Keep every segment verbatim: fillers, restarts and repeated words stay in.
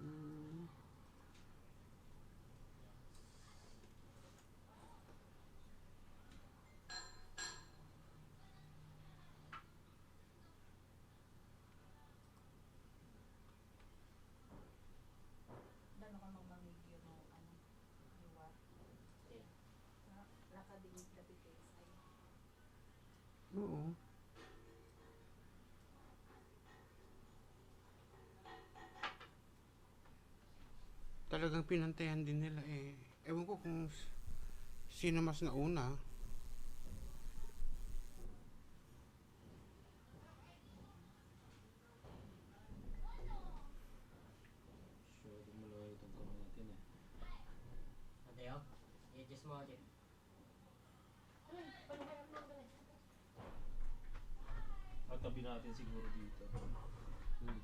Mm. Dano ka magmangigyo no, ano, liwa. Nakadingit dapit kayo sa'yo. Oo. Talagang pinantayan din nila eh. Ewan ko kung s-, sino mas nauna. Sure, di mo lang itong kamay natin eh. Mateo, i-adjust mo, Jeff. At tabi natin siguro dito. Hmm.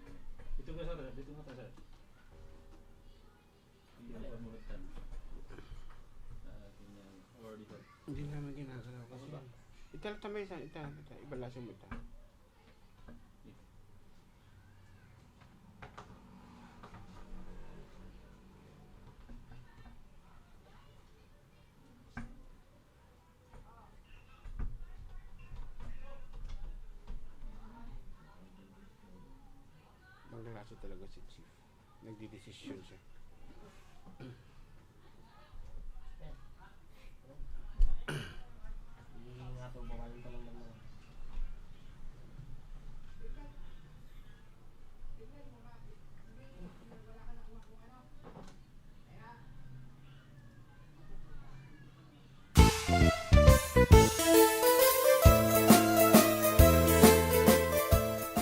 Eh, dito ka, sir. Dito ka, sir. Hindi ka muratan. Ah, ganyan. Or dito. Hindi naman ginagalaw kasi. Ano ba? Ita, ita, may isa, ita, ita, ibalasin mo ita. Manglalaso talaga si Chief. Nagdidesisyon siya.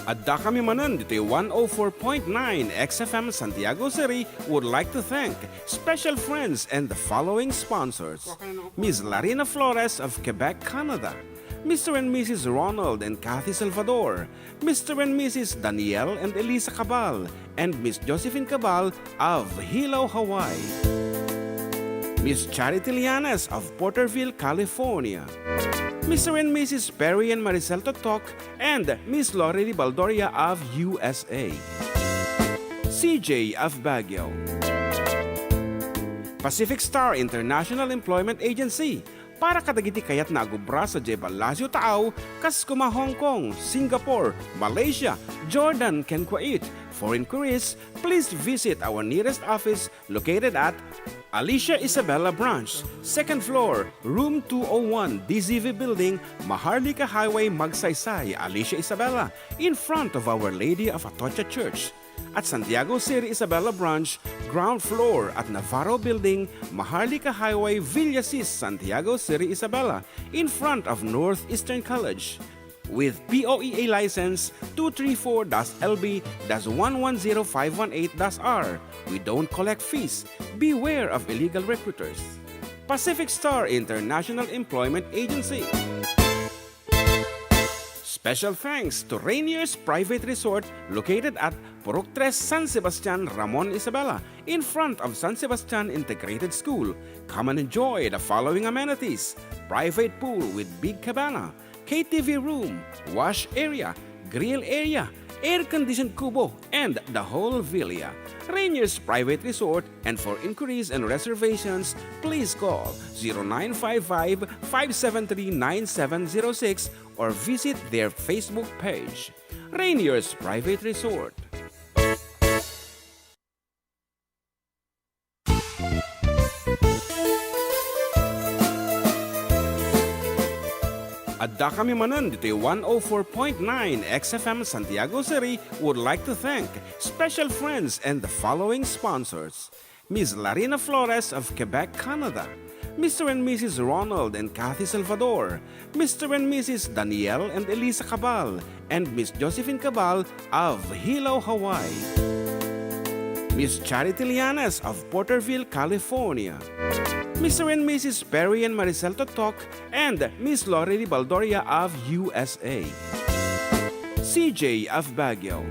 Adda kami manen ditoy one oh four point nine X F M Santiago City would like to thank special friends and the following sponsors: Miss Larina Flores of Quebec, Canada, Mister and Missus Ronald and Kathy Salvador, Mister and Missus Daniel and Elisa Cabal, and Miss Josephine Cabal of Hilo, Hawaii. Miss Charity Lianes of Porterville, California. Mister and Missus Perry and Maricel Totok and Miss Lorely Baldoria of U S A. C J of Baguio. Pacific Star International Employment Agency, para kadagiti kayatna a gubra sadiay Palacio Taaw, kas kuma Hong Kong, Singapore, Malaysia, Jordan, ken Kuwait. For inquiries, please visit our nearest office located at Alicia Isabela Branch, second floor, room two oh one, D Z V Building, Maharlika Highway, Magsaysay, Alicia Isabela, in front of Our Lady of Atocha Church. At Santiago City Isabela Branch, ground floor at Navarro Building, Maharlika Highway, Villasis, Santiago City Isabela, in front of Northeastern College. With P O E A license two three four dash L B dash one one zero five one eight dash R, we don't collect fees. Beware of illegal recruiters. Pacific Star International Employment Agency. Special thanks to Rainier's Private Resort located at Purok Tres, San Sebastian, Ramon, Isabela, in front of San Sebastian Integrated School. Come and enjoy the following amenities: private pool with big cabana, K T V room, wash area, grill area, air-conditioned kubo, and the whole villa. Rainier's Private Resort, and for inquiries and reservations, please call zero nine five five, five seven three, nine seven zero six or visit their Facebook page. Rainier's Private Resort. Adda kami manen ditoy one oh four point nine X F M Santiago City would like to thank special friends and the following sponsors: Miss Larina Flores of Quebec, Canada, Mister and Missus Ronald and Kathy Salvador, Mister and Missus Daniel and Elisa Cabal, and Miss Josephine Cabal of Hilo, Hawaii. Miss Charity Lianes of Porterville, California. Mister and Missus Perry and Maricel Totok and Miss Lorely Baldoria of U S A. C J of Baguio.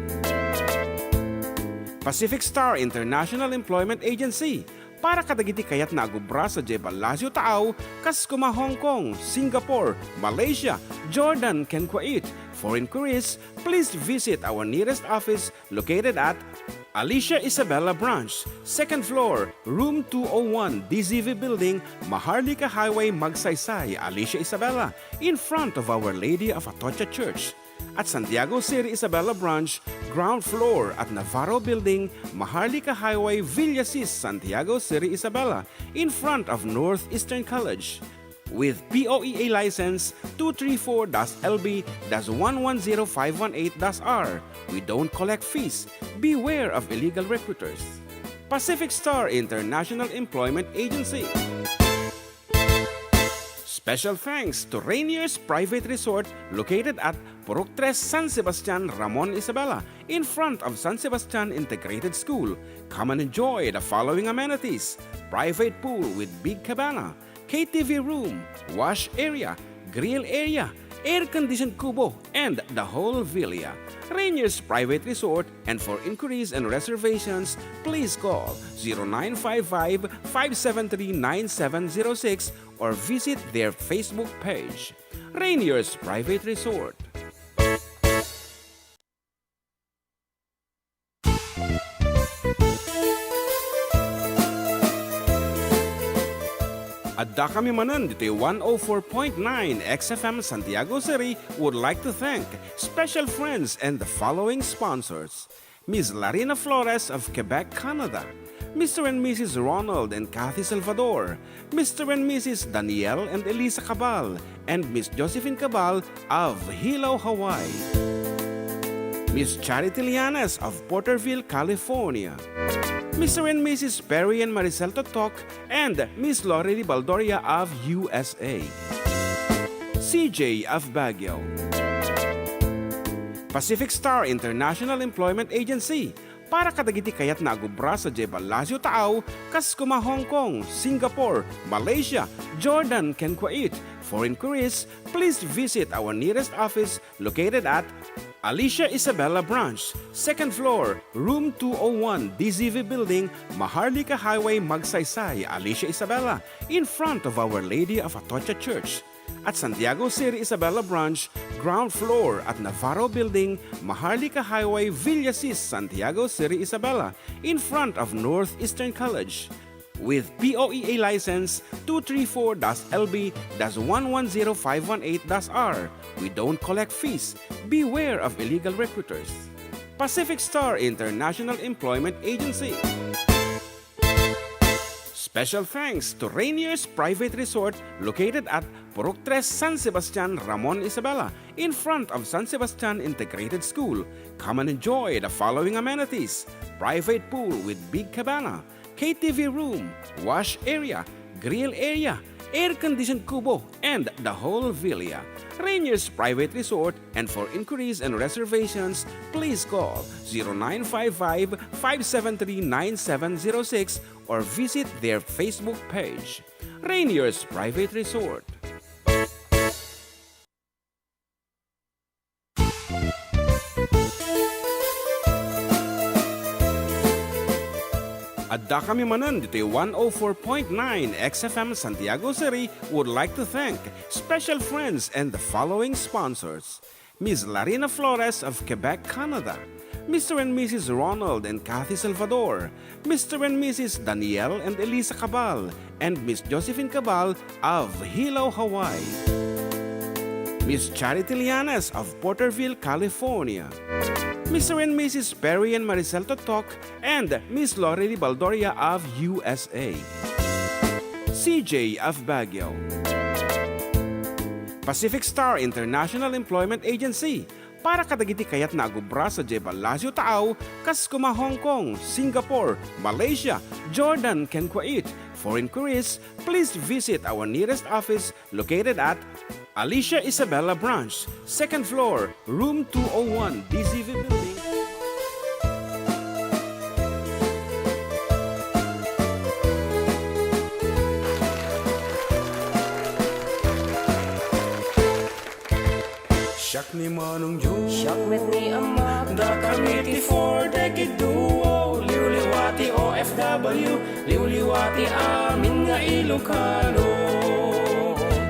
Pacific Star International Employment Agency, Para kadagiti kayatna a gubra sadiay Palacio Taaw, kas kuma Hong Kong, Singapore, Malaysia, Jordan, ken Kuwait. For inquiries, please visit our nearest office located at Alicia Isabela Branch, second floor, room two oh one, D Z V Building, Maharlika Highway, Magsaysay, Alicia Isabela, in front of Our Lady of Atocha Church. At Santiago City Isabela Branch, ground floor at Navarro Building, Maharlika Highway, Villasis, Santiago City Isabela, in front of Northeastern College. With P O E A license two three four dash L B dash one one zero five one eight dash R, we don't collect fees. Beware of illegal recruiters. Pacific Star International Employment Agency. Special thanks to Rainier's Private Resort located at Purok Tres, San Sebastian, Ramon Isabela, in front of San Sebastian Integrated School. Come and enjoy the following amenities: private pool with big cabana, K T V room, wash area, grill area, air-conditioned kubo, and the whole villa. Rainier's Private Resort, and for inquiries and reservations, please call zero nine five five, five seven three, nine seven zero six or visit their Facebook page. Rainier's Private Resort. Adda kami manen ditoy one oh four point nine X F M Santiago City would like to thank special friends and the following sponsors: Miss Larina Flores of Quebec, Canada, Mister and Missus Ronald and Kathy Salvador, Mister and Missus Daniel and Elisa Cabal, and Miss Josephine Cabal of Hilo, Hawaii, Miss Charity Lianes of Porterville, California, Mister and Missus Perry and Maricel Totok, and Miss Lorely Baldoria of U S A, C J of Baguio, Pacific Star International Employment Agency, para kadagiti kayatna a gubra sadiay Palacio Taaw, kas kuma Hong Kong, Singapore, Malaysia, Jordan, ken Kuwait. For inquiries, please visit our nearest office located at Alicia Isabela Branch, second floor, room two oh one, D Z V Building, Maharlika Highway, Magsaysay, Alicia Isabela, in front of Our Lady of Atocha Church. At Santiago City Isabela Branch, ground floor at Navarro Building, Maharlika Highway, Villasis, Santiago City Isabela, in front of Northeastern College. With P O E A license two three four dash L B dash one one zero five one eight dash R, we don't collect fees. Beware of illegal recruiters. Pacific Star International Employment Agency. Special thanks to Rainier's Private Resort located at Purok Tres, San Sebastian, Ramon Isabela, in front of San Sebastian Integrated School. Come and enjoy the following amenities: private pool with big cabana, K T V room, wash area, grill area, air-conditioned kubo, and the whole villa. Rainier's Private Resort, and for inquiries and reservations, please call zero nine five five, five seven three, nine seven zero six or visit their Facebook page. Rainier's Private Resort. Adda kami manen ditoy one oh four point nine X F M Santiago City would like to thank special friends and the following sponsors: Miss Larina Flores of Quebec, Canada, Mister and Missus Ronald and Kathy Salvador, Mister and Missus Daniel and Elisa Cabal, and Miss Josephine Cabal of Hilo, Hawaii, Miss Charity Lianes of Porterville, California, Mister and Missus Perry and Maricel Totok, and Miss Lorely Baldoria of U S A, C J of Baguio, Pacific Star International Employment Agency, para kadagiti kayatna a gubra sadiay Palacio Taaw, kas kuma Hong Kong, Singapore, Malaysia, Jordan, ken Kuwait. For inquiries, please visit our nearest office located at Alicia Isabela Branch, second floor, room two oh one, D Z V Building. Siak ni Manong Joe. Siak met ni Ama. Dakami ti Four Decade Duo. Liwliwa ti O F W. Liwliwa ti amin nga Ilocano.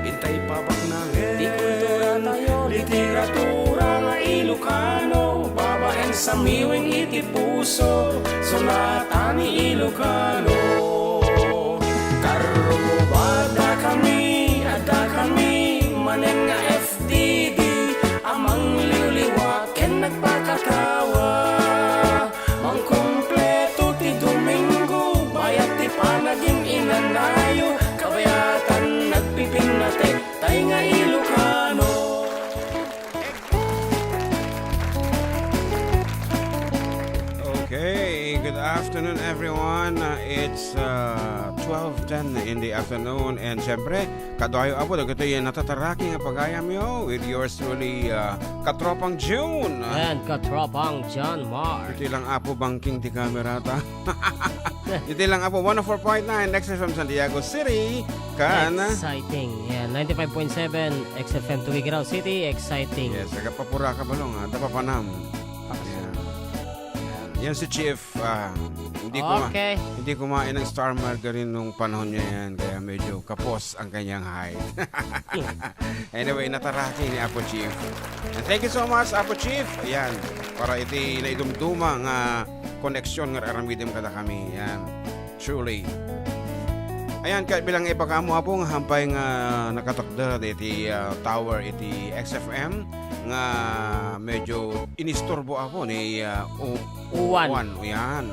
Intay pabaknangen ti kultura tayo, literatura nga Ilocano. Babaen samiweng iti puso, sunatan ni Ilocano. Karruba, dakami, adda kami manen nga F D D, a mangliwliwa ken nagpakatawa. Mangkumpleto ti Domingo, bayat ti panagin-inanayo, kabayatan nagpipinnatek, tay nga Ilocano. Okay, good afternoon, everyone. Uh, it's uh, twelve ten in the afternoon, and syempre, kaduayo, Apo, dagitoy natataraki nga pagayamyo with yours truly, uh, Katropang June. And Katropang John Mark. Iti lang, Apo, bangking ti camera ta. Iti lang, Apo, one oh four point nine X F M Santiago City, kan Exciting. Yeah, ninety-five point seven X F M Tuguegarao City, exciting. Yes, agapapura ka, Balong, ah, dapapanam. Pakasal. Yan. Yan si Chief, ah, hindi kuma-, Okay. hindi kumain ng Star Margarine nung panahon niya yan, kaya medyo kapos ang kanyang height. Anyway, nataraki ni Apo Chief. And thank you so much, Apo Chief. Ayan, para iti naidumduma nga koneksyon nga aramidem kadakami. Ayan, truly. Ayan, ka-, bilang ipakamu, Apo, nga hampay nga nakatakder iti, ah, tower iti X F M nga medyo inisturbo, Apo, ni, ah, U-, Uwan. Uwan. Ayan.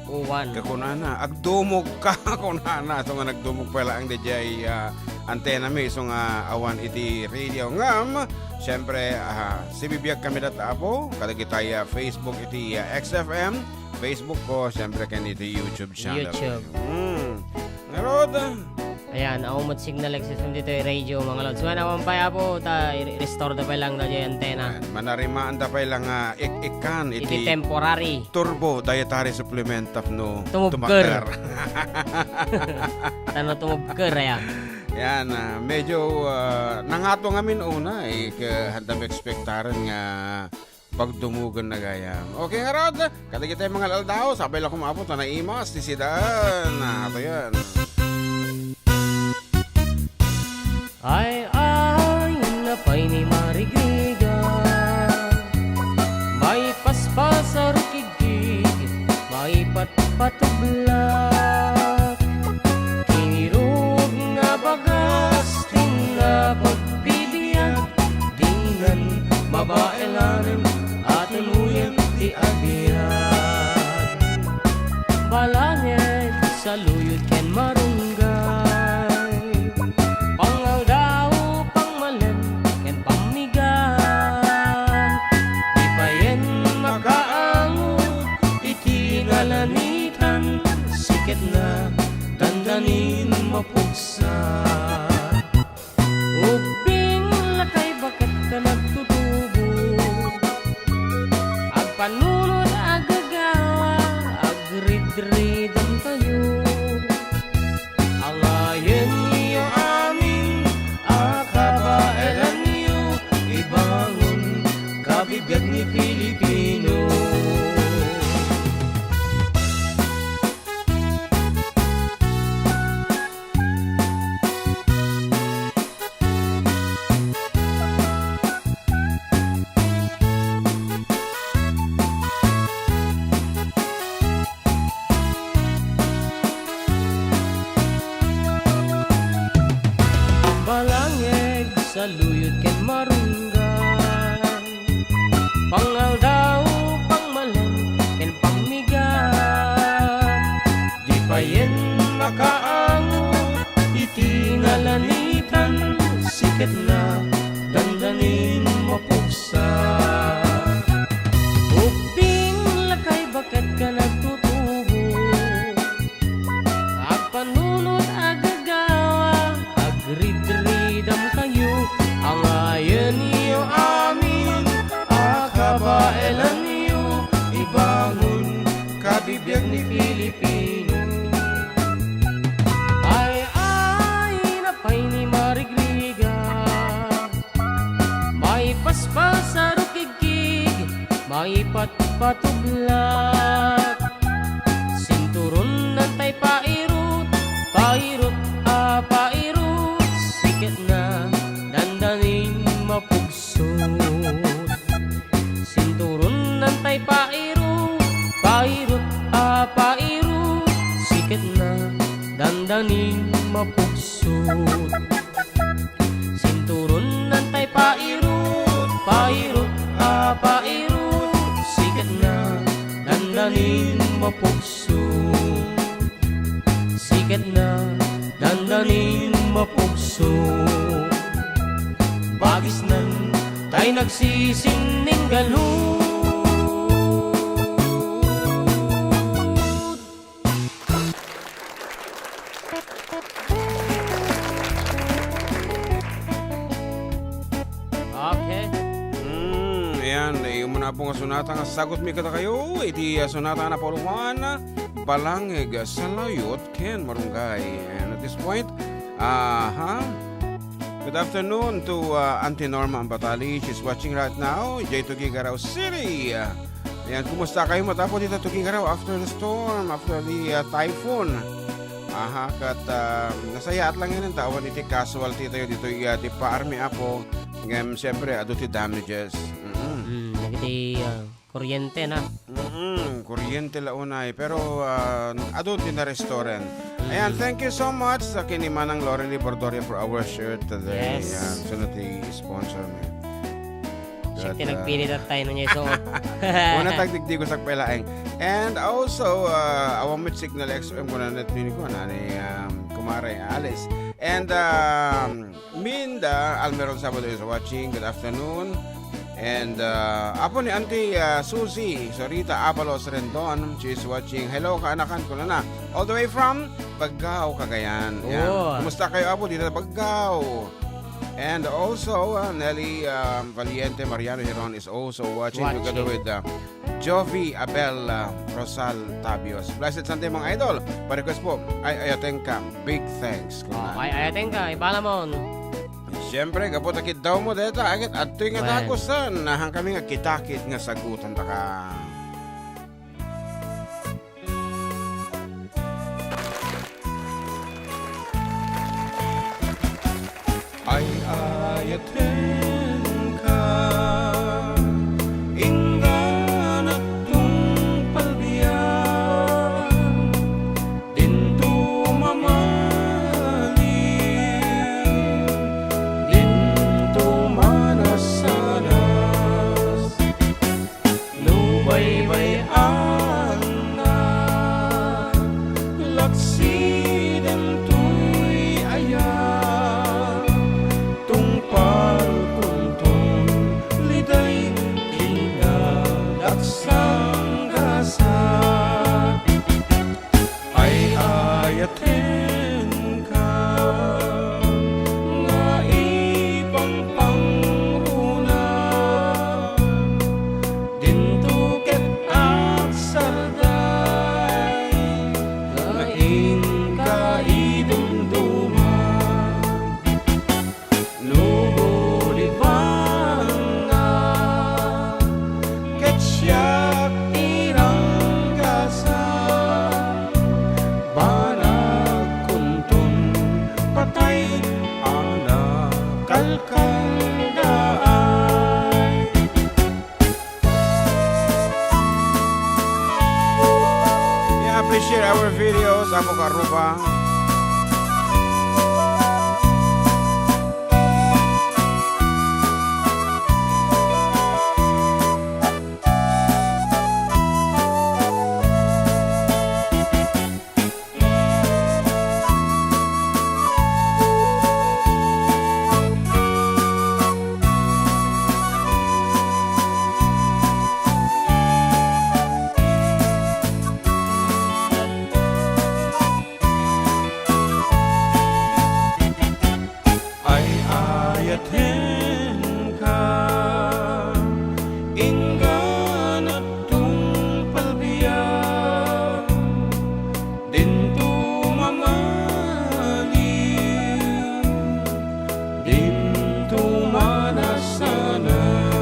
Uwan. Kakunana, agdumog ka, kunana. So nga nagdumog pay laeng daydiay, ah, antenna mi, so nga awan iti radio. Ngem, siyempre, ah, sibibiag kami data, Apo, kadagitay, ah, Facebook iti, ah, X F M, Facebook ko, siyempre, ken iti YouTube channel. YouTube. Hmm. Ngarud, Ayan, awan met signal access ditoy radio, mga lods. Wen, awan pay, Apo, ta i-, restore da pay lang daydiay antenna. Ayan, manarimaan da pay lang, ah, ik-ikkan iti Iti temporary. Turbo dietary supplement tapno Tumubker. Tumakder. Tano tumubker, aya. Yan, ah, medyo, ah, nangato ngamin una, eh, ke-, haddam ekspektaren nga pagdumugen na gayam. Okay, ngarud, kadagitay mga aldaw, sabay la kumapo, ta naimas ti sidan. Ah, ato yan. Ay, ay, napay ni Marigriga. May paspas a rukigkig, may patpatubla. Kinirog nga bagas, ti napagbibiag, dinggan mabaelanen, a ti muyag ti agyan. Balanged, saluyot ken marunggay, pangaldaw, pangmalem, ken pammigat. Di payen makaangot iti nalanitan, siketna, dandanin mapugsa. Ubbing lakay baket ken agtutubo. Agpanunot, agagawa, agridridam kayo. Angayen yo amin a kabaelanyo, ibangon kabibiag ni Pilipino. Balanged, saluyot ken marunggay, pangaldaw, pangmalem, ken pammigat. Di payen makaangot iti nalanitan, siketna, dandanin mapugsa. Ubbing lakay baket ken agtutubo. Agpanunot, agagawa, agridridam kayo, angayen yo amin a kabaelanyo, ibangon kabibiag ni Pilipino. Ay, ay, napay ni Marigriga. Pasarukigkig, maipatpatublat. Sinturon nantay pairut, pairut a pairut, siketna, dandanin mapugsot. Sinturon nantay pairut, pairut a pairut, siketna, dandanin mapugsot. Sinturon nantay pairut, pairut a pairut, siketna, dandanin mapugsot. Siketna, dandanin mapugsot. Bagisnan, tay nagsisinning galud. Okay. Mm, ayan, eh, umuna po nga sonata nga sagot mi kadakayo, iti, ah, sonata nga napauloan, Balangeg, Saluyot, ken Marunggay. And at this point, aha, good afternoon to, uh, Auntie Norma Ambatali. She's watching right now. Jay Tuguegarao City. Ayan, kumusta kayo, matapo dito, Tuguegarao, after the storm, after the, uh, typhoon? Aha, ket, um, nasayaat lang yan, ta awan iti casualty tayo dito, iya, ti paarmi, Apo. Ngem, siyempre, adu ti damages. Mm-mm. Mm, dagiti, uh, kuryente na. Mm, kuryente la unay, pero, ah, adu ti na-restore-an. Ayan, mm, thank you so much sa ken ni Manang Loren Libertoria for our shirt today. Yes. Yan, so na ti sponsor mi. Siya ti nagpili tayo na niya isuot. Una tagdigdigo sa pelaeng. And also, uh, awan met Signal X O M kuna net ni ko, nani, um, kumare Alice. And, um, Minda Almeron Sabado is watching. Good afternoon. And, uh, apo ni Auntie, uh, Susie, Sarita Abalos Rendon, she is watching. Hello, kaanakan, kunana. All the way from Baggao, Cagayan. Yan. Oo. Kumusta kayo, apo, dito sa Baggao? And also, uh, Nelly, um, Valiente Mariano Heron is also watching together with, uh, Jovi Abel, uh, Rosal Tabios. Blessed Sunday, mga idol. Pa-request po, Ay Ayateng Ka. Big thanks, oh, kunana. Ay Ayateng Ka, ibalamon. Siyempre, gapu ta kiddaw mo deta, agit adtoy nga dagusan, nahan kami nga kitakit nga sagutan ta ka. Ay-ayatenka, ingganak tungpal biag, dinto mamaliw, dinto manasanas. No baybay-anna, laksi dentoy aya, tungpal kunton liday kinadaksan gasa. Ay-ayatenka nga ipangpangruna, dinto ket agsalday nga inka idumduma. No gudibanna, ket siak ti ranggasa, banag kunton patay a nakalkaldaay. Yeah, please share our videos, Apo Karuba. Ay-ayatenka, ingganak tungpal biag, dinto mamaliw, dinto manasanas.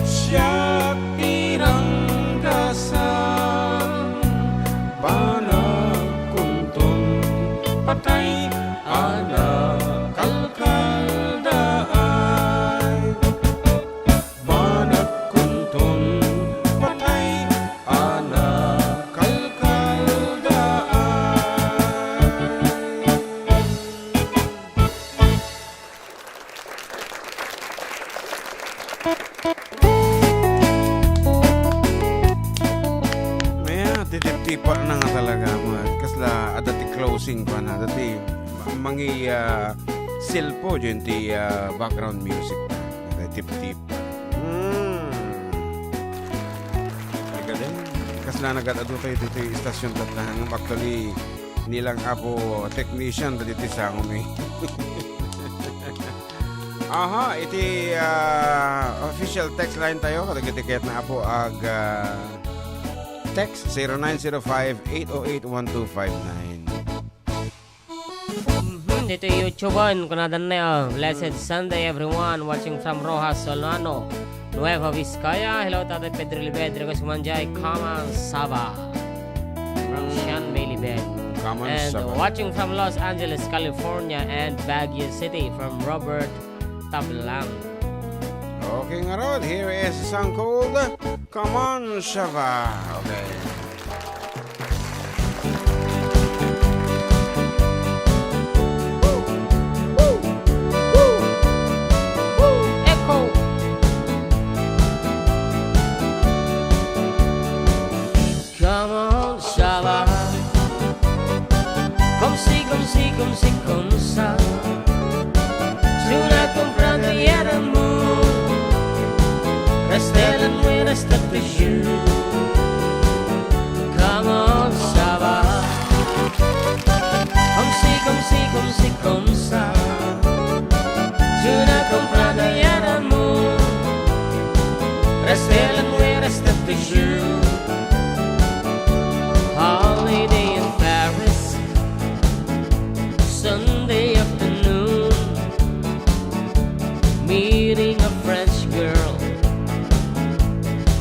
Siak ti ranggasang, banag kunton patay a nakalkaldaay. Banag kunton patay a nakalkaldaay. Ayan, titiptipa na nga talaga, mga kasla, adda ti closing pa na, adda ti mangi, ah, silpo, dyan ti, ah, background music na, tiptip. Hmm. Ay, galing. Kasla nagad-adu tayo dito yung istasyon tat lang. Actually, nilang apo technician dito sa amin. Aha, iti, ah, official text line tayo. Kadagiti ket na apo ag, ah, text zero nine zero five, eight oh eight, one two five nine. Mhm, dito YouTube-an, kunadan na, oh. Blessed Sunday, everyone. Watching from Roxas, Solano, Nueva Vizcaya. Hello, Tatay Pedro Libed. Request man jay, Come on, Saba. From Sean May Libed. Come on, And Saba. Watching from Los Angeles, California, and Baguio City, from Robert Tablang. Okay, ngarud, here is a song called Come on, Saba. Okay. Echo. Come on, Saba. Comme ci, comme ci, comme ci, comme ça. Tu n'as comprendre rien d'amour. Reste la nuit, reste toujours. Come on, Saba. Comme ci, comme ci, comme ci, comme ça. Tu n'as comprendre rien d'amour. Reste la nuit, reste toujours. Holiday in Paris, Sunday afternoon, meeting a French girl,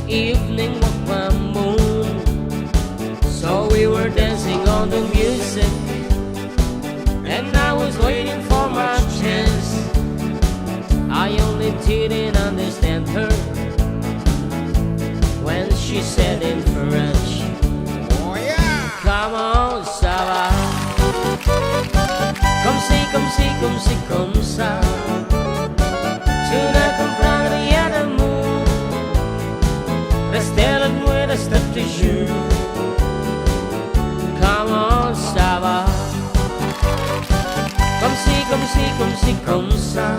evening walk by moon. So we were dancing on the music, and I was waiting for my chance. I only didn't understand her when she said in French, Oh, yeah! Come on, Saba. Comme ci, comme ci, comme ci, comme ça. Tu n'as comprendre rien d'amour. Reste la nuit, reste toujours. Come on, Saba. Comme ci, comme ci, comme ci, comme ça.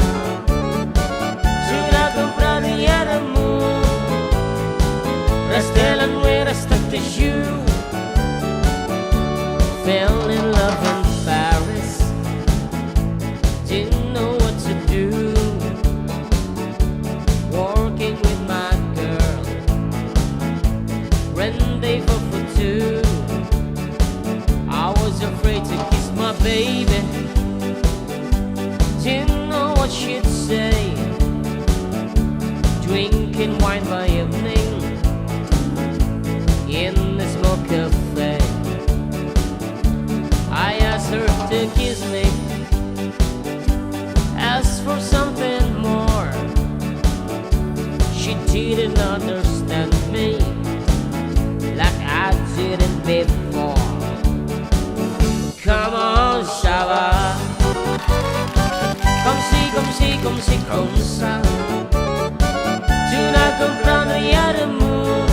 Tu n'as comprendre rien d'amour. Reste la nuit, reste toujours. Fell in love in Paris. Didn't know what to do. Working with my girl. Rendezvous for two. I was afraid to kiss my baby. Didn't know what she'd say. Drinking wine by evening in a small cafe. I asked her to kiss me. Asked for something more. She didn't understand me like I didn't before. Come on, Saba. Comme ci, comme ci, comme ci, comme ça. Tu n'as comprendre rien d'amour.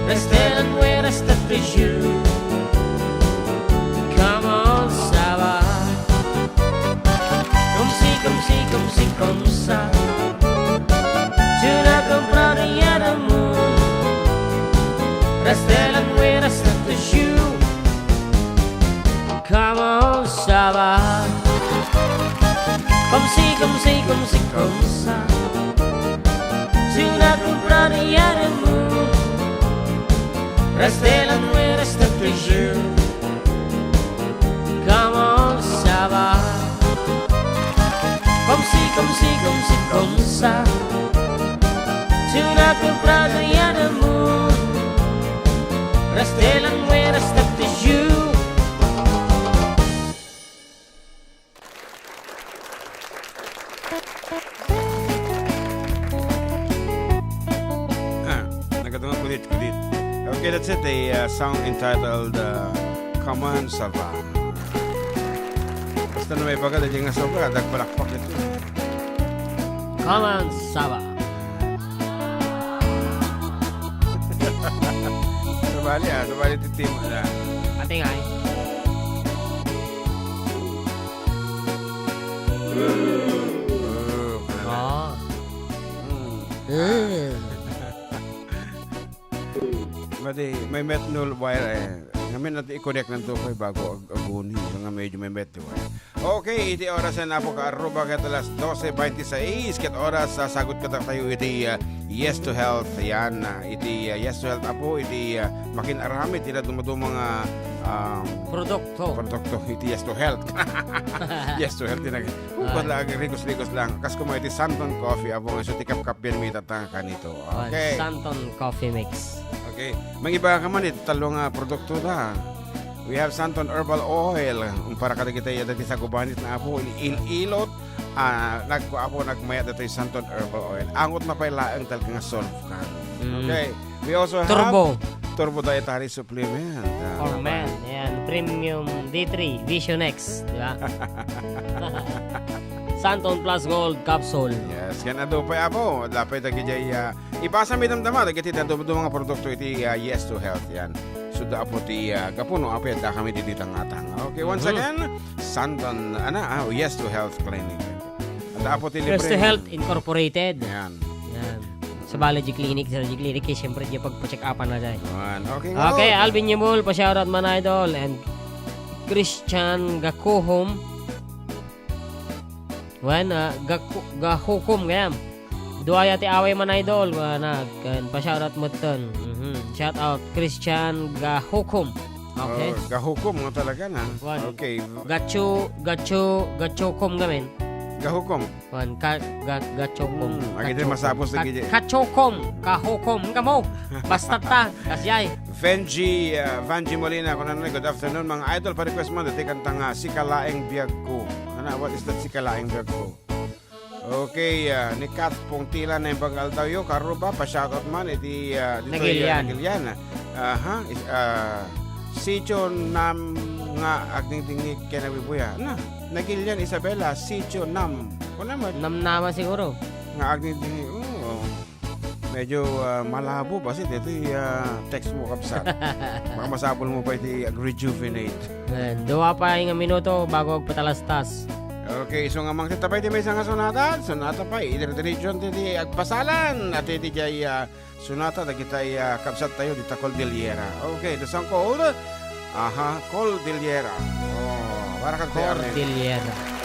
Reste la nuit, reste toujours. Come on, Saba. Comme ci, comme ci, comme ci, comme ça. Tu n'as comprendre rien d'amour. Reste la nuit, reste toujours. Come on, Saba. Comme ci, comme ci, comme ci, comme ça. Tu n'as comprendre rien d'amour. Reste la nuit, reste toujours. Come on, Saba. Comme ci, comme ci, comme ci, comme ça. Prado ya the moon. Rasta lang we, rasta to you. Ah, nagkadungan kudit-kudit. Okay, that's it. A uh, song entitled uh, Come on, Saba. Basta na may bagay, lagi nga sobra, dagpalakpak ito. Come on, Saba. Sabali ah, sabali ti team na. Ate nga eh. Oh, kanana. Ah. Mm. Eh. Madi, may met nul wire eh. Ngamin natin i-connect ng tupay bago ag-, aguni. Nga medyo may met wire. Okay, iti oras na po ka aruba ket alas doce veintiséis ket oras sasagot ka tayo iti uh, Yes to Health. Yan, uh, iti uh, Yes to Health apo, iti uh, makin aramid ila dumaduma nga um, produkto. Produkto iti Yes to Health. Yes to Health tinag. Uh, ah. Wala, rigos-rigos lang. Kas kuma iti Santon Coffee apo nga so ti kapkapbian mi tatanga kanito. Okay. Santon Coffee Mix. Okay. Mangiba ka man iti tallo nga produkto da. We have Santon Herbal Oil. Para kadagiti adda ti sagubanit na apo, il-, il-, ilot. Ah, nagkuapo nagmayat datoy Santon Herbal Oil. Angot mapay laeng talaga nga solve ka. Mm. Okay. We also have Turbo. Turbo Dietary Supplement. Ah, For men. Ayan. Premium D three. Vision X. Di ba? Santon Plus Gold Capsule. Yes. Yan adu pay apo. Dapay dagiti ah, Ibasa mi damdama dagiti dadduma nga produkto iti ah, Yes to Health yan. Sudda apo ti ah, gapu no apay adda kami didi tangatang. Okay, once Mhm. again, Santon, ana, ah, Yes to Health Clinic. Adda apo ti Yes to libre. Health Incorporated. Yan. Yan. Sabali di clinic, sa di clinic, eh, siyempre, di pagpa-check-upan na dyan. Yan. Okay, Okay, nga. Alvin Yamul, pa-shoutout man, idol, and Christian Gakuhom. Wen, ah, gaku-, gahukom gayam. Duaya ti away man, idol. Wen, ah, ken pa-shoutout metten. Mhm. Shoutout Christian Gahukom. Okay. Oh, gahukom nga talaga na. Wen. Okay. Gacho, gacho, gachokom gamin. Gahukom. Wen, ka-, ga-, gachokom. Hmm, agiti Kachokom. Masapos Ka-, lagi di. Kachokom, kahukom, kamo. Basta ta, kasjay. Venji, ah, Vanji Molina, kunana, "Good afternoon, mga idol. Pa-request man, dati kanta nga, Sika Laeng Biag Ko." Ana, what is that, Sika Laeng Biag Ko? Okay, ah, ni Kath Pongtila na yung pag-aldaw yo, karuba, pa-shoutout man, iti, ah, dito, Nagilian. Ah, Nagilian. Aha, is, ah, Sitio Nam nga agdingdingig ken awibuya. Na, Nagilian, Isabela, Sitio Nam. Kuna man. Namnama siguro. Nga agdingdingig, oo. Medyo, ah, malabo basi ditoy, ah, text mo, kabsat. Baka masapul mo pa iti ag-rejuvenate. Eh, dua pa nga minuto bago agpatalastas. Okay, so nga mangtit pay ti maysa nga sonata, sonata pay, iti diretso ti, ti agpasalan, at iti jay, ah, sonata, dagitay, ah, kabsat tayo, di ta Cordillera. Okay, the song called, aha, Cordillera. Oh, para kang Cordillera.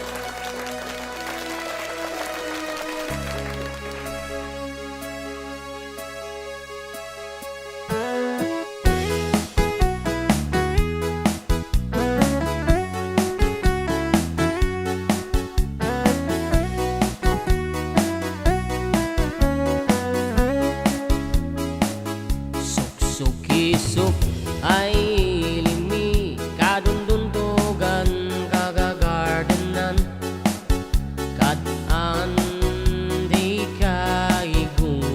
Suksukisuk ay ilimmi, kadunduntugan, kagagardenan. Kat-an di kaigurutan,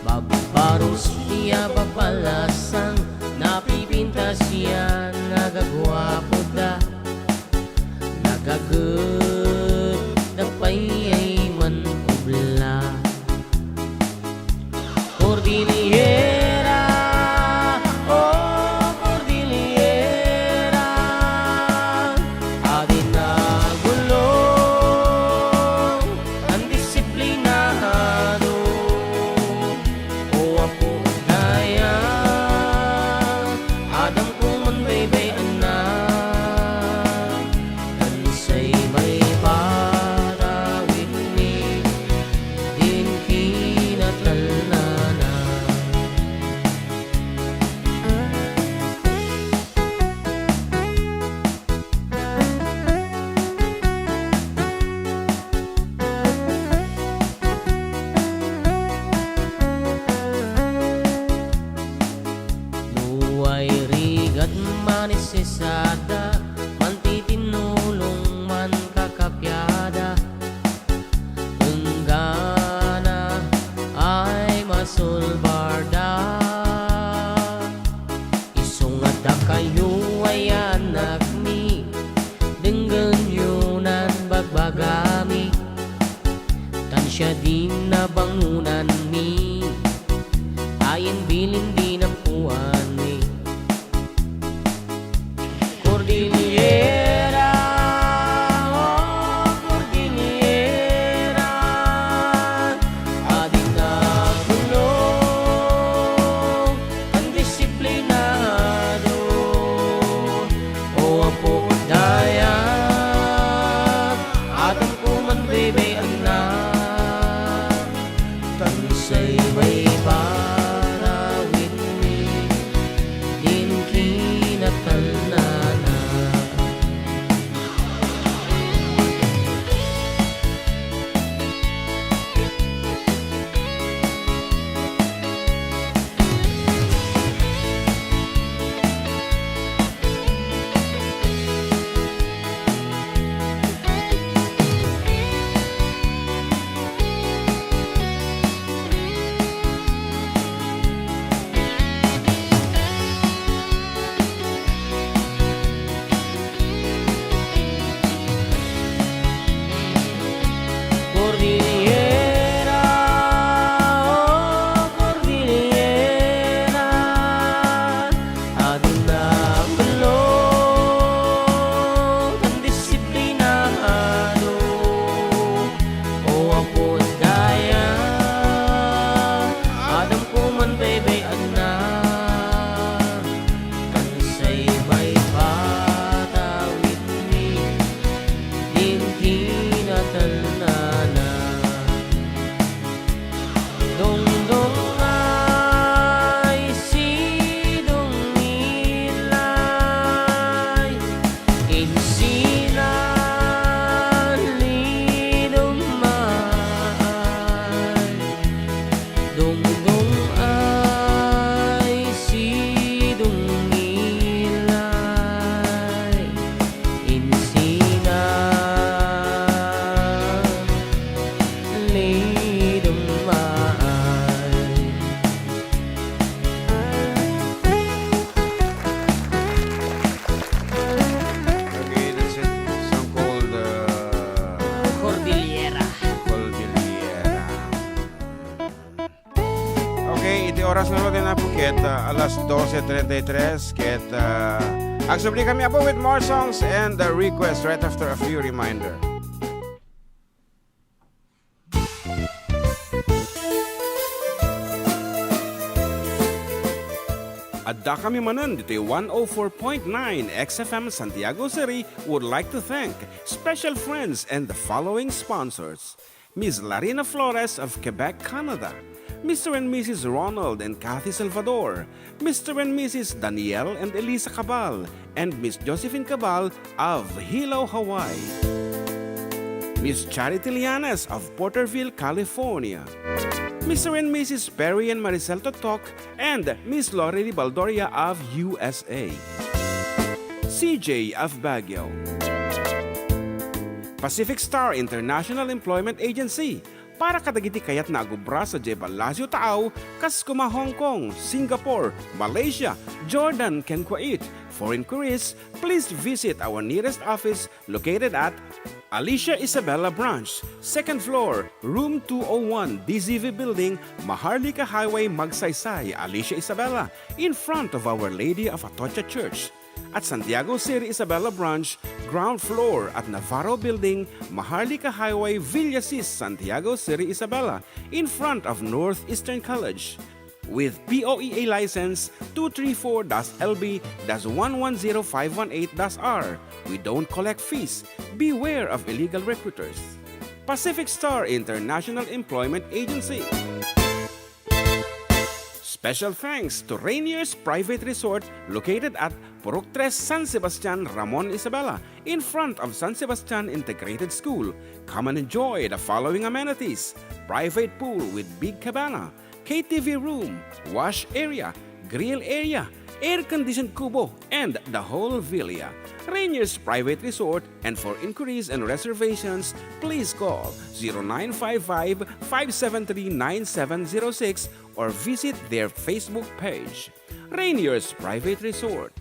babbarus ya babbalasang, napipintas ya nagaguapo da, nagaget da pay ay man ubla. Cordillera, oh, Cordillera, adi nagulong, andisiplinado, o Apo Daya, adam ko man baybay-anna, kansay may Pangunanmi, ayan bilin di napuanmi. Cordillera, oh, Cordillera, adina kulo, andisiplinado, o Apo Daya, adamko man baybay-anna. Tansay maiparawidmi din kinatalnana. Cordillera, oh, Cordillera, aduna bello, andisiplinado, o Apo Daya, adamko man baybay-anna. Tansay maipatawidmi din kinatalnana. Dongdong ay sidongngilay, insina lidummaay. Dongdong ay sidongngilay, insina lidummaay. Okay, that's it. Song called, uh, Cordillera. Cordillera. Okay, iti oras ngarud, apo, ket, uh, alas doce treinta y tres, ket, uh, agsubli kami, apo, with more songs and, uh, requests right after a few reminder. Adda kami manen ditoy one oh four point nine X F M Santiago City would like to thank special friends and the following sponsors: Miss Larina Flores of Quebec, Canada, Mister and Missus Ronald and Kathy Salvador, Mister and Missus Daniel and Elisa Cabal, and Miss Josephine Cabal of Hilo, Hawaii. Miss Charity Lianes of Porterville, California. Mister and Missus Perry and Maricel Totok and Miss Lorely Baldoria of U S A. C J of Baguio. Pacific Star International Employment Agency, para kadagiti kayatna agubra sadiay Palacio Taaw, kas kuma Hong Kong, Singapore, Malaysia, Jordan, ken Kuwait. For inquiries, please visit our nearest office located at Alicia Isabela Branch, second floor, room two oh one, D Z V Building, Maharlika Highway, Magsaysay, Alicia Isabela, in front of Our Lady of Atocha Church. At Santiago City Isabela Branch, ground floor at Navarro Building, Maharlika Highway, Villasis, Santiago City Isabela, in front of Northeastern College. With P O E A license two three four dash L B dash one one zero five one eight dash R. We don't collect fees. Beware of illegal recruiters. Pacific Star International Employment Agency. Special thanks to Rainier's Private Resort, located at Purok Tres, San Sebastian, Ramon Isabela, in front of San Sebastian Integrated School. Come and enjoy the following amenities: private pool with big cabana, K T V room, wash area, grill area, air-conditioned kubo, and the whole villa. Rainier's Private Resort, and for inquiries and reservations, please call zero nine five five, five seven three, nine seven zero six or visit their Facebook page. Rainier's Private Resort.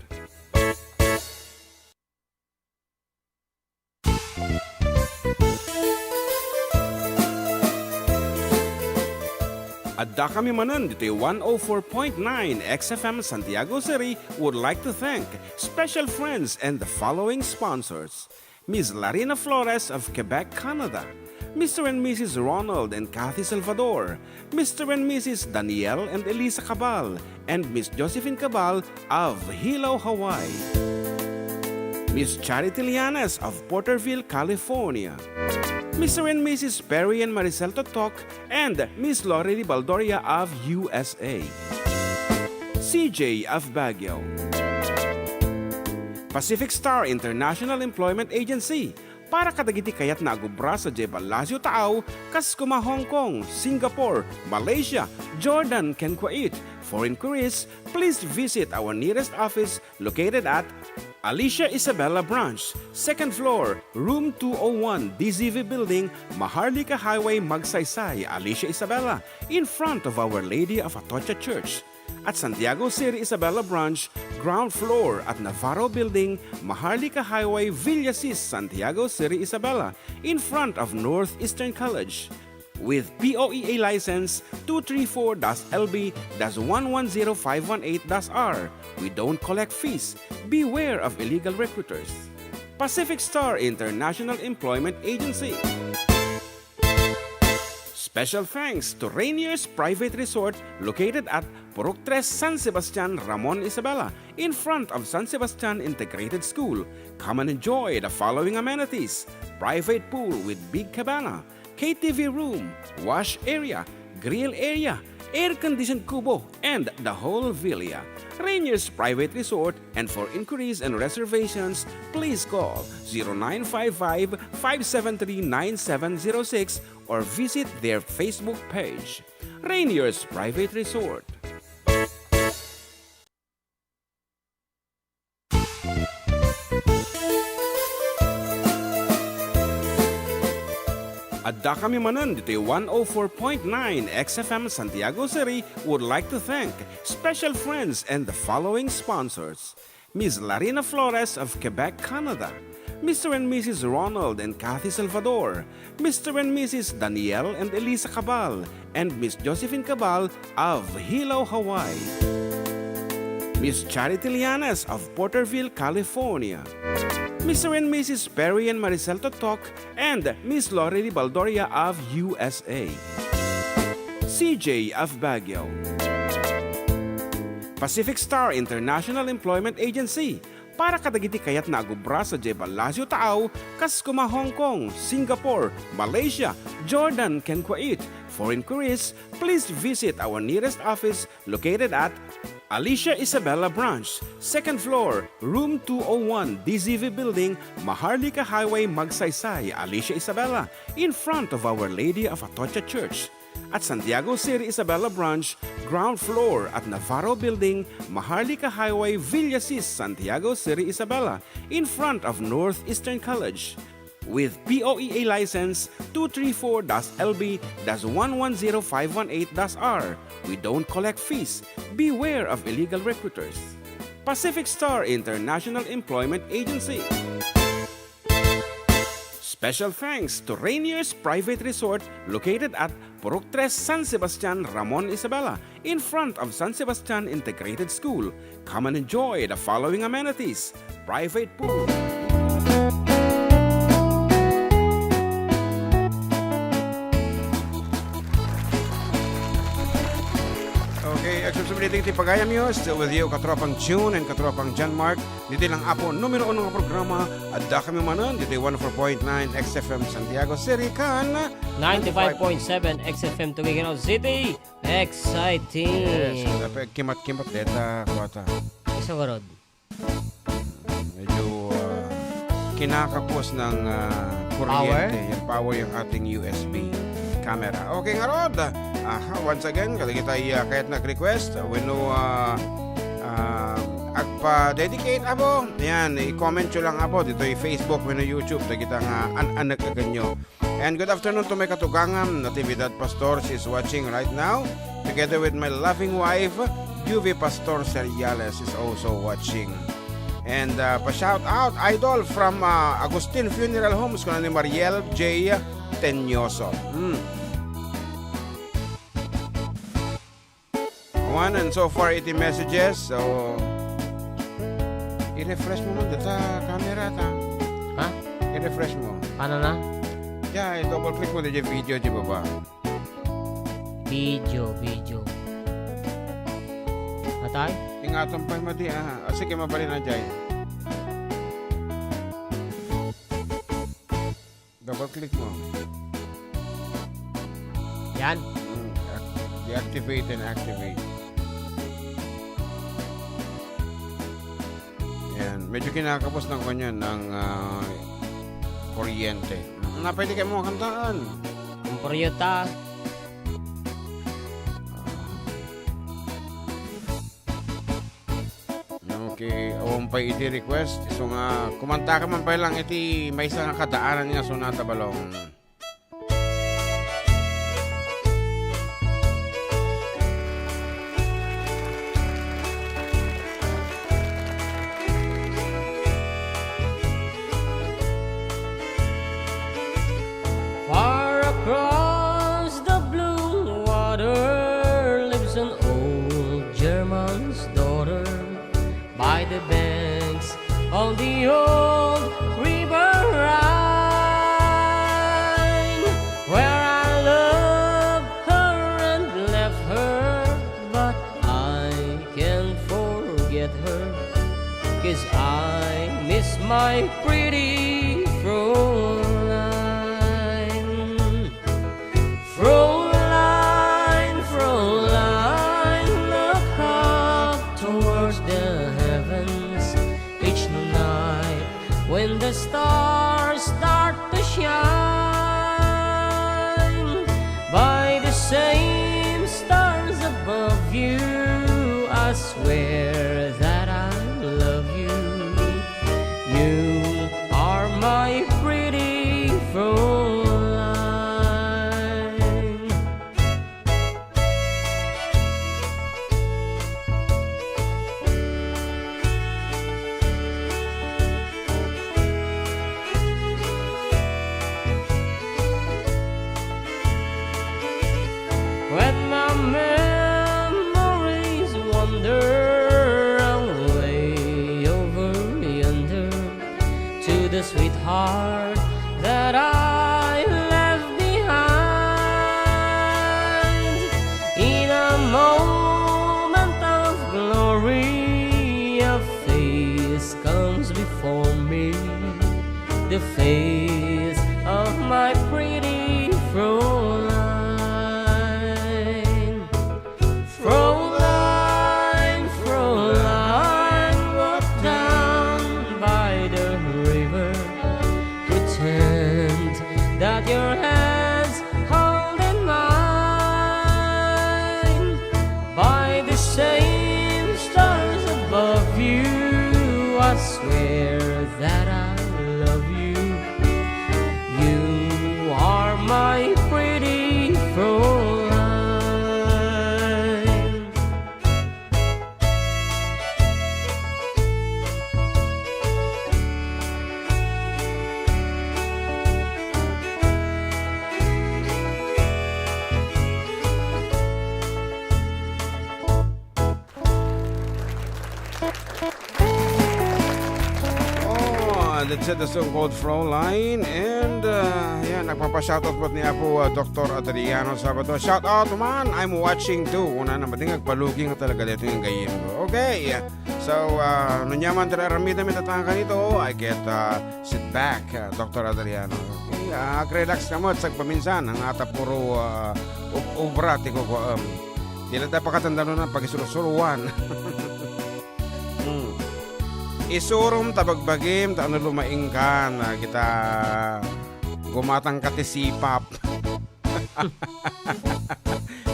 Addakami manen ditoy one oh four point nine X F M Santiago City would like to thank special friends and the following sponsors: Miss Larina Flores of Quebec, Canada, Mister and Missus Ronald and Kathy Salvador, Mister and Missus Daniel and Elisa Cabal, and Miss Josephine Cabal of Hilo, Hawaii, Miss Charity Lianes of Porterville, California, Mister and Missus Perry and Maricel Totok, and Miss Lori Baldoria of U S A, C J of Baguio, Pacific Star International Employment Agency, para kadagiti kayatna a agubra sadiay Palacio Taaw, kas kuma Hong Kong, Singapore, Malaysia, Jordan, ken Kuwait. For inquiries, please visit our nearest office located at Alicia Isabela Branch, second floor, room two oh one, D Z V Building, Maharlika Highway, Magsaysay, Alicia Isabela, in front of Our Lady of Atocha Church. At Santiago City Isabela Branch, ground floor at Navarro Building, Maharlika Highway, Villasis, Santiago City Isabela, in front of Northeastern College. With P O E A license two three four dash L B dash one one zero five one eight dash R, we don't collect fees. Beware of illegal recruiters. Pacific Star International Employment Agency. Special thanks to Rainier's Private Resort, located at Purok Tres, San Sebastian, Ramon Isabela, in front of San Sebastian Integrated School. Come and enjoy the following amenities: private pool with big cabana, K T V room, wash area, grill area, air-conditioned kubo, and the whole villa. Rainier's Private Resort, and for inquiries and reservations, please call zero nine five five, five seven three, nine seven zero six or visit their Facebook page, Rainier's Private Resort. Addakami manen ditoy one oh four point nine X F M Santiago City would like to thank special friends and the following sponsors: Miss Larina Flores of Quebec, Canada, Mister and Missus Ronald and Kathy Salvador, Mister and Missus Daniel and Elisa Cabal, and Miss Josephine Cabal of Hilo, Hawaii, Miss Charity Lianes of Porterville, California, Mister and Missus Perry and Maricel Totok, and Miss Lorely Baldoria of U S A, C J of Baguio, Pacific Star International Employment Agency, para kadagiti kayatna a agubra sadiay Palacio Taaw, kas kuma Hong Kong, Singapore, Malaysia, Jordan, ken Kuwait. For inquiries, please visit our nearest office located at Alicia Isabela Branch, second floor, room two oh one, D Z V Building, Maharlika Highway, Magsaysay, Alicia Isabela, in front of Our Lady of Atocha Church. At Santiago City Isabela Branch, ground floor at Navarro Building, Maharlika Highway, Villasis, Santiago City Isabela, in front of Northeastern College. With P O E A license two three four dash L B dash one one zero five one eight dash R, we don't collect fees. Beware of illegal recruiters. Pacific Star International Employment Agency. Special thanks to Rainier's Private Resort, located at Purok Tres, San Sebastian, Ramon Isabela, in front of San Sebastian Integrated School. Come and enjoy the following amenities: private pool. Okay, acceptability ti pagayam yo. Still with you, Katropang June and Katropang John Mark. Ditoy lang, Apo, numero uno nga programa. Addakami manen ditoy one oh four point nine X F M Santiago City ken ninety-five point seven X F M Tuguegarao City. Exciting! Yes, agkimat-kimat deta, kuwata. Isu garud. Medyo, ah, kinakapos ng, ah, kuryente, power? Yung power, yung ating U S B camera. Okay, ngarud. Aha, once again, kadagitay, ah, kayat nag-request, ah, wenno, ah, ah, agpa-dedicate, Apo. Yan, i-comment yo lang, Apo, ditoy Facebook, wenno YouTube, dagita nga an-anak aganyo. And good afternoon to my katugangam, Natividad Pastor. She's watching right now, together with my loving wife, Juvie Pastor Seriales is also watching. And, uh, pa-shout out, idol, from, uh, Agustin Funeral Homes, kuna ni Mariel J Tenyoso. Hmm. One, and so far iti messages, so i-refresh mo man data camera ta. Ha? I-refresh mo. Paano na? Yeah, i-double click mo di video di baba. Video, video. Atay? Ingaton pa madi, ah. Ah, sige, mabalin na jay. Double click mo. Yan. Mm, ac-, deactivate and activate. Yan. Medyo kinakabos ng kanya ng, ah, kuryente. Na pwede kayo mga kantaan. Ang kuryenta. Okay, awan pay iti request. Isu nga, kumanta ka man pay lang iti maysa nga kadaanan nga sonata, Balong. Far across the blue water lives an old German's daughter. By the banks of the old River Rhine, where I love her and left her, but I can't forget her, 'cause I miss my pretty Fräulein. Fräulein, Fräulein, look up towards the heavens each night when the stars start to shine. By the same stars above you, I swear that I love you. You are my pretty Fräulein. When my memories wander away over yonder, to the sweetheart that I left behind. In a moment of glory, a face comes before me, the face of my pretty Fräulein. Fräulein, Fräulein, walk down by the river. Pretend that your hands holding mine. By the same stars above you, I swear that I love you. You are my pretty Fräulein. Oh, that's it, the song called Fräulein. And, uh, yan, nagpapa-shoutout po ni Apo, uh, Doktor Adriano Sabado. Shout out, man! I'm watching too. Una na, mading agpalugi nga talaga dito yung gayim ko. Okay. So, uh, nunyaman tira aramidam itatangan ito, I get, uh, sit back, uh, Doktor Adriano. Okay, uh, relax ka mo at sagpaminsan, ang ata puro, uh, ub-, ubra, ti kukuam. Dila ta pakatandano na pagisurusuruan. Hmm. Isurom ta bagbagim, ta ano lumaing ka, na kita gumatang ka ti sipap.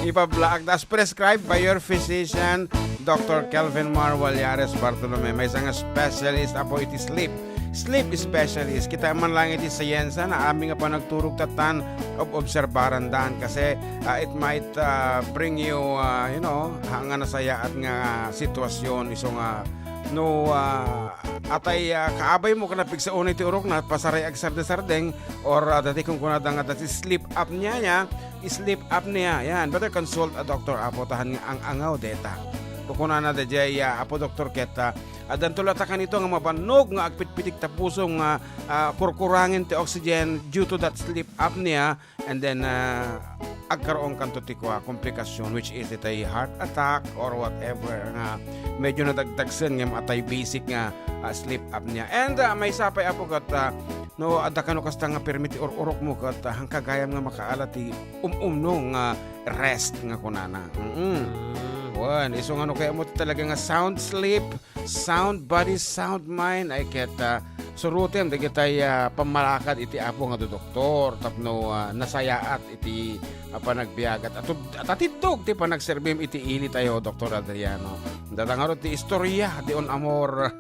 Ipablaak ta as prescribed by your physician, Doktor Kelvin Mar Wallares Bartolome. Maysa nga specialist apo iti sleep. Sleep specialist. Kita man lang iti siyensa na amin nga panagturog tatan ob-, obserbaran dan kasi, ah, it might, ah, bring you, ah, you know, ha, nga nasayaat nga sitwasyon isu nga no, ah, atay, ah, kaabay mo ken napigsaunay ti urok na, pasaray agsardesardeng, or, ah, dati kunkunada nga dati sleep apnea niya, sleep apnea. Yan, better consult a doctor, Apo, ta haan nga ang-angaw deta. Kukunana daydiay, ah, Apo Doktor, ket, ah, addanto latta kanito nga mabannog nga agpitpitik ta puso nga, ah, kurkurangen ti oxygen due to that sleep apnea, and then, ah, agkaroon kanto ti kua, komplikasyon, which is itay heart attack or whatever nga medyo nadagdagsen ngem atay basic nga, ah, sleep apnea. And, ah, maysa pay, Apo, ket, ah, no adda kano kasta nga permi ti ur-urokmo ket, ah, haanka gayam nga makaala ti um-umno nga rest nga kunana. Mm. Mm. Wen, isu nga no kayatmo ti talaga nga sound sleep, sound body, sound mind, ay ket, ah, surotem dagitay, ah, pammalakad iti Apo nga dodoktor tapno, ah, nasayaat iti, ah, panagbiag. At atud-, at atiddog ti panagserbim iti ili tayo, Doktor Adriano. Data ngarud ti istorya di un amor.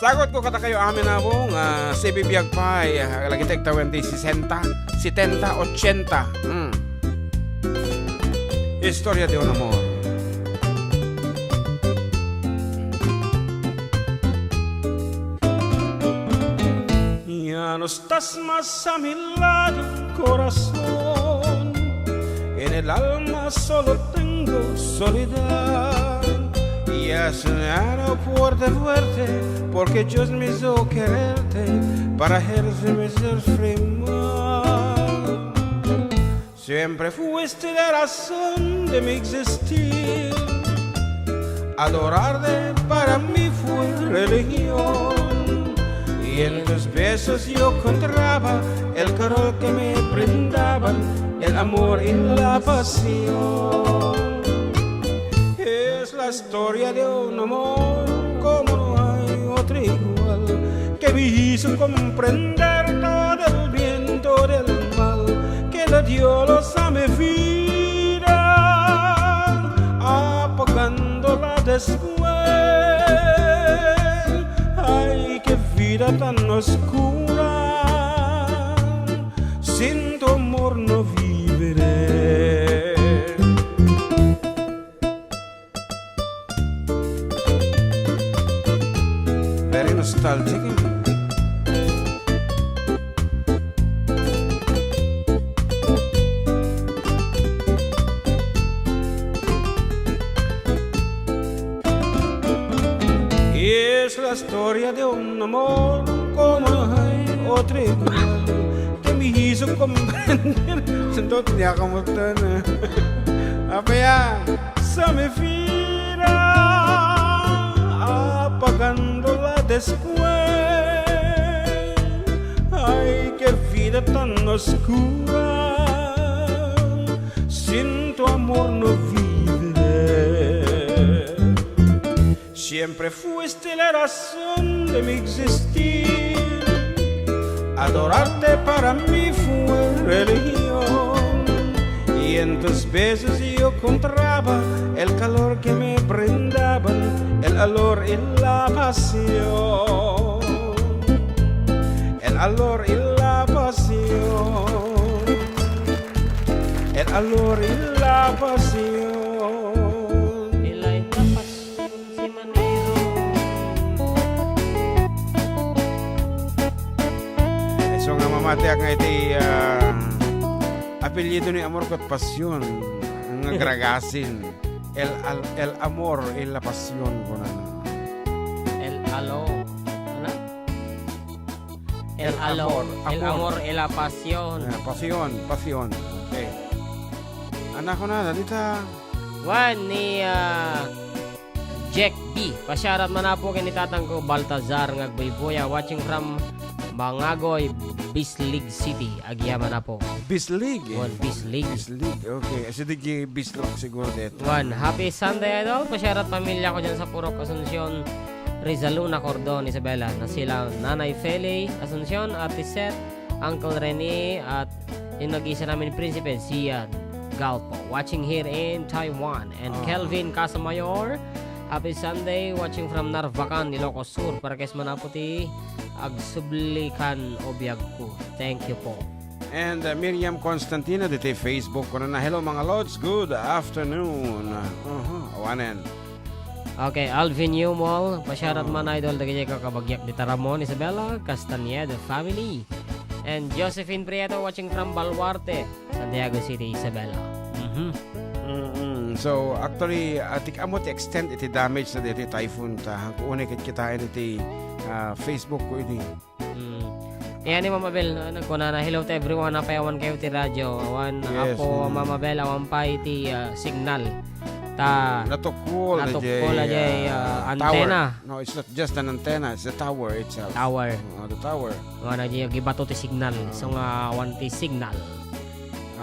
Sagot ko kadakayo amin, Apo, nga sibibiag pay, ah, lagita agtawen ti sesenta, setenta, ochenta. Hmm. Historia de un amor. Ya no estás más a mi lado, corazón. En el alma solo tengo soledad. Y es una fuerte, fuerte, porque Dios me hizo quererte para hacerme sufrir más. Siempre fuiste la razón de mi existir. Adorarte para mí fue religión. Y en tus besos yo encontraba el calor que me brindaban el amor y la pasión. Es la historia de un amor como no hay otro igual, que me hizo comprender todo el bien, todo el mal, que le dio luz a mi vida, apagándola después. Ay, qué vida tan oscura, sin tu amor no viviré. Very nostalgic, eh. Es la historia de un amor como no hay otro igual, que me hizo comprender. Santo, niya kamutan, eh. Apaya, sa mi vida, apagándola después. Ay, qué vida tan oscura, sin tu amor no viviré. Siempre fuiste la razón de mi existir. Adorarte para mí fue religión. Y en tus besos yo encontraba el calor que me brindaban, el calor y la pasión. El calor y la pasión. El calor y la pasión. Ilay na pasyon si Manero. Isu nga mamatiak nga iti, ah, apelyido ni Amor ket Pasyon nga gragasin. El al-, el amor y la pasión, kunana. El alo. Ano? El El alo, amor, el amor. Amor, el la pasión. Ah, pasión, pasión. Okay. Anak ko na, dita. Wen ni, ah, Jack B. Pasiarat man, Apo, ken ni tatangko Baltazar nga agbuybuya, watching from Mangagoy, Bislig City. Agyamanak, Apo. Bislig, eh. Wen, Bislig. Bislig, okay. Kasi di gi Bislak siguro dito. Wen, happy Sunday, Idol. Pasiarat pamilya ko dyan sa Purok Asuncion, Rizaluna, Cordon, Isabela. Na sila Nanay Feli Asuncion, Ate Seth, Uncle Rene, at yung nag-iisa namin prinsipe, Zian Galpo. Watching here in Taiwan. And Oh. Kelvin Casamayor, happy Sunday. Watching from Narvacan, Ilocos Sur. Para kay Manaputi, agsubli kan o biag ko. Thank you po. And, uh, Miriam Constantino, diti Facebook, kunana, "Hello, mga Lods. Good afternoon." Uh-huh. Awanen. Okay, Alvin Yumol, pasiarat Oh. man, Idol, dagiti kakabagyak dita Ramon, Isabela, Castañeda family. And Josephine Prieto watching from Baluarte, Santiago City, Isabela. Mhm. Mm-mm. So, actually, ah, ti ammo ti extent iti damage na diti typhoon ta, hanko unay ket kitaen iti, ah, Facebook ko idi. Mm. Kaya ni Mama Bel, no, nagkunana, "Hello to everyone, apay awan kayo ti radyo?" Awan, yes, Apo, mm. Mama Bel, awan pay ti, ah, signal. Ta, natukkol, natukkol, ajay, ajay, ah, ah, antena. Tower. No, it's not just an antenna, it's the tower itself. Tower. Oh, the tower. Awan, ajay, gibato ti signal. Ah. So nga, awan ti signal.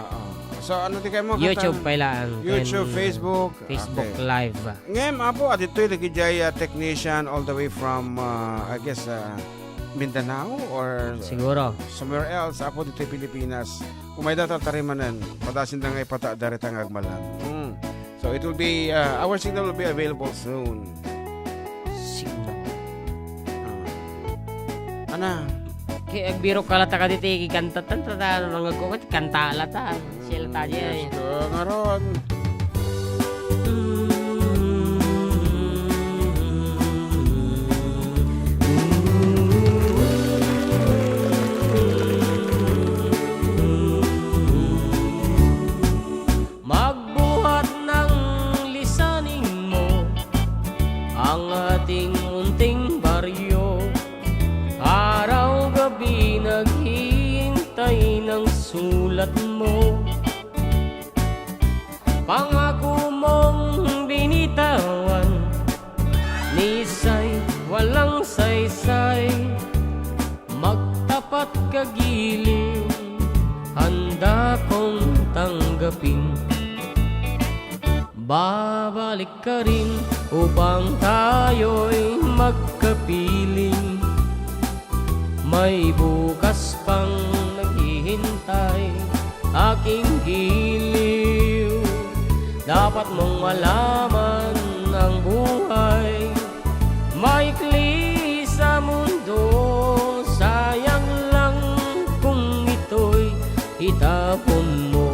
Oo. So, ano ti kaymo, YouTube katan-, pay laeng, YouTube, ken Facebook. Facebook, okay. Live. Ngem, Apo, aditoy dagiti, ah, technician all the way from, ah, I guess, ah, Mindanao or siguro somewhere else, Apo, ditoy Pilipinas. Umayda ta tarimanen, padasinda nga ipataada dita nga agmalem. Mm. So, it will be, uh, our signal will be available soon. Signal. Ah. Ana? Kay agbirok ka lata kaditi, kanta, tanta, ta, nangagko, kanta lata. Siya lata, Diyos ko, ngaron. Magbuhat ng lisaning mo, ang ating munting baryo. Araw-gabi naghihintay ng sulat mo. Pangako mong binitawan, nisay walang saysay. Magtapat kagiliw, handa kong tanggapin. Babalik ka rin upang tayo'y magkapiling. May bukas pang naghihintay, aking giliw. Dapat mong malaman ang buhay. Maikli sa mundo, sayang lang kung ito'y itapon mo.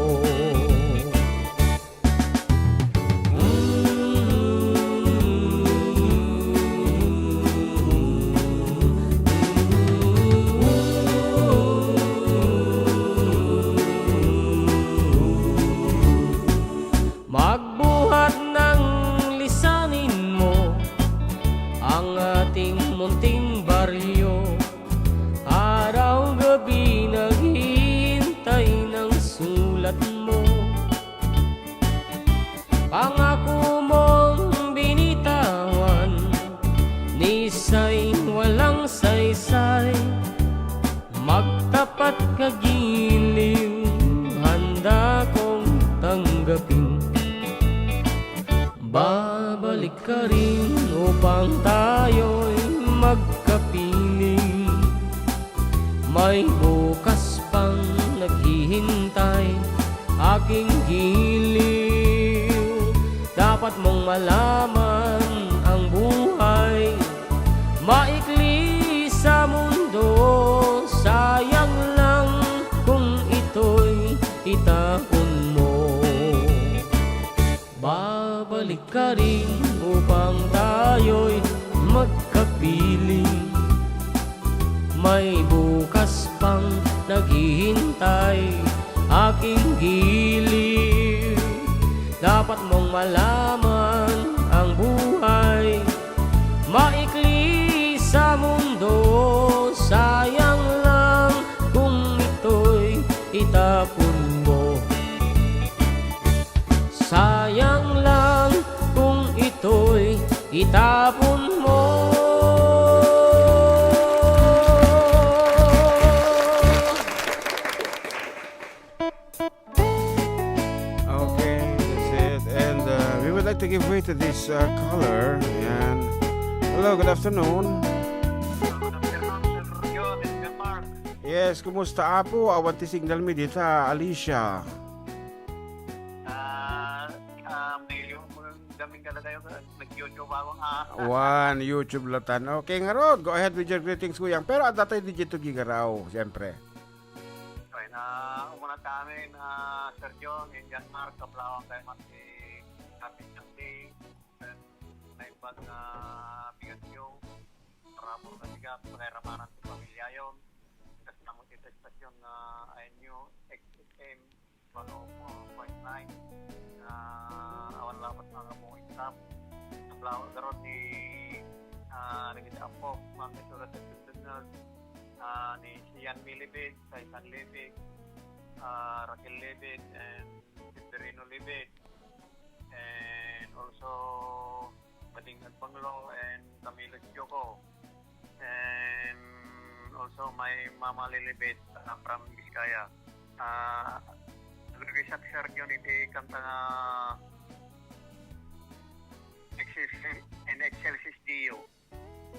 Magbuhat ng lisanin mo ang ating munting baryo. Araw-gabi naghihintay ng sulat mo. Pangako mong binitawan, nisay walang saysay. Magtapat kagiliw, handa kong tanggapin. Babalik ka rin upang tayo'y magkapiling. May bukas pang naghihintay, aking giliw. Dapat mong malaman ang buhay. Maikli sa mundo, sayang lang kung ito'y itapon mo. Babalik ka rin upang tayo'y magkapiling. May bukas pang naghihintay, aking giliw. Dapat mong malaman ang buhay. Maikli sa mundo, sayang lang kung ito'y itapon mo. Sayang lang kung ito'y itapon mo. Okay, that's it. And, uh, we would like to give way to this, uh, caller. Ayan. Hello, good afternoon. Good afternoon, Sir Rio. This is Mark. Yes, kumusta, Apo? Awan ti signal mi dita, Alicia. Ah, ah, medyo daming ka na tayo, nag-YouTube ako, ah. One, YouTube latan. Okay, ngarud, go ahead with your greetings, Kuyang. Pero adda tayo digital gigaraw, siyempre. Okay, na umuna ta amin, ah, Sir John, Indian Mark, Kablawang, kay Mark, si Happy Sunday, and naimbag na bigat yung, para po na siga, pagkairamanan sa pamilya yun. Kasi naman, ita estasion nga I N U X F M one oh four point nine, nga awan labat nga among staff. Naglaon garud ni, ah, Regis Apo, Ma'am Itura Tagtagtagnas, ah, ni Sian Milibid, Saisan Libid, ah, Raquel Libid, and Severino Libid, and also Bading Agbanglo and Camilo Choco, and also my Mama Lilibit, uh, from Vizcaya. Uh, Nagrequest si Sergio iti kanta nga Excelsis, in Excelsis Deo.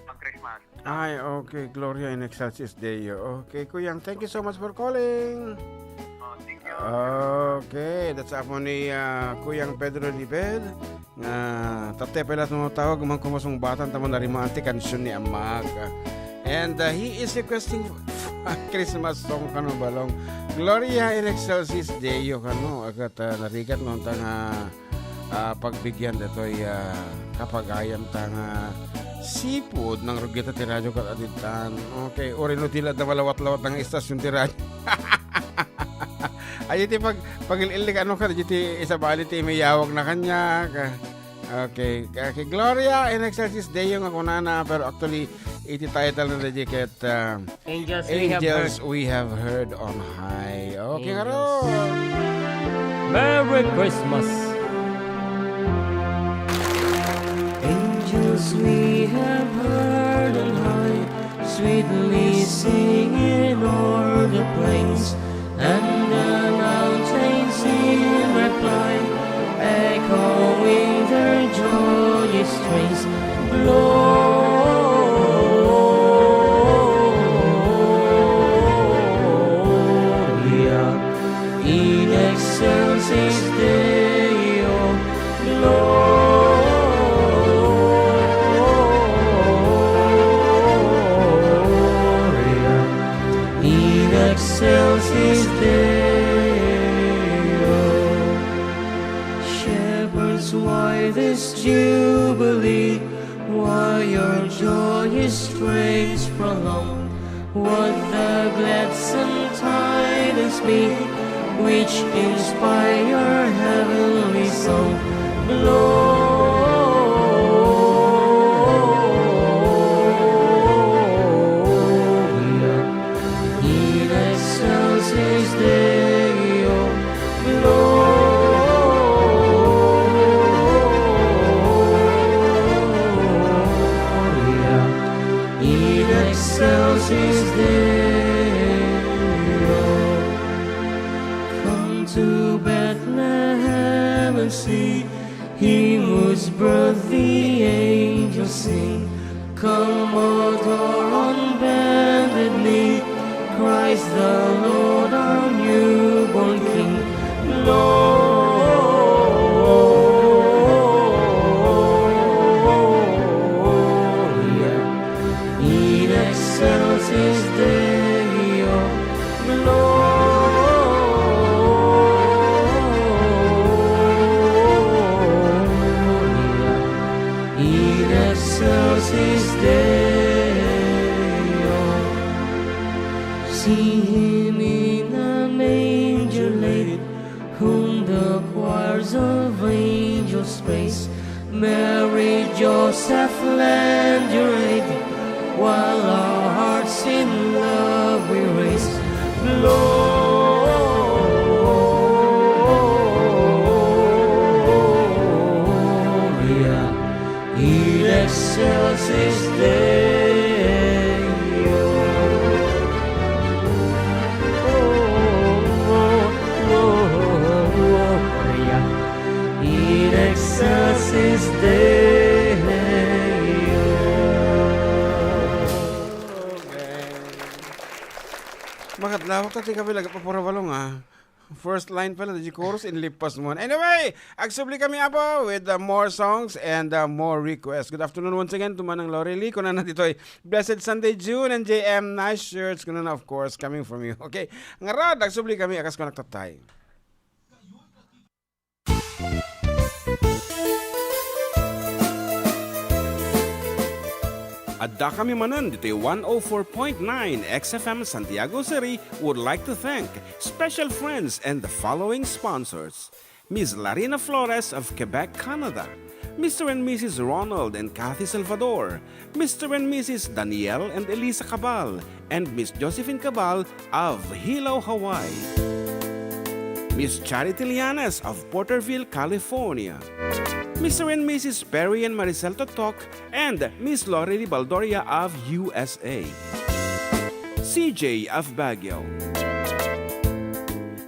Pag Christmas. Ay, okay. Gloria in Excelsis Deo. Okay, Kuyang, thank you so much for calling. Oh, thank you. Okay, that's upon ni, ah, Kuyang Pedro Libed. Nga, tattay pala tumawag, man kumasungbatan, tama na rin mga anti kansion ni Amak. And, ah, he is requesting Christmas song, kano, Balong. Gloria in Excelsis Deo, kano, agat, ah, narigat no, ta nga, ah, pagbigyan datoy, ah, kapagayam ta nga sipud nang rugi ta ti radyo kat aditan. Okay, uri no ti la da malawat-lawat nga istasyon ti radyo. Ay, iti pag-, pagil-ilik, ano ka, iti isabali ti imiyawag na kanya, ka. Okay, ka-, kay Gloria in Excelsis Deo nga kunana, pero actually, iti title na di ket, ah, Angels we have Angels heard. We have heard on high. Okay, Angels. Karo. Merry Christmas. Angels we have heard on high, sweetly singing o'er the plains, and the mountains in reply, echoing their joyous strains. Gloria in excelsis Deo, Gloria in excelsis Deo. Shepherds, why this jubilee? Why your joyous strains prolong? What the gladsome tidings be, which inspire heavenly song? Gloria in excelsis Deo, Gloria in excelsis Deo. Come to Bethlehem and see, He whose birth the angels sing. Come, adore on bended knee, Christ the Lord, our newborn King. Gloria in excelsis Deo, Gloria in excelsis Deo. See him in a manger laid, whom the choirs of angels praise. Mary, Joseph, lend your aid, while our hearts in love we raise. Gloria in excelsis Deo. Gloria in excelsis Deo. Makadlawak ta ti kabilag, Papa Rabalong, ah. First line pala, di chorus, inlipas mo. Anyway, agsubli kami, Apo, with, uh, more songs and, uh, more requests. Good afternoon once again to Manang Lorely. Kunana ditoy, "Blessed Sunday, June and J M. Nice shirts." Kunana, of course, coming from you. Okay. Ngarud, agsubli kami, akas ko nagtatay. Adda kami manen ditoy one oh four point nine X F M Santiago City would like to thank special friends and the following sponsors: Miss Larina Flores of Quebec, Canada, Mister and Missus Ronald and Kathy Salvador, Mister and Missus Daniel and Elisa Cabal, and Miss Josephine Cabal of Hilo, Hawaii, Miss Charity Lianes of Porterville, California, Mister and Missus Perry and Maricel Totok, and Miss Lorely Baldoria of U S A, C J of Baguio,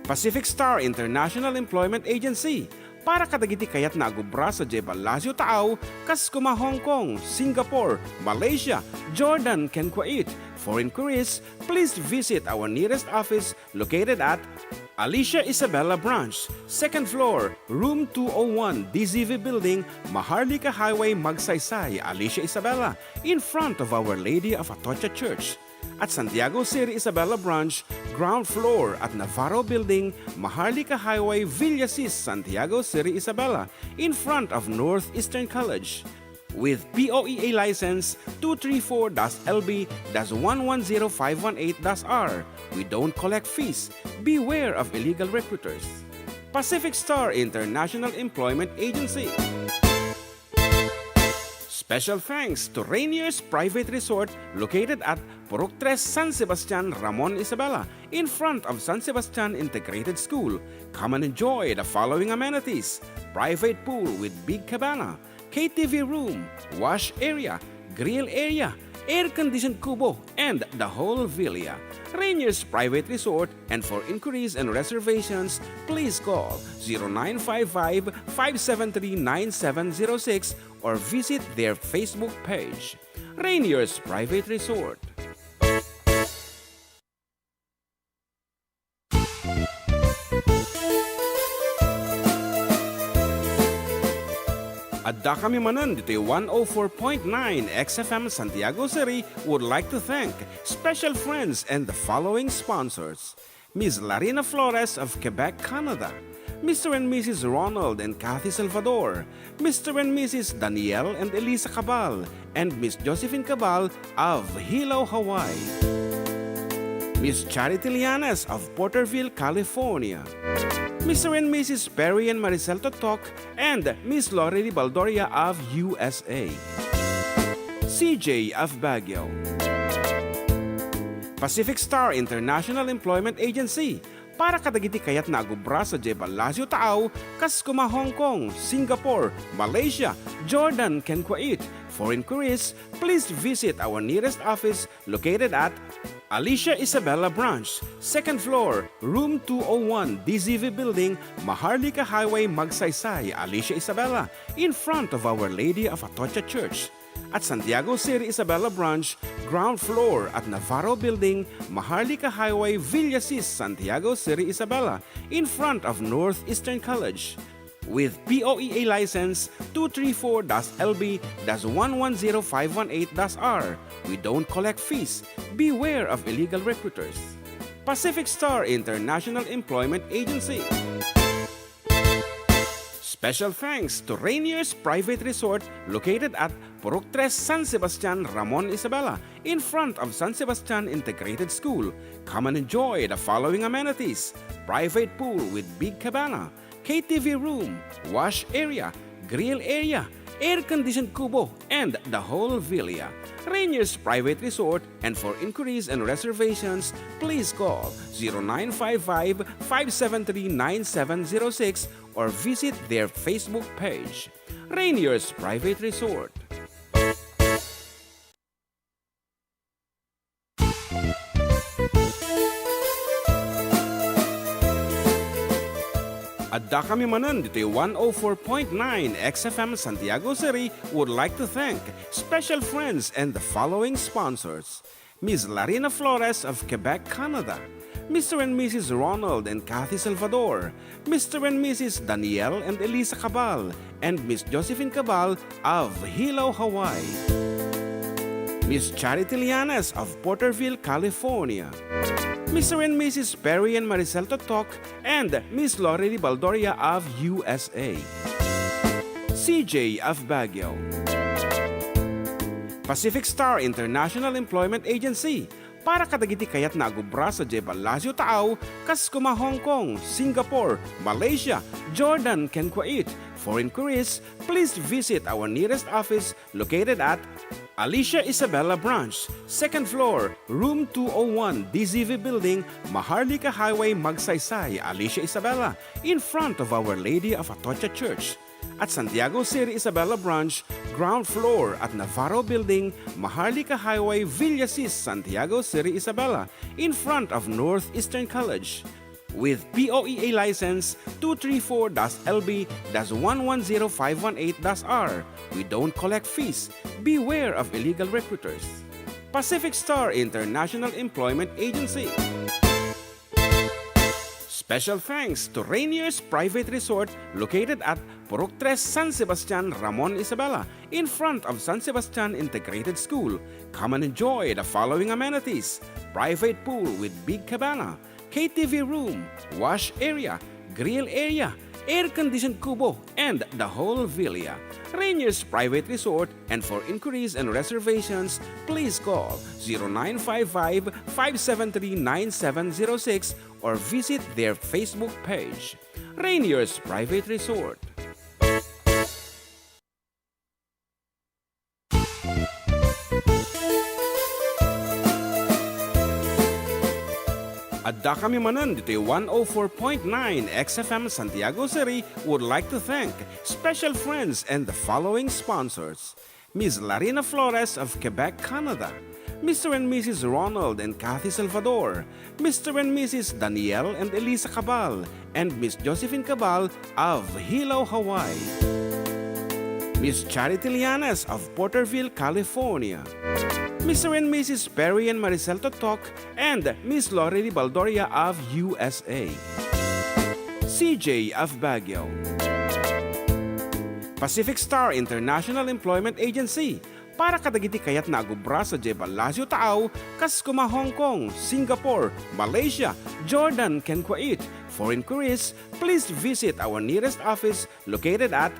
Pacific Star International Employment Agency, para kadagiti kayatna a gubra sadiay Palacio Taaw, kas kuma Hong Kong, Singapore, Malaysia, Jordan, ken Kuwait. For inquiries, please visit our nearest office located at Alicia Isabela Branch, second floor, room two oh one, D Z V Building, Maharlika Highway, Magsaysay, Alicia Isabela, in front of Our Lady of Atocha Church. At Santiago City Isabela Branch, ground floor at Navarro Building, Maharlika Highway, Villasis, Santiago City Isabela, in front of Northeastern College. With P O E A license two three four dash L B dash one one zero five one eight dash R, we don't collect fees. Beware of illegal recruiters. Pacific Star International Employment Agency. Special thanks to Rainier's Private Resort, located at Purok Tres, San Sebastian, Ramon Isabela, in front of San Sebastian Integrated School. Come and enjoy the following amenities: private pool with big cabana, K T V room, wash area, grill area, air-conditioned kubo, and the whole villa. Rainier's Private Resort, and for inquiries and reservations, please call zero nine five five, five seven three, nine seven zero six or visit their Facebook page. Rainier's Private Resort. Adda kami manen ditoy one oh four point nine X F M Santiago City would like to thank special friends and the following sponsors: Miss Larina Flores of Quebec, Canada, Mister and Missus Ronald and Kathy Salvador, Mister and Missus Daniel and Elisa Cabal, and Miss Josephine Cabal of Hilo, Hawaii, Miss Charity Lianes of Porterville, California, Mister and Missus Perry and Maricel Totok, and Miss Lorely Baldoria of U S A, C J of Baguio, Pacific Star International Employment Agency, para kadagiti kayatna a gubra sadiay Palacio Taaw, kas kuma Hong Kong, Singapore, Malaysia, Jordan, ken Kuwait. For inquiries, please visit our nearest office located at Alicia Isabela Branch, second floor, room two oh one, D Z V Building, Maharlika Highway, Magsaysay, Alicia Isabela, in front of Our Lady of Atocha Church. At Santiago City Isabela Branch, ground floor at Navarro Building, Maharlika Highway, Villasis, Santiago City Isabela, in front of Northeastern College. With P O E A license two three four dash L B dash one one zero five one eight dash R, we don't collect fees. Beware of illegal recruiters. Pacific Star International Employment Agency. Special thanks to Rainier's Private Resort, located at Purok Tres, San Sebastian, Ramon Isabela, in front of San Sebastian Integrated School. Come and enjoy the following amenities: private pool with big cabana, K T V room, wash area, grill area, air-conditioned kubo, and the whole villa. Rainier's Private Resort, and for inquiries and reservations, please call zero nine five five, five seven three, nine seven zero six or visit their Facebook page, Rainier's Private Resort. Adda kami manen ditoy one oh four point nine X F M Santiago City would like to thank special friends and the following sponsors: Miss Larina Flores of Quebec, Canada, Mister and Missus Ronald and Kathy Salvador, Mister and Missus Daniel and Elisa Cabal, and Miss Josephine Cabal of Hilo, Hawaii, Miss Charity Lianes of Porterville, California, Mister and Missus Perry and Maricel Totok, and Miss Lorely Baldoria of U S A, C J of Baguio, Pacific Star International Employment Agency para kadagiti kayatna a agubra sadiay Palacio Taaw, kas koma Hong Kong, Singapore, Malaysia, Jordan, ken Kuwait. For inquiries, please visit our nearest office located at Alicia Isabela Branch, second floor, room two oh one, D Z V Building, Maharlika Highway, Magsaysay, Alicia Isabela, in front of Our Lady of Atocha Church. At Santiago City Isabela Branch, ground floor at Navarro Building, Maharlika Highway, Villasis, Santiago City Isabela, in front of Northeastern College. With P O E A license two three four dash L B dash one one zero five one eight dash R, we don't collect fees. Beware of illegal recruiters. Pacific Star International Employment Agency. Special thanks to Rainier's Private Resort located at Purok Tres, San Sebastian, Ramon Isabela, in front of San Sebastian Integrated School. Come and enjoy the following amenities: private pool with big cabana, K T V room, wash area, grill area, air-conditioned kubo, and the whole villa. Rainier's Private Resort, and for inquiries and reservations, please call zero nine five five, five seven three, nine seven zero six or visit their Facebook page. Rainier's Private Resort. Adda kami manen ditoy one oh four point nine X F M Santiago City would like to thank special friends and the following sponsors: Miss Larina Flores of Quebec, Canada, Mister and Missus Ronald and Kathy Salvador, Mister and Missus Daniel and Elisa Cabal, and Miss Josephine Cabal of Hilo, Hawaii. Miss Charity Lianes of Porterville, California. Mister and Missus Perry and Maricel Totok and Miss Lorely Baldoria of U S A. C J of Baguio. Pacific Star International Employment Agency para kadagiti kayatna a gubra sadiay Palacio Taaw, kas koma Hong Kong, Singapore, Malaysia, Jordan, ken Kuwait. For inquiries, please visit our nearest office located at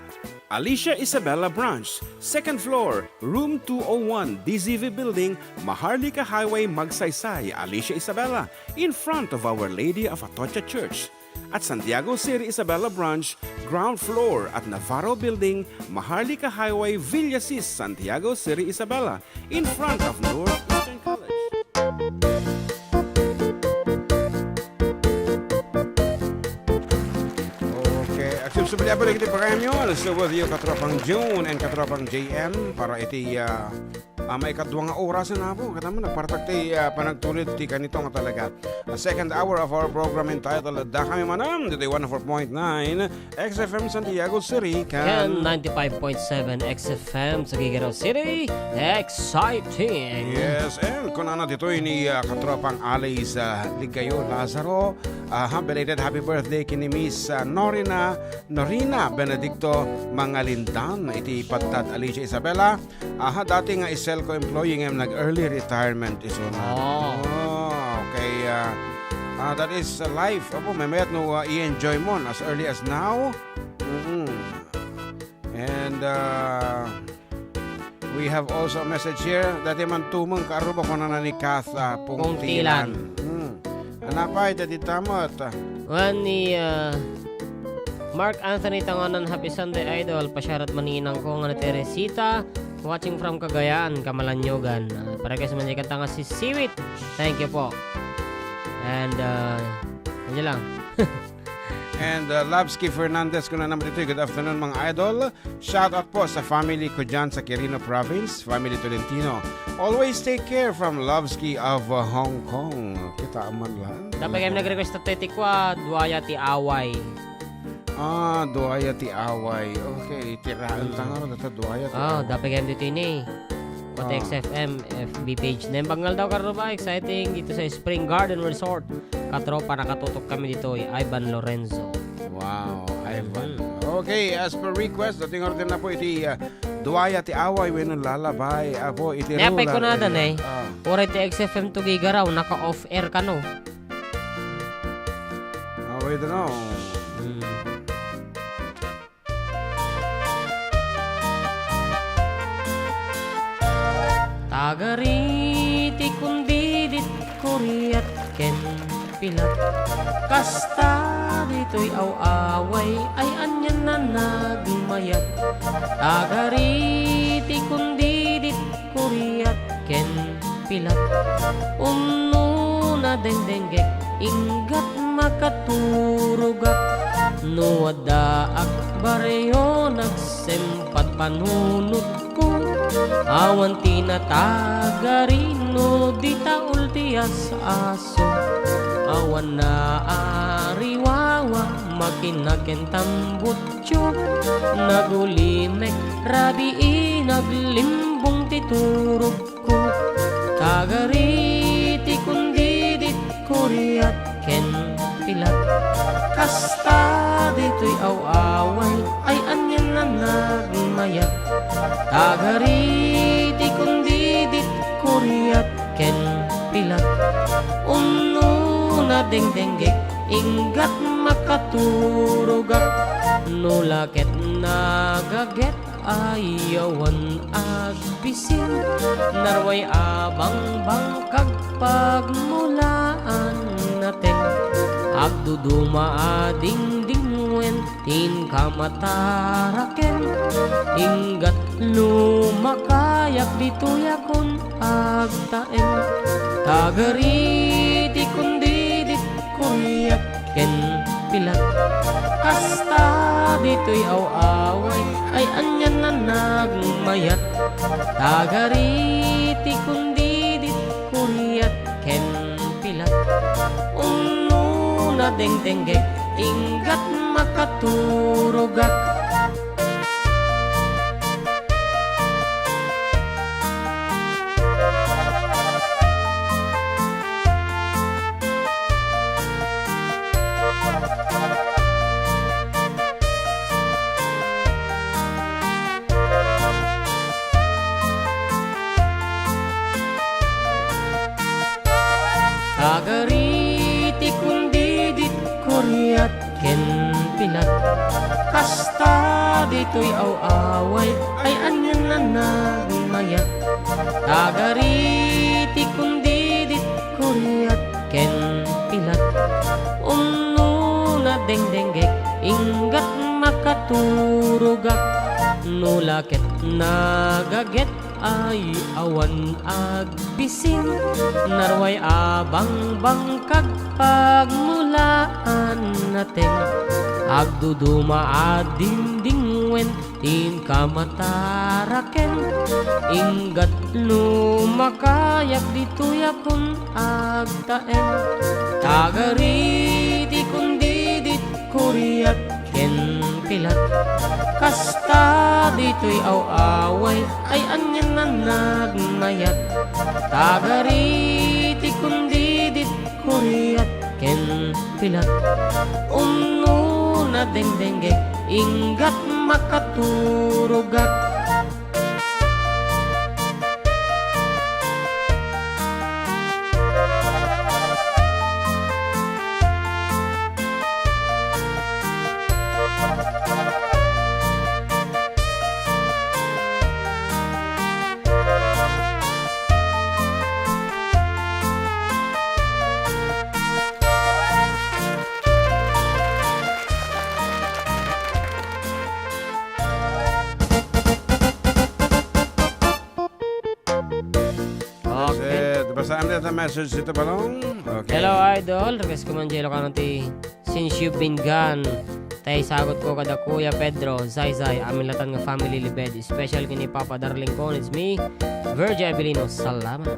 Alicia Isabela Branch, second floor, room two oh one, D Z V Building, Maharlika Highway, Magsaysay, Alicia Isabela, in front of Our Lady of Atocha Church. At Santiago City Isabela Branch, ground floor at Navarro Building, Maharlika Highway, Villasis, Santiago City Isabela, in front of Northeastern College. Okay, agsubsubli a balik iti programyo. Still with you, Katropang June and Katropang J M, para iti, ah, ah, maikadua nga oras na po. Kataman, nagpartak ti, ah, panagtulid ti kanito nga talaga. A second hour of our program entitled Adda Kami Manen, ditoy one oh four point nine X F M Santiago City, ken ninety-five point seven X F M Tuguegarao City. Exciting! Yes, and kunana ditoy ni, ah, Katropang Alice, ah, Ligayo Lazaro. Aha, belated happy birthday ken ni Miss, ah, Norina, Norina Benedicto Mangalindan iti Padtat, Alicia Isabela. Aha, dati nga Iselco employee ngem nag-early retirement isun. Oh. Oh, okay, ah, ah, that is, ah, life. Apo, maymayat no, ah, i-enjoy mo as early as now. Mm-mm. And, ah, we have also a message here. Dati man tumeng karuba kunana ni Kath, ah, Pungtilan. Pungtilan. Hmm. Anapay, dati tamat, ah. Wen ni, ah, Mark Anthony Tanganan, "Happy Sunday, Idol. Pasyarat maninang ko nga ni Teresita, watching from Cagayan, Kamalanyogan." Ah, para guys, man kanta nga si Siwit. Thank you po. And, ah, ano lang. And, uh, Lavsky Fernandez, kuna naman ito, "Good afternoon, mga idol. Shout out po sa family ko dyan sa Quirino Province, family Tolentino. Always take care from Lavsky of, uh, Hong Kong." Kita man lang. Dapat kayo nag-request na Tete Kwa, Duaya ti Away. Ah, Duaya ti Away. Okay, tiraan ta nga, data Duaya ti Away. Ah, dapat kayo dito ini. Pati X F M F B page. Nembang nga daw karon ba, exciting dito sa Spring Garden Resort. Katropa, nakatutok kami dito, Ivan Lorenzo. Wow, Ivan. Mm. Okay, as per request, dating order na po iti, ah, Duaya ti Away, wenno Lalabay, apo, iti Napay ko na dan eh. Ah. Ora iti X F M Tuguegarao, naka-off air ka, no? Ah, wait, no. Mm. Agari ti kundidit, kuriat ken pilat. Kasta ditoy aw-away ay anian a nagmayat. Agari ti kundidit, kuriat ken pilat. Umno nadengdenggek, inggat makaturogak. No addaak barrio, nagsempad panunotko. Awan ti natagari no di taul ti as-aso. Awan naariwawa, makina ken tambutso. Nagulimek rabii, naglimbong ti turog ko. Tagari ti kundidit, kuriat ken pilat. Kasta ditoy aw-away ay anian a nagmayat. Tagari ti kundidit, kuriat ken pilat. Umno nadengdenggek, inggat makaturogak. No la ket nagaget, ay awan agbisin, narway a bangbangkag pagmulaan nateng. Agduduma a dingdingwen ti inkamataraken, inggat lumakayak ditoy a kun agtaeng. Tagari ti kundidit, kuriat ken pilat. Kasta ditoy aw-away ay anian a nagmayat. Tagari ti kundidit, kuriat ken pilat. Umno nadengdenggek, inggat makaturogak. Tagari ti kundidit, kuriat ken pilat. Kasta ditoy aw-away ay anian a nagmayat. Tagari ti kundidit, kuriat ken pilat. Umno nadengdenggek, inggat makaturogak. No la ket nagaget, ay awan agbisin, narway a bangbangkag pagmulaan nateng. Agduduma a dingdingwen ti inkamataraken, inggat lumakayak ditoy a kun agtaeng. Tagari ti kundidit, kuriat ken pilat. Kasta ditoy aw-away ay anian a nagmayat. Tagari ti kundidit, kuriat ken pilat. Umno nadengdenggek, inggat makaturogak. Okay. That's it. Basaan dita message dita, Balong. Okay. Hello, idol. Request ko man, Jello, kano ti Since You've Been Gone. Tay sagot ko kada Kuya Pedro, Zaizay, amin latan nga family libed. Special kini Papa Darling ko, it's me, Virgie Abilino. Salamat.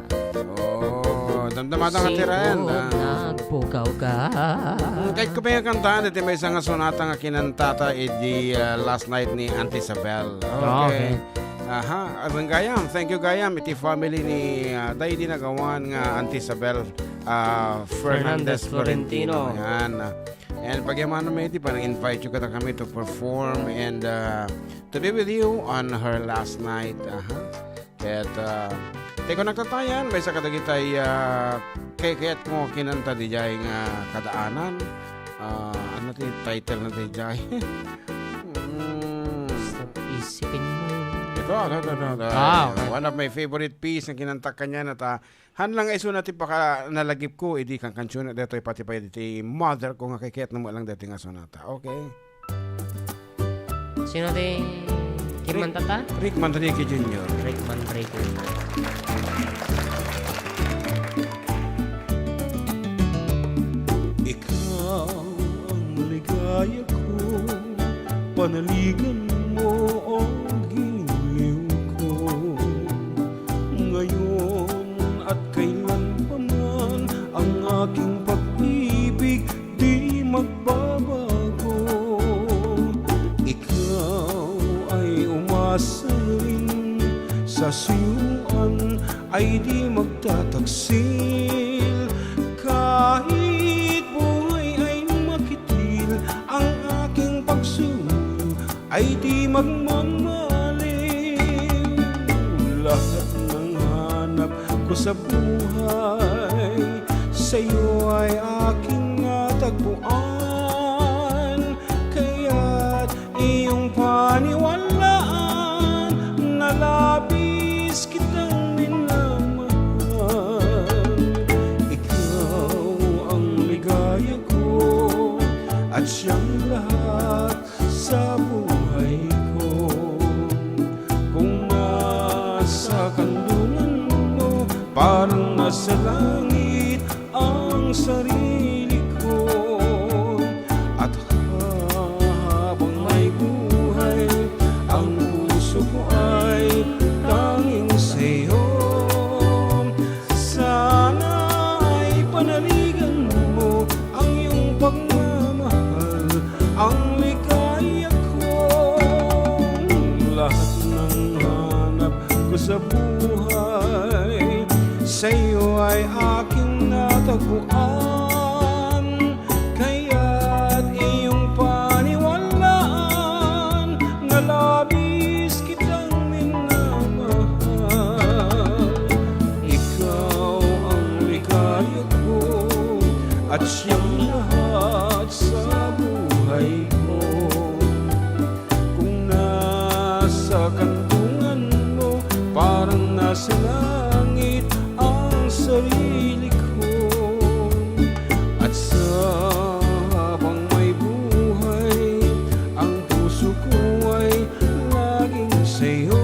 Oh, damdamatan nga ti Ren, ah. Nagpukaw ka. Mm, kahit ko pa nga kantaan, iti maysa nga sonata nga kinantata idi, ah, last night ni Auntie Isabel. Ah, okay. Okay. Aha, awan gayam. Thank you gayam iti family ni, ah, daydi nagawan nga Auntie Isabel, ah, Fernandez Fernandez Florentino. Florentino. Yan, ah. And pagyamanan mi iti panang-invite yo kadakami to perform and, ah, to be with you on her last night. Aha. Ket, ah, ti ko nagtatayan, maysa kadagitay, ah, kay-, kayat ko kinanta dijay nga kadaanan. Ah, ano ti title na dijay? Mm. Basta isipin mo. Da, da, da, da, da. Ah, okay. One of my favorite piece nga kinantak kaniana ta, han lang isuna ti paka-, nalagipko, idi kankansiona daytoy pati pay iti mother ko nga kayatna met lang daytoy nga sonata. Okay? Sino ti kimmanta ta? Rick Manrique Junior. Rick Manrique. Ikaw ang ligaya ko, panaligan mo ang giliw ko. Ngayon at kailan pa man, ang aking pag-ibig di magbabago. Ikaw ay umasarin sa suyuan, ay di magtataksil. Kahit buhay ay makitil, ang aking pagsuyo ay di magmamaliw. Lahat ng hanap ko sa buhay, sa'yo ay aking natagpuan. Kaya't iyong paniwalaan na labis kitang minamahal. Ikaw ang ligaya ko at siyang lahat sa buhay ko. Kung nasa kandungan mo, parang nasa langit ang sarili ko. At habang may buhay, ang puso ko ay tanging sa'yo. Sana ay panaligan mo ang iyong pagmamahal, ang ligaya ko. Lahat ng hanap ko sa buhay, sa'yo ay aking natagpuan. Kaya't iyong paniwalaan na labis kitang minamahal. Ikaw ang ligaya ko at siyang lahat sa buhay ko. Kung nasa kantungan mo, parang nasa langit ang sarili ko. At sa habang may buhay, ang puso ko ay laging sa'yo.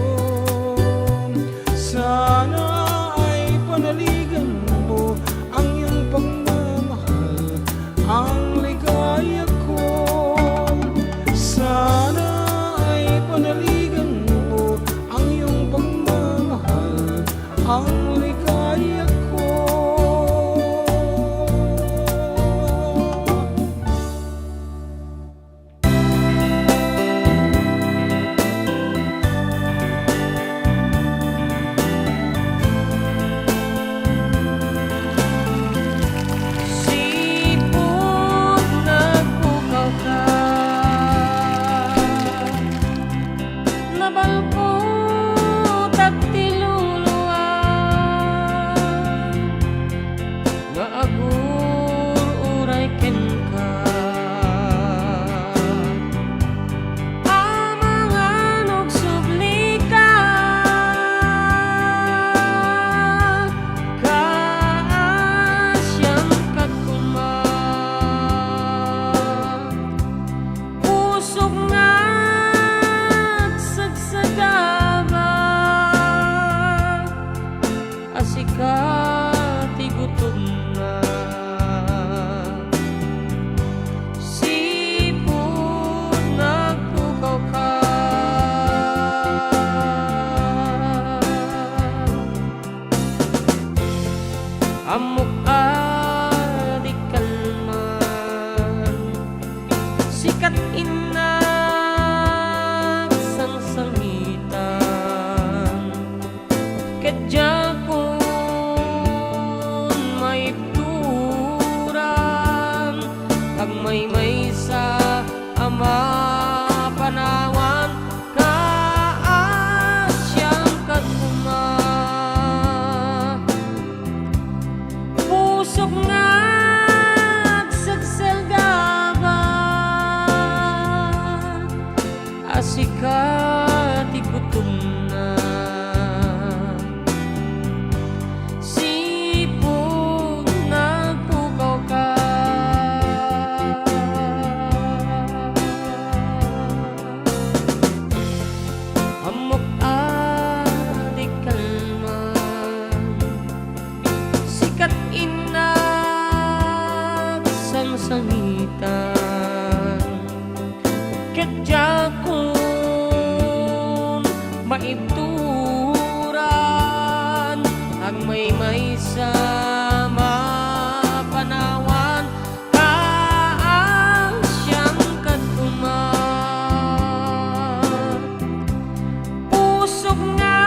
Sana ay panaligan mo ang iyong pagmamahal, ang ligaya Nangitan ket diakon maibturan, agmaymaysa mapanawan, kaasian ket uma. Pusok nga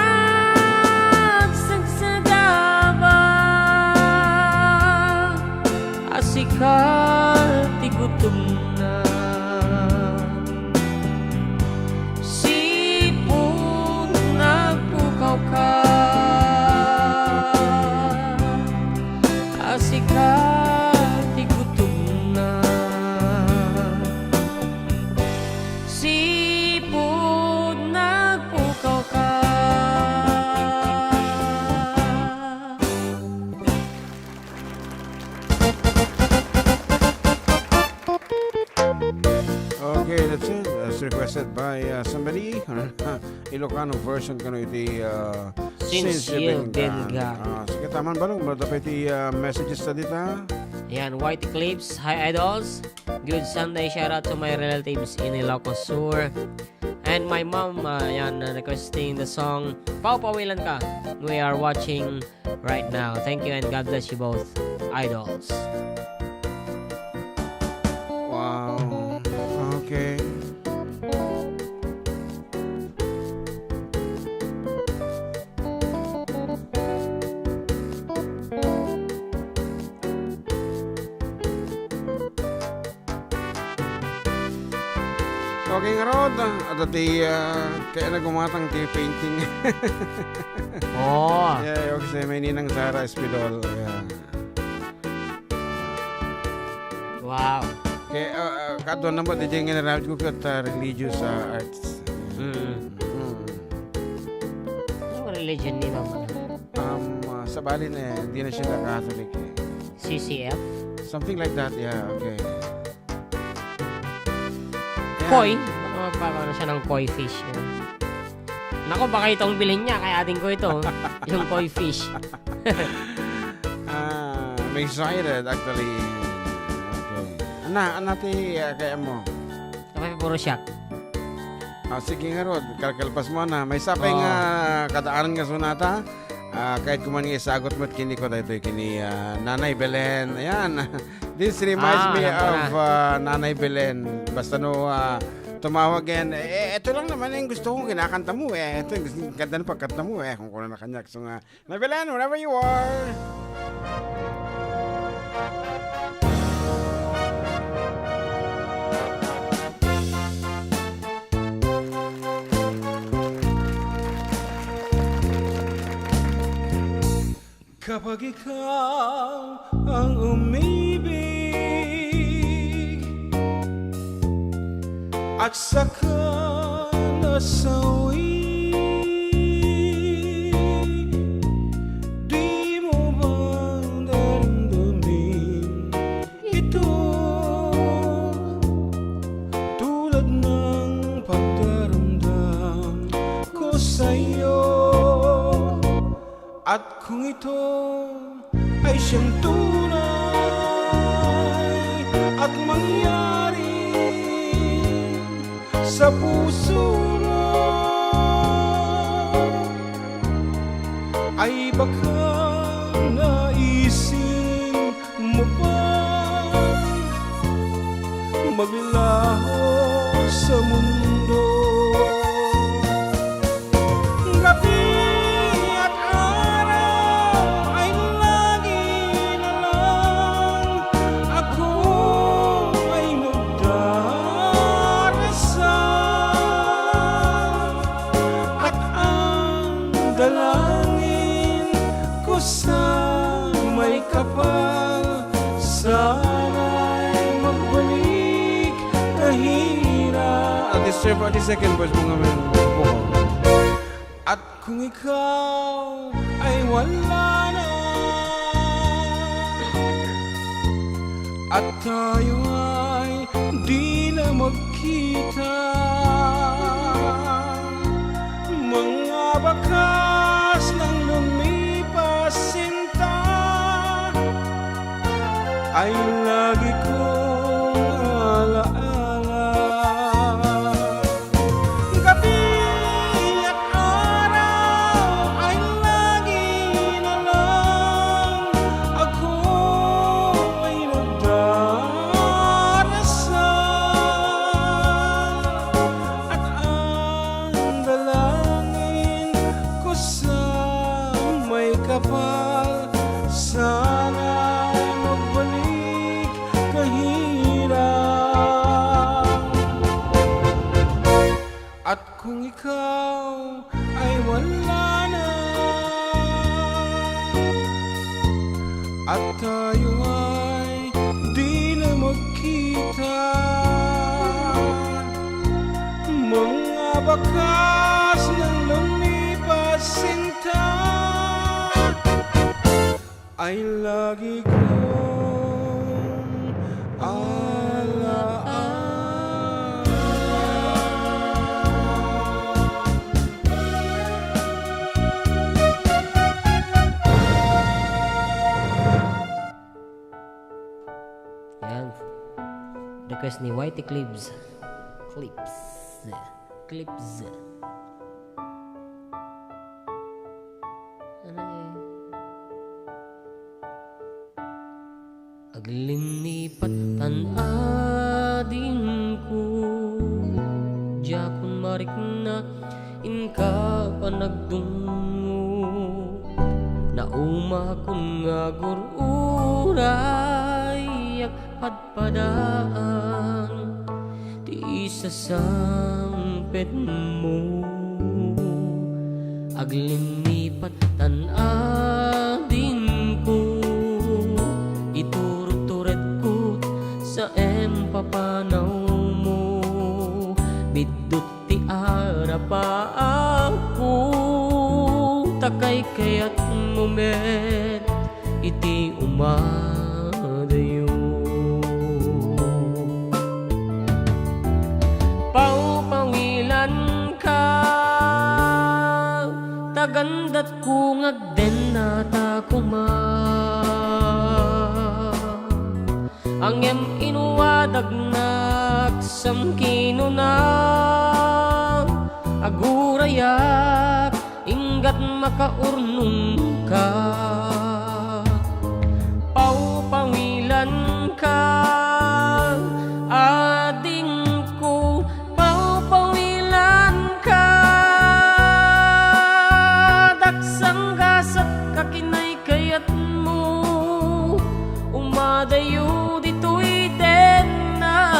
agsagsagaba, a sika ti gutomna. Sipud nagpukawka, a sika ti gutomna. Sipud nagpukawka. Okay, that's it. That's requested by, uh, somebody. Ilocano version kano iti, uh, Since Since You've You've Been Been Gone. Gone. Ah, sige, taman balong. Mada pa iti, uh, messages ta dita. Yan, White Eclipse. Hi, idols. Good Sunday. Shout out to my relatives in Ilocos Sur. And my mom, uh, yan, uh, requesting the song Pawpawilan Ka. We are watching right now. Thank you and God bless you both, idols. Wow. Okay. Okay, ngarud, adda ti, ah, kayatna gumatang ti painting. Oo. Yeah, okay, may ninang Sara Espidol. Yeah. Wow. Kaya, ah, ah, kaduan na mo, di dyan nga naramid ko kat, ah, religious, ah, arts. Mm. Mm. Ano religion ni Mama? Um, ah, sabali na eh, hindi na siya Catholic eh. C C F? Something like that, yeah, okay. Koi? Baka magpapano siya ng koi fish. Nako, baka itong bilhin niya, kaya ating ko ito. Yung koi fish. Ah, I'm excited, actually. Okay. Ana, ana ti, ah, kaya mo? Kapag puro siyak. Ah, sige nga, Rod. Kalkalpas mo na. May sapay Oo. nga kadaan nga sunata. Ah, kahit kuman nga isagot mo, kini ko daytoy, kini, ah, Nanay Belen. Ayan. This reminds Ah, me alam ko of, na. ah, Nanay Belen. Basta no, ah, tumawag yan. Eh, eh, ito lang naman yung gusto kong kinakanta mo eh. Ito yung gusto, ganda ng pagkanta mo eh. Kung kulang na kanyak. So nga, Nanay Belen, wherever you are. Kapag ikaw ang umibig at saka nasawi, di mo ba daramdamin ito? Tulad ng pagdaramdam ko sa'yo. At kung ito ay siyang tunay at mangyari sa puso mo, ay baka naisip mo pa maglaho sa mundo. Gabi at araw ay lagi na lang ako ay magdarasal. At ang dalangin ko sa may kapal, sana'y magbalik na hirap. At the serve, at the second verse mo nga, men. At kung ikaw ay wala na, at tayo ay di na magkita, mga bakas ng lumipas sinta ay lagi ko alaala. Gabi ket araw ay lagi na lang ako'y nagdarasal, at ang dalangin ko sa may kapal, sana'y magbalik kahirap. At kung ikaw ay wala na, at tayo ay di na magkita, mga bakas ng lumipas sinta ay lagi kong alaala. Yan. Request ni Y T Clips. Clips. Clips. Ano eh? Aglinnipat tan adingko, diakon marikna inka panagdungngo. Naumakon nga agur-uray, agpadpadaan ti isasangpetmo. Aglinnipat tan adingko, iturturedko sa impapanawmo. Biddut ti arapaakko, ta kaykayatmo met iti umadayo. Pawpawilanka, ta gandatko nga agdennata koma. Ngem inwadagnak sam kinuna, agurayak inggat makaurnongka. Pawpawilanka, adingko, pawpawilanka. Daksanggasat ka kinay kayatmo, umadayo ditoy denna.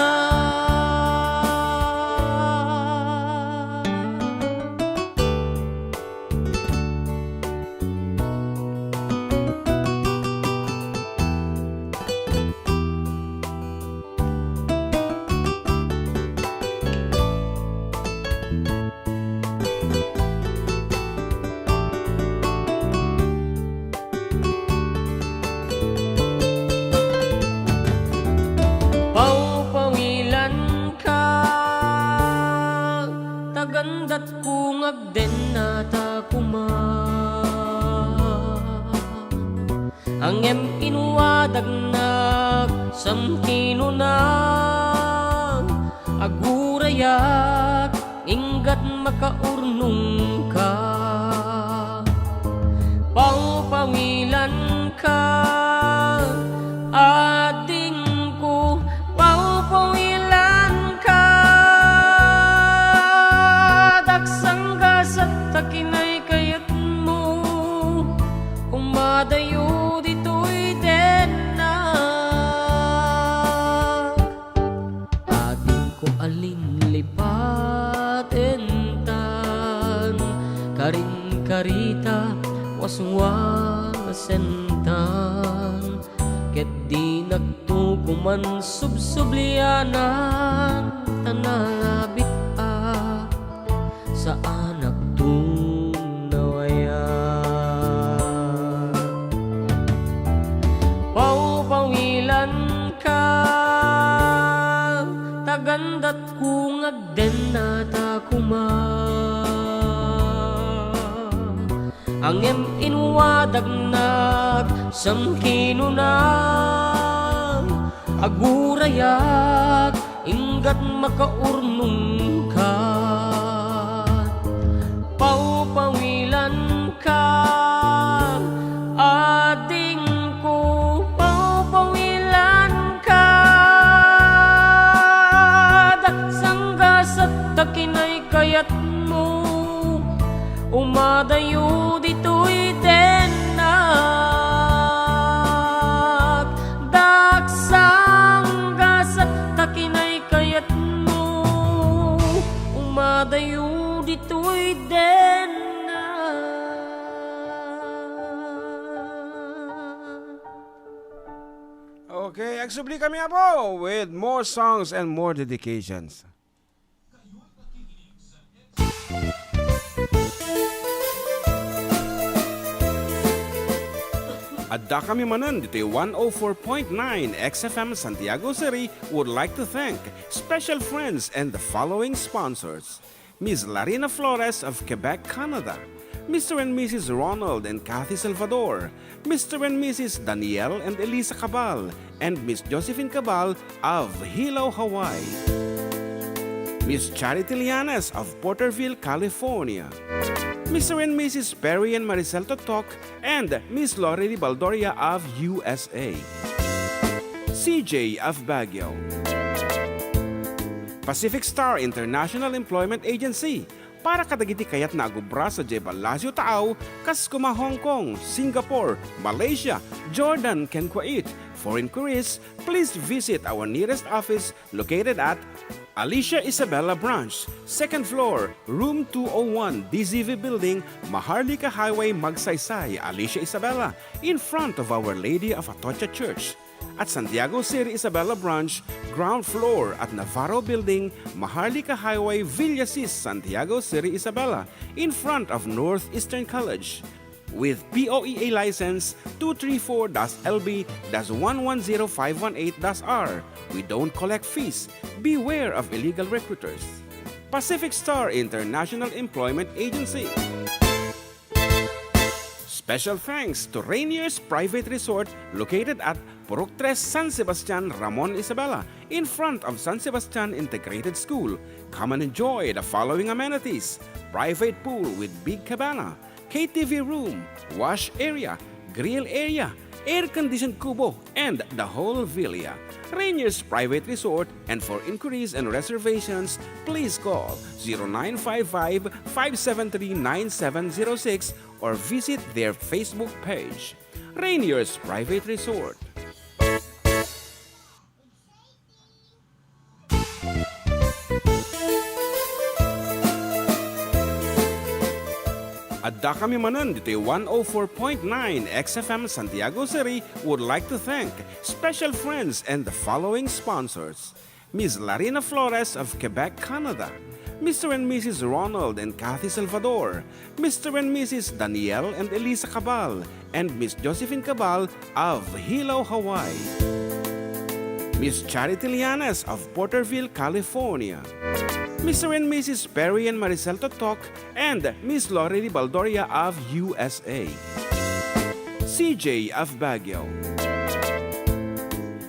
Pawpawilanka, ta gandatko nga agdennata koma. Ngem inwadagnak sam kinuna, agurayak inggat makaurnongka. Pawpawilanka, adingko, pawpawilanka. Daksanggasat ta kinay kayatmo, umadayo ditoy denna. Adingko a linlipatentan, karinkarita waswasentan, ket dinakto koman subsublianan, ta nabit-ak saanakto nawayag. Pawpawilanka, ta gandatko nga agdennata koma. Ngem inwadagnak sam kinuna, agurayak Inggat makaurnongka, pawpawilanka, adingko, pawpawilanka. Daksanggasat ta kinay kayatmo, umadayo ditoy dennak. Daksanggasat ta kinay kayatmo, umadayo ditoy dennak. Okay, agsubli kami, Apo, with more songs and more dedications. Adda kami manen ditoy one oh four point nine X F M Santiago City would like to thank special friends and the following sponsors: Miss Larina Flores of Quebec, Canada, Mister and Missus Ronald and Kathy Salvador, Mister and Missus Daniel and Elisa Cabal, and Miss Josephine Cabal of Hilo, Hawaii. Miss Charity Lianes of Porterville, California. Mister and Missus Perry and Maricel Totok and Miss Lori Ribaldoria of U S A. C J of Baguio. Pacific Star International Employment Agency, para kadagiti kayatna a agubra sadiay Palacio Taaw, kas koma Hong Kong, Singapore, Malaysia, Jordan, ken Kuwait. For inquiries, please visit our nearest office located at Alicia Isabela Branch, second floor, room two oh one, D Z V Building, Maharlika Highway, Magsaysay, Alicia Isabela, in front of Our Lady of Atocha Church. At Santiago City Isabela Branch, ground floor at Navarro Building, Maharlika Highway, Villasis, Santiago City Isabela, in front of Northeastern College. With P O E A license two three four dash L B dash one one zero five one eight dash R. We don't collect fees. Beware of illegal recruiters. Pacific Star International Employment Agency. Special thanks to Rainier's Private Resort located at Purok Tres, San Sebastian, Ramon, Isabela, in front of San Sebastian Integrated School. Come and enjoy the following amenities: private pool with big cabana, K T V room, wash area, grill area, air-conditioned kubo, and the whole villa. Rainier's Private Resort, and for inquiries and reservations, please call zero nine five five, five seven three, nine seven zero six or visit their Facebook page, Rainier's Private Resort. Adda kami manen ditoy one oh four point nine X F M Santiago City would like to thank special friends and the following sponsors: Miss Larina Flores of Quebec, Canada, Mister and Missus Ronald and Kathy Salvador, Mister and Missus Daniel and Elisa Cabal, and Miss Josephine Cabal of Hilo, Hawaii. Miss Charity Lianes of Porterville, California. Mister and Missus Perry and Maricel Totok and Miss Lori Ribaldoria of U S A. C J of Baguio.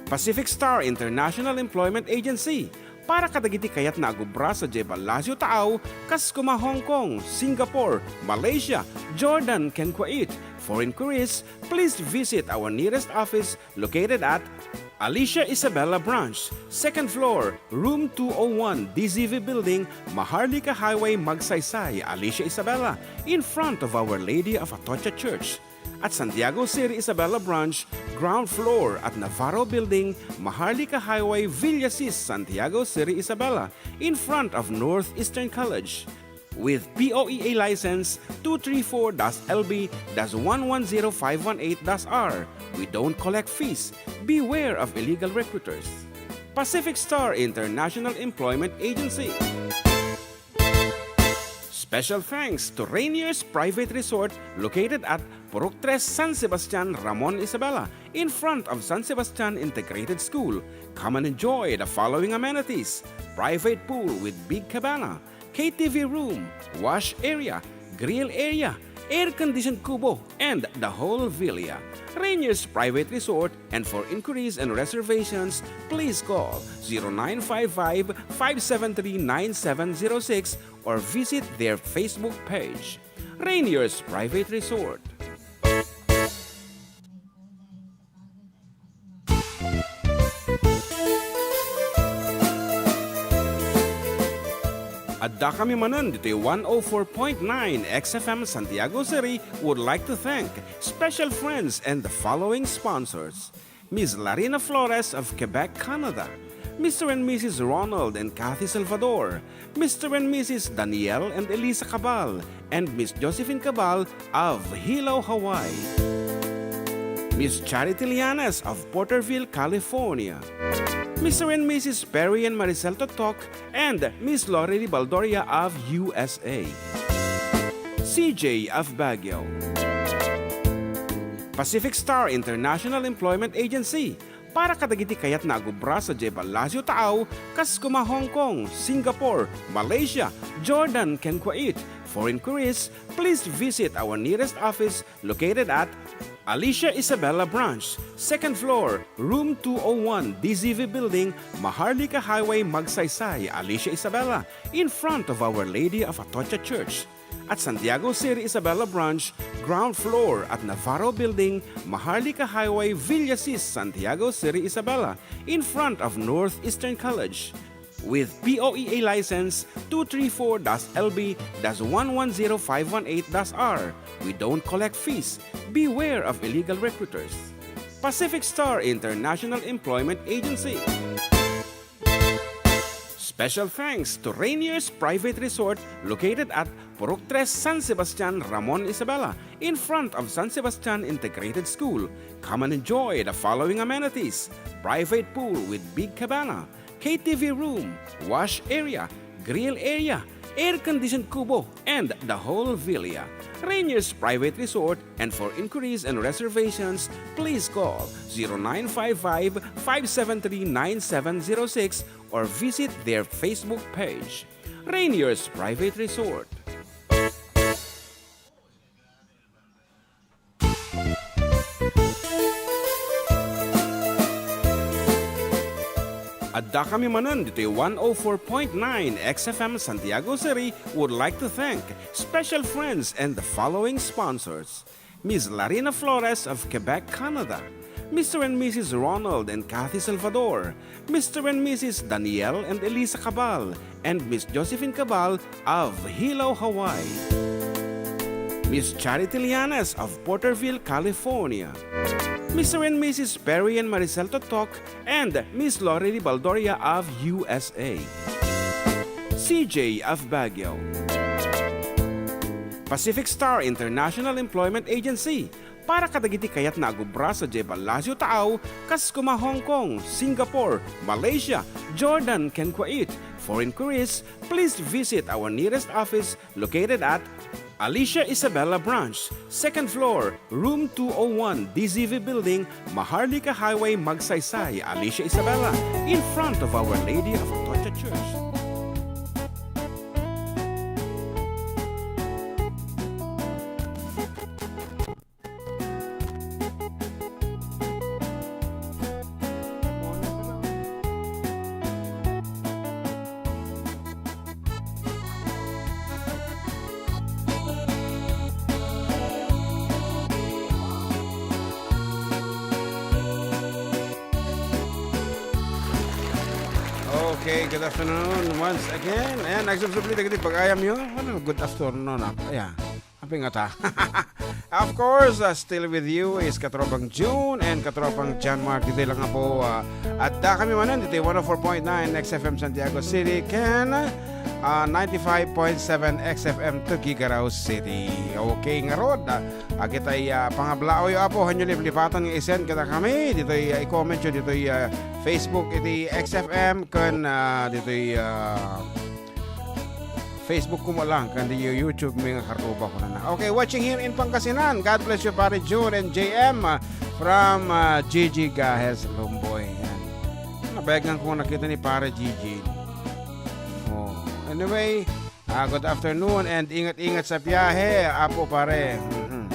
Pacific Star International Employment Agency, para kadagiti kayatna a gubra sadiay Palacio Taaw, kas koma Hong Kong, Singapore, Malaysia, Jordan, ken Kuwait. For inquiries, please visit our nearest office located at Alicia Isabela Branch, second floor, room two oh one, D Z V Building, Maharlika Highway, Magsaysay, Alicia Isabela, in front of Our Lady of Atocha Church. At Santiago City Isabela Branch, ground floor at Navarro Building, Maharlika Highway, Villasis, Santiago City Isabela, in front of Northeastern College. With P O E A license two three four dash L B dash one one zero five one eight dash R, we don't collect fees. Beware of illegal recruiters. Pacific Star International Employment Agency. Special thanks to Rainier's Private Resort located at Purok Tres, San Sebastian, Ramon, Isabela, in front of San Sebastian Integrated School. Come and enjoy the following amenities: private pool with big cabana, K T V room, wash area, grill area, air-conditioned kubo, and the whole villa. Rainier's Private Resort, and for inquiries and reservations, please call zero nine five five, five seven three, nine seven zero six or visit their Facebook page. Rainier's Private Resort. Addakami manen ditoy one oh four point nine X F M Santiago City would like to thank special friends and the following sponsors: Miss Larina Flores of Quebec, Canada, Mister and Missus Ronald and Kathy Salvador, Mister and Missus Daniel and Elisa Cabal, and Miss Josephine Cabal of Hilo, Hawaii. Miss Charity Lianes of Porterville, California. Mister and Missus Perry and Maricel Totok and Miss Lori Baldoria of U S A. C J of Baguio. Pacific Star International Employment Agency, para kadagiti kayatna a agubra sadiay Palacio Taaw, kas koma Hong Kong, Singapore, Malaysia, Jordan, ken Kuwait. For inquiries, please visit our nearest office located at Alicia Isabela Branch, second floor, room two oh one, D Z V Building, Maharlika Highway, Magsaysay, Alicia Isabela, in front of Our Lady of Atocha Church. At Santiago City Isabela Branch, ground floor at Navarro Building, Maharlika Highway, Villasis, Santiago City Isabela, in front of Northeastern College. With P O E A license two three four dash L B dash one one zero five one eight dash R, we don't collect fees. Beware of illegal recruiters. Pacific Star International Employment Agency. Special thanks to Rainier's Private Resort located at Purok Tres, San Sebastian, Ramon Isabela, in front of San Sebastian Integrated School. Come and enjoy the following amenities: private pool with big cabana, K T V room, wash area, grill area, air-conditioned kubo, and the whole villa. Rainier's Private Resort, and for inquiries and reservations, please call zero nine five five, five seven three, nine seven zero six or visit their Facebook page. Rainier's Private Resort. Addakami manen ditoy one oh four point nine X F M Santiago City would like to thank special friends and the following sponsors: Miss Larina Flores of Quebec, Canada, Mister and Missus Ronald and Kathy Salvador, Mister and Missus Daniel and Elisa Cabal, and Miss Josephine Cabal of Hilo, Hawaii. Miss Charity Lianes of Porterville, California. Mister and Missus Perry and Maricel Totok and Miss Lori Baldoria of U S A. C J of Baguio. Pacific Star International Employment Agency, para kadagiti kayatna a agubra sadiay Palacio Taaw, kas koma Hong Kong, Singapore, Malaysia, Jordan, ken Kuwait. For inquiries, please visit our nearest office located at Alicia Isabela Branch, second floor, room two oh one, D Z V Building, Maharlika Highway, Magsaysay, Alicia Isabela, in front of Our Lady of Atocha Church. Okay, good afternoon once again. Ayan, nagsubsubli dagiti pag-ayamyo. Ano, good afternoon, ah. Ayan. Apay ngata. Of course, uh, still with you is Katropang June and Katropang John Mark. Ditoy lang nga po, uh, addakami manen ditoy one oh four point nine X F M Santiago City ken, uh, ninety-five point seven X F M Tuguegarao City. Okay, ngarud, uh, agitay, uh, pangablaawyo, Apo, hanyo liplipatan nga i-send kadakami. Ditoy, uh, i-comment yo ditoy, uh, Facebook iti X F M ken, uh, ditoy, uh, Facebook ko mo lang, ken di YouTube mi nga karuba ko na. Okay, watching here in Pangasinan. God bless you, Pare June and J M, uh, from, uh, Gigi Gahes Lumboy. Yan. Nabayagan ko nakita ni Pare Gigi. Oh, anyway, Ah, good afternoon and ingat-ingat sa biyahe, Apo Pare. Mhm.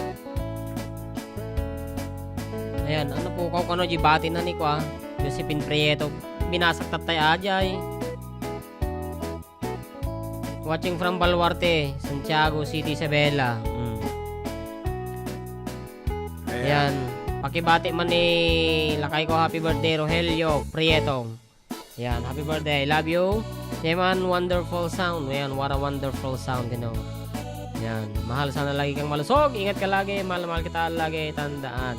Ayan, ano po, kaw kano di bati na ni kwa, Josephine Prieto, binasak tatay ajay. Watching from Baluarte, Santiago City, Isabela. Mm. Ayan. Ayan. Pakibati man ni lakay ko, happy birthday, Rogelio Prieto. Ayan, happy birthday. Love you. Siya man, wonderful sound. Ayan, what a wonderful sound, you know. Ayan, mahal sana lagi kang malusog. Ingat ka lagi. Mahal, mahal kita lagi. Tandaan.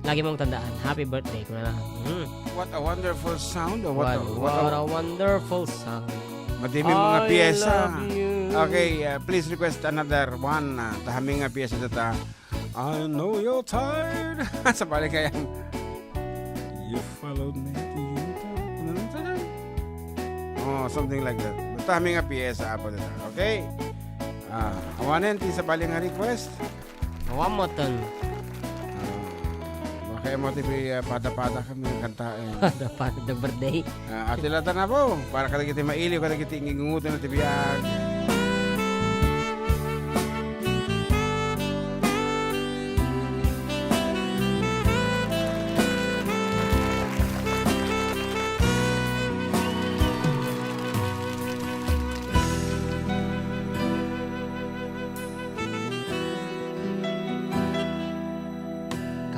Lagi mong tandaan. Happy birthday ko na lang. Mm. What a wonderful sound. What a, What, what what a a wonderful sound. Madiming mga I piyesa. Love you. Okay, uh, please request another one. Uh, tahami nga piyesa data. I know you're tired. Sa balik kaya. You followed me. You followed me. Oh, something like that. Tahami nga piyesa, Apo data. Okay? Ah, awanen ti sa balik nga request. Awan mo ton. Ah, makaya mo ti pi-, ah, pada-pada kami ng kanta, eh. Pada-pada birthday. Ah, ati lata na po, para kadagiti mailiw, kadagiti ingingungutan na ti biag.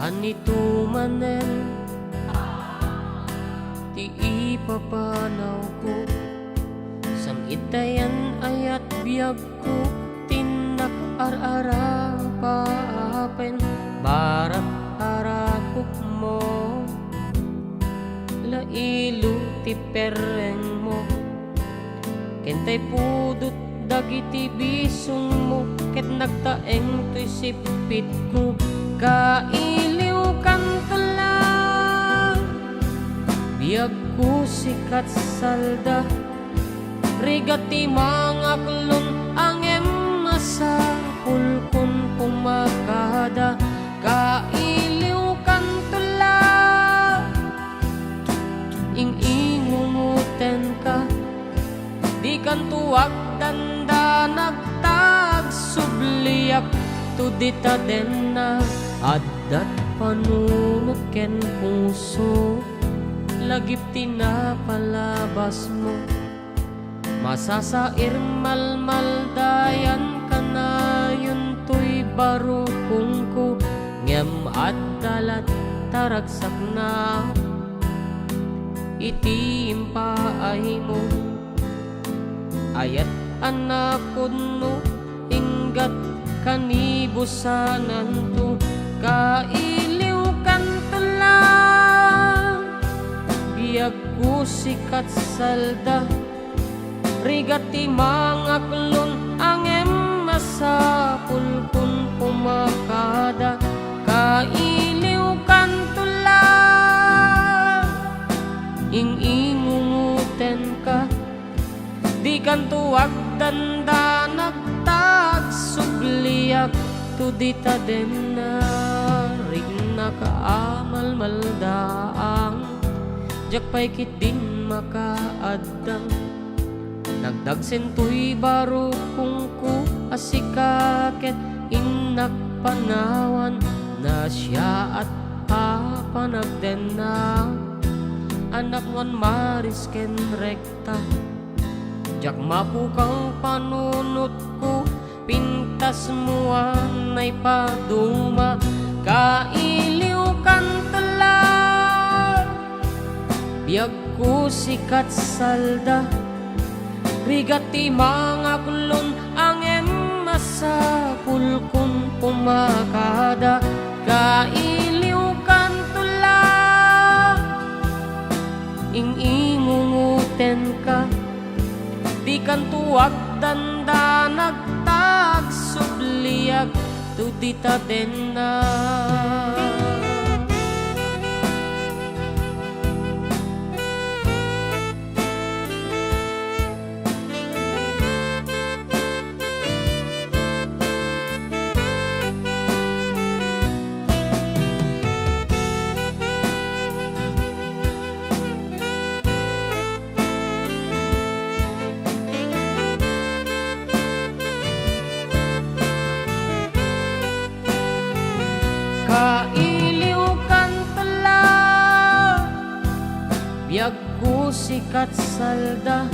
Kanito manen ti ipapanawko, sangitayan ayat biagko, tinnak ar-arapapen, barak arakupmo, lailo ti perrengmo. Ken tay pudot dagiti bisongmo ket nagtaeng toy sippitko. Kailiwkanto la, biagko sikat salda. Rigat ti mangaklon, ngem masapulkon pumakada. Kailiwkanto la, ing-ingungotenka. Dikanto agdandanag ta agsubliak to dita denna. Addat panunot ken puso, lagip ti napalabasmo. Masasair malmaldayan kanayon toy barukongko, ngem adda latta ragsakna iti impaaymo. Ayat a napudno, inggat kanibusananto, kailiwkanto la, biagko sikat salda. Rigat ti mangaklon, ngem masapulkon pumakada. Kailiwkanto la, ing-ingungotenka. Dikanto agdandanag ta agsubliak to dita denna. Riknak a malmaldaang, diak pay ketdin makaaddang. Nagdagsen toy barukongko a sika ket innak panawan, nasiaat a panagdenna. Anak, nuan maris ken rekta, diak mapukang panunotko, pintasmo a naipaduma. Kailiwkanto la, biagko sikat salda. Rigat ti mangaklon, ngem masapulkon pumakada. Kailiwkanto la, ing-ingungotenka. Dikanto agdandanag ta agsubliak to dita denna. Biagko, sika ti salda,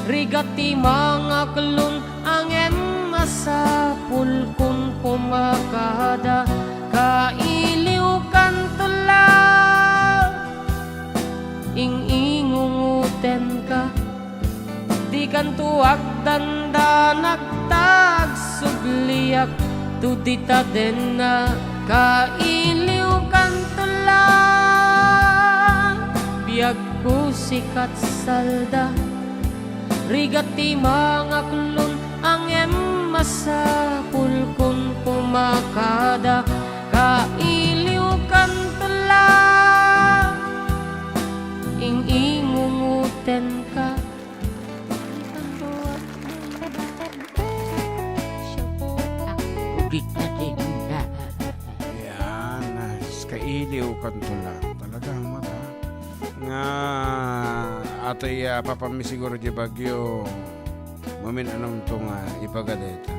rigat ti mangaklon, ngem masapulkon pumakada, kailiwkanto la, ing-ingungotenka. Dikanto agdandanak ta agsubliak, to dita denna, kailiwkanto la. Biagko, sika ti salda, rigat ti mangaklon, ngem masapulkon pumakada, kailiwkanto la, ing-ingungotenka. Udit na din. Yan, ah, kailiwkanto la. Talaga, mata. Nga, atoy, ah, papammi siguro di bagyo, mamin-anamto nga ibaga deta.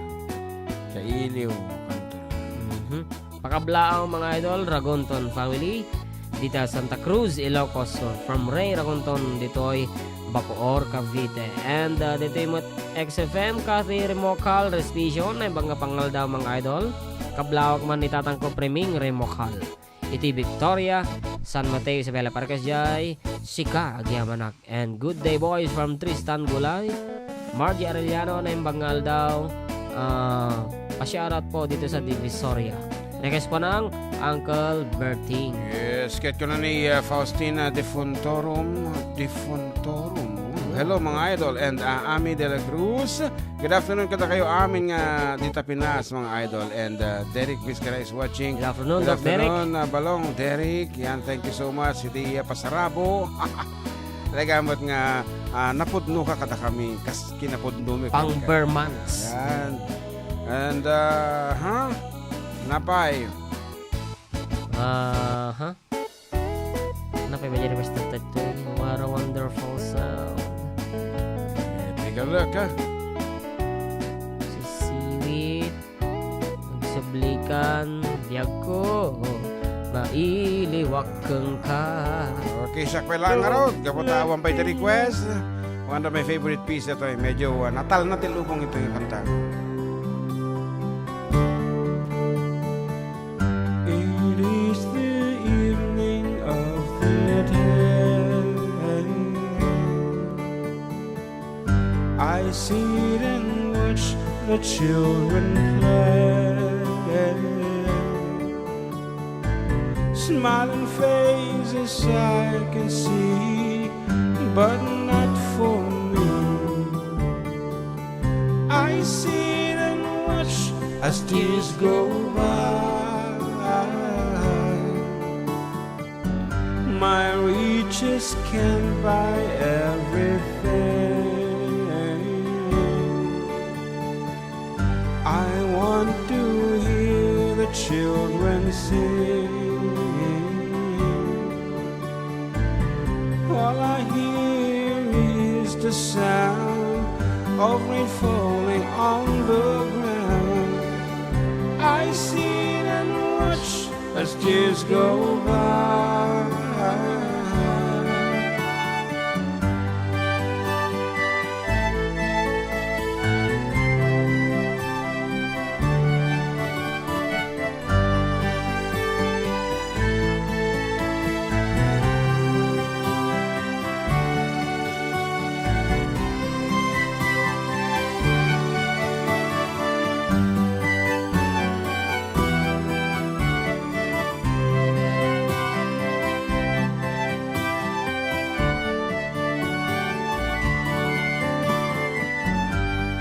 Kailiwkanto la. Mhm. Pakablaang, mga idol, Ragonton family, dita Santa Cruz, Ilocos Sur. From Ray Ragonton, ditoy Bacoor, Cavite. And, uh, ditoy met X F M, Cathy Remocal, Respicio, naimbag nga pangaldaw, mga idol. Kablawak man ni Tatangko Priming Remocal. Iti Victoria, San Mateo, Isabela, Parques Jai, sika, agyamanak. And good day, boys, from Tristan Gulay. Margie Arellano, naimbag nga aldaw. Ah, pa-shoutout po dito sa Divisoria. Request po ng Uncle Berting. Yes, ket kuna ni, uh, Faustina Defuntorum. Defuntorum. Hello, mga idol. And, uh, Ami de la Cruz. Good afternoon kadakayo amin nga dita Pinas, mga idol. And, uh, Derek Vizcara is watching. Good afternoon, Good Doc Derek. afternoon, uh, Balong, Derek. Yan, thank you so much. Iti, uh, pasarabo. Talaga met nga, ah, napudno ka kadakami, kas kinapudno mi. Pang Bermans. Yan. And, ah, ha? Napay. Aha. Napay, may request na tayo. What a wonderful sound. Eh, take a look, ha? Si Siwit. Agsublikan, biagko, mailiwak kenka. Okay, siak pay laeng ngarud, gapu ta awan pay ti request. One of my favorite piece ito, eh. Medyo, ah, natalna ti lubong ito nga kanta. It is the evening of the day. I sit and watch the children play. Smiling faces I can see, but not for me. I sit and watch as tears go by. My riches can't buy everything. I want to hear the children sing. All I hear is the sound of rain falling on the ground. I sit and watch as tears go by.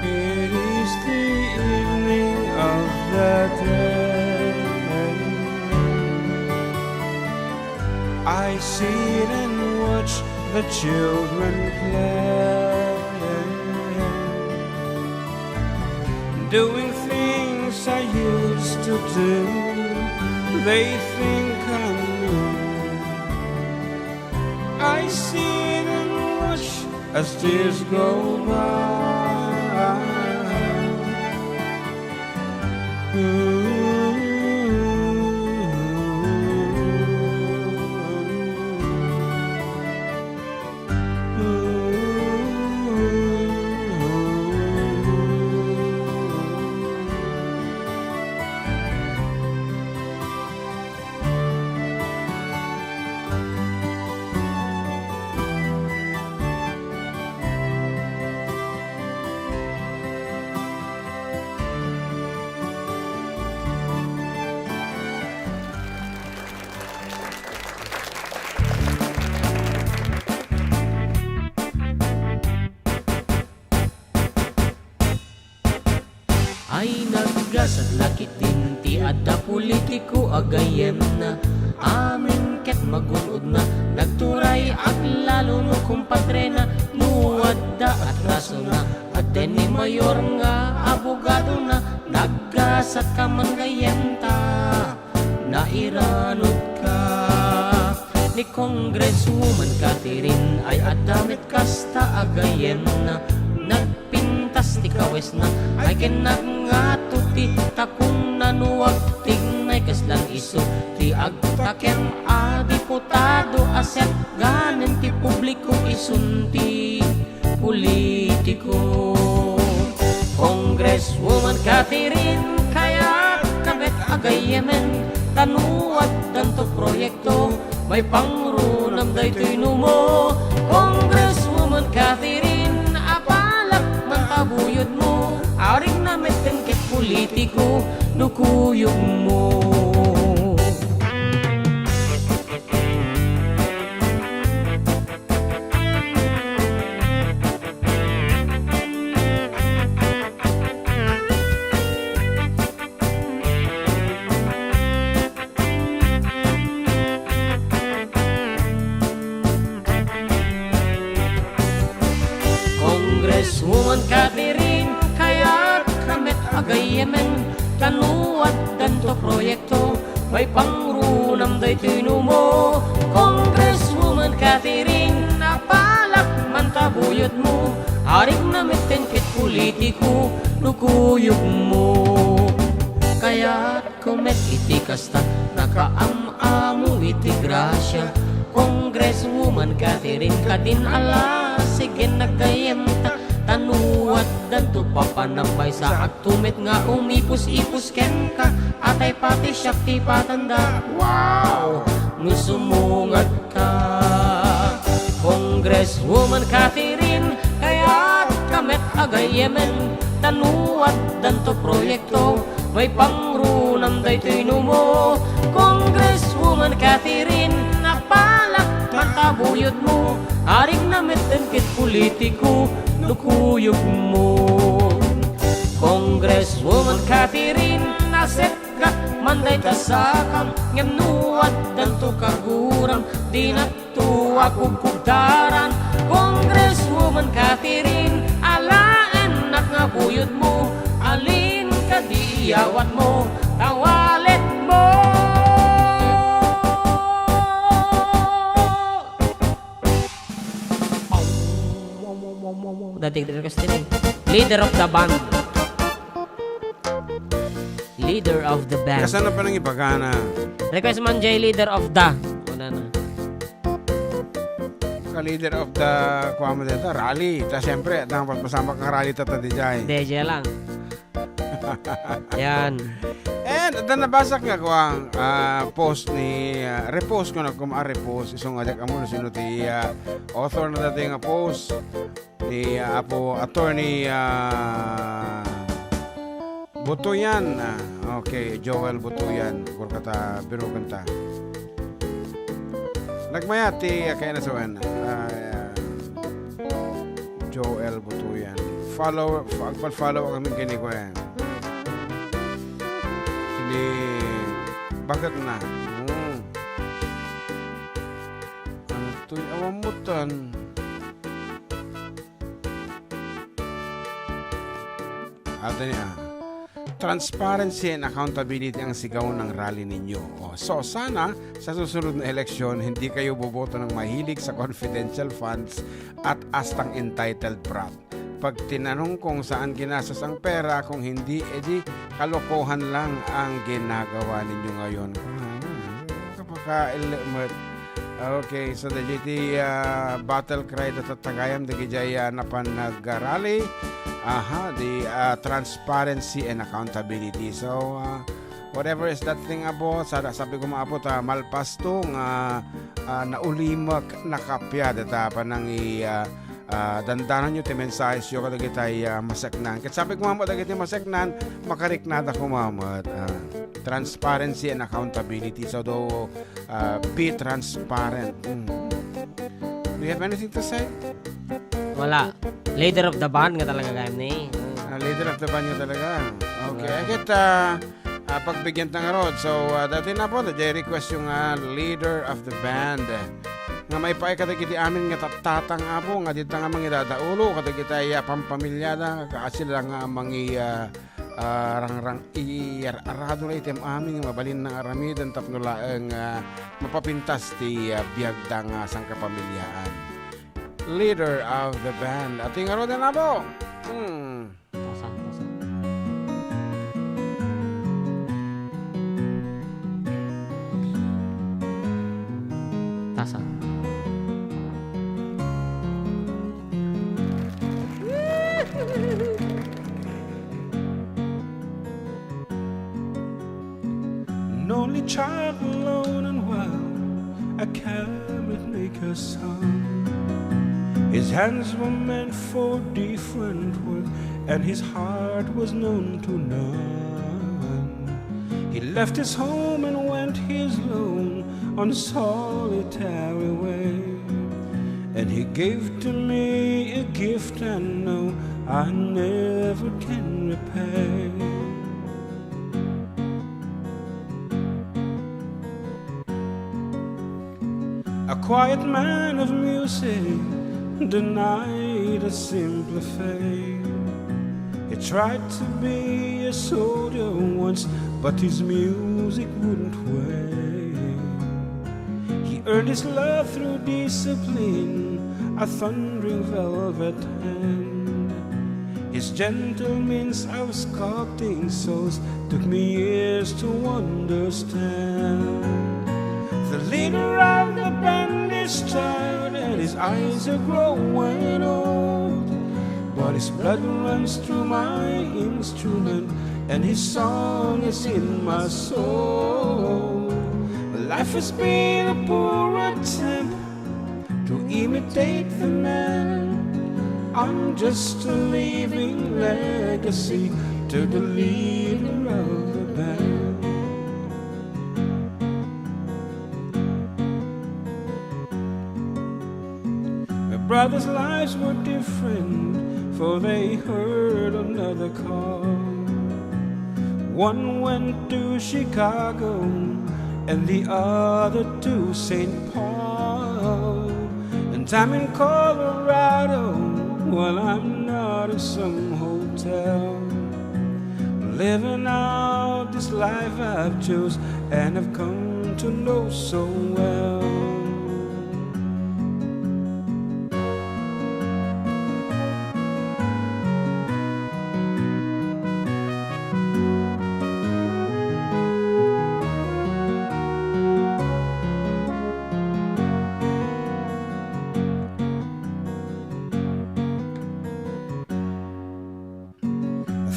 It is the evening of the day. I sit and watch the children play, doing things I used to do. They think I know. I sit and watch as tears go by. Ooh. Sadlak itin ti adda politiko a gayyemna. Amin ket magun-odna, nagturay aglalo no kumpadrena, no adda atrasona. Adda ni mayor nga abogadona, naggasat ka man gayyemta, nairanutka. Ni Congresswoman Catherine ay adda met kasta a gayyemna, nagpintas ti kawesna, ay ken nagngato ti takongna no agtignay kaslan isu ti agtakem a diputado a setganen ti publiko isun ti politiko. Congresswoman Catherine, kayat ka met a gayyemen, ta no addanto proyekto, maipangrunam daytoy numo. Congresswoman Catherine, apalak man ta buyodmo, arigna metten ket politiko no kuyogmo. Congresswoman Catherine, kayat ka met a gayyemen, ta no addanto proyekto, maipangrunam daytoy numo. Congresswoman Catherine, apalak man ta buyodmo, arigna metten ket politiko no kuyogmo. Kayatko met iti kasta, nakaam-amo iti grasia. Congresswoman Catherine, kadin ala, sige nagayyemta, ta no addanto papanam, maysa Tumet nga umipus-ipus kenka, atay pati siak ti patanda. Wow! No sumungatka, Congresswoman Catherine, kayat ka met a gayyemen, ta no addanto proyekto, maipangrunam daytoy numo. Congresswoman Catherine, apalak man ta buyodmo, arigna metten ket politiko no kuyogmo. Congresswoman Catherine, nasetka man dayta sakam, ngem no addanto kaguram, dinakto a kugkugdaran. Congresswoman Catherine, alaennak nga buyodmo, alin kadi iyawatmo, ta waletmo. Dati request din eh. Leader of the band. Leader of the band. Kasano pa nang ipagana? Request man jay leader of the. Wala na. Ka leader of the, kuwan mo dito, rally. Ta siyempre, at ang pagpasamak ng rally, tata, di jay. Hindi, jay lang. Yan. And, adda nabasak nga, kuwan, ah, post ni, ah, repost ko na, kuma repost, isang ajak amo, sino ti, ah, author na dati nga post. Ni, ah, Apo Attorney, ah, Butuyan. Ah, okay, Joel Butuyan. Kurkata, birukan ta. Nagmayat ti, ah, kaya na sa wen. Ah, Joel Butuyan. Follow, fo-, agpal-follow kami kini ko eh. Sini, bakit na? Hmm. Ano to'y awamutan? Ata niya, transparency and accountability ang sigaw ng rally ninyo. O, so, sana sa susunod na eleksyon, hindi kayo boboto ng mahilig sa confidential funds at astang entitled brat. Pag tinanong kung saan ginastos ang pera, kung hindi, edi kalokohan lang ang ginagawa ninyo ngayon. Ah, kapakailmet. Okay, so dagiti, ah, battle cry da tattagayam dagiti, ah, napan nagrally. Aha, the, ah, transparency and accountability. So, ah, whatever is that thing about, sa-, sabi ko, maabot, ah, malpasto nga, ah, naulimek, nakappia, data pa nang i-, ah, ah, dandanan yo ti mensahe yo kadagiti, ah, maseknan. Ket sabi ko, maabot, dagiti maseknan, makariknada ko, maabot, ah, transparency and accountability. So, do, ah, be transparent. Mm. Do you have anything to say? Wala. Leader of the band nga talaga gayam ni. Ah, leader of the band nga talaga. Okay, ket, ah, ah, pagbigyan ta ngarud. So, ah, daytoy, Apo, daydiay request-yo nga leader of the band. Nga maipaay kadagiti amin nga tattata, Apo, nga dita nga mangidadaolo kadagiti, ah, pampamilyada, kaasi la nga mangi-, ah, ah, rangrang-, iyar-aradona iti am-amin nga mabalinna nga aramiden tapno laeng, ah, mapapintas ti, ah, biagda nga sangkapamiliaan. Leader of the band. Ati ngaruden, Apo. Hmm. Tasa, tasa. Tasa. An only child alone and wild, a cabinet maker's son. His hands were meant for different work, and his heart was known to none. He left his home and went his lone on solitary way, and he gave to me a gift I know I never can repay. A quiet man of music, denied a simple fate. He tried to be a soldier once, but his music wouldn't wait. He earned his love through discipline, a thundering velvet hand. His gentle means of sculpting souls took me years to understand. The leader of the band is tired and his eyes are growing old. But his blood runs through my instrument and his song is in my soul. Life has been a poor attempt to imitate the man. I'm just a living legacy to the leader of the band. My brothers' lives were different, for they heard another call. One went to Chicago and the other to Saint Paul. And I'm in Colorado, well, I'm not in some hotel. Living out this life I've chose and have come to know so well.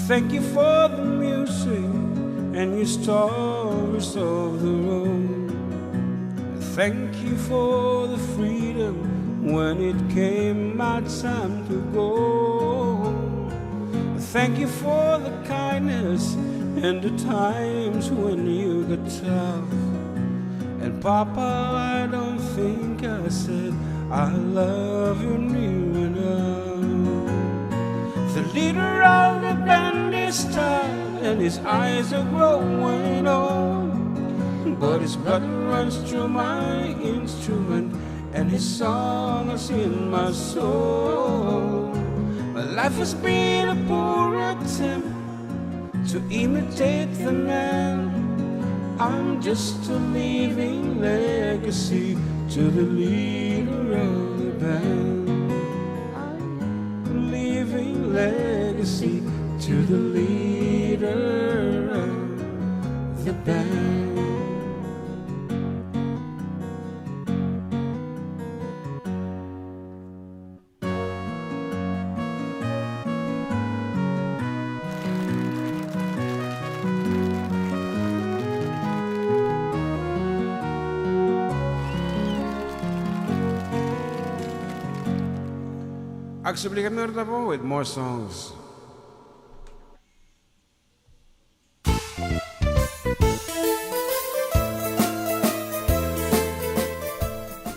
Thank you for the music and your stories of the road. Thank you for the freedom when it came my time to go. Thank you for the kindness and the times when you got tough. And Papa, I don't think I said I love you near enough. The leader of the band is tired and his eyes are growing old. But his blood runs through my instrument and his song is in my soul. My life has been a poor attempt to imitate the man. I'm just a living legacy to the leader of the band. I'm a living legacy to the leader of the band. Agsubli kami, Lord, Apo, with more songs.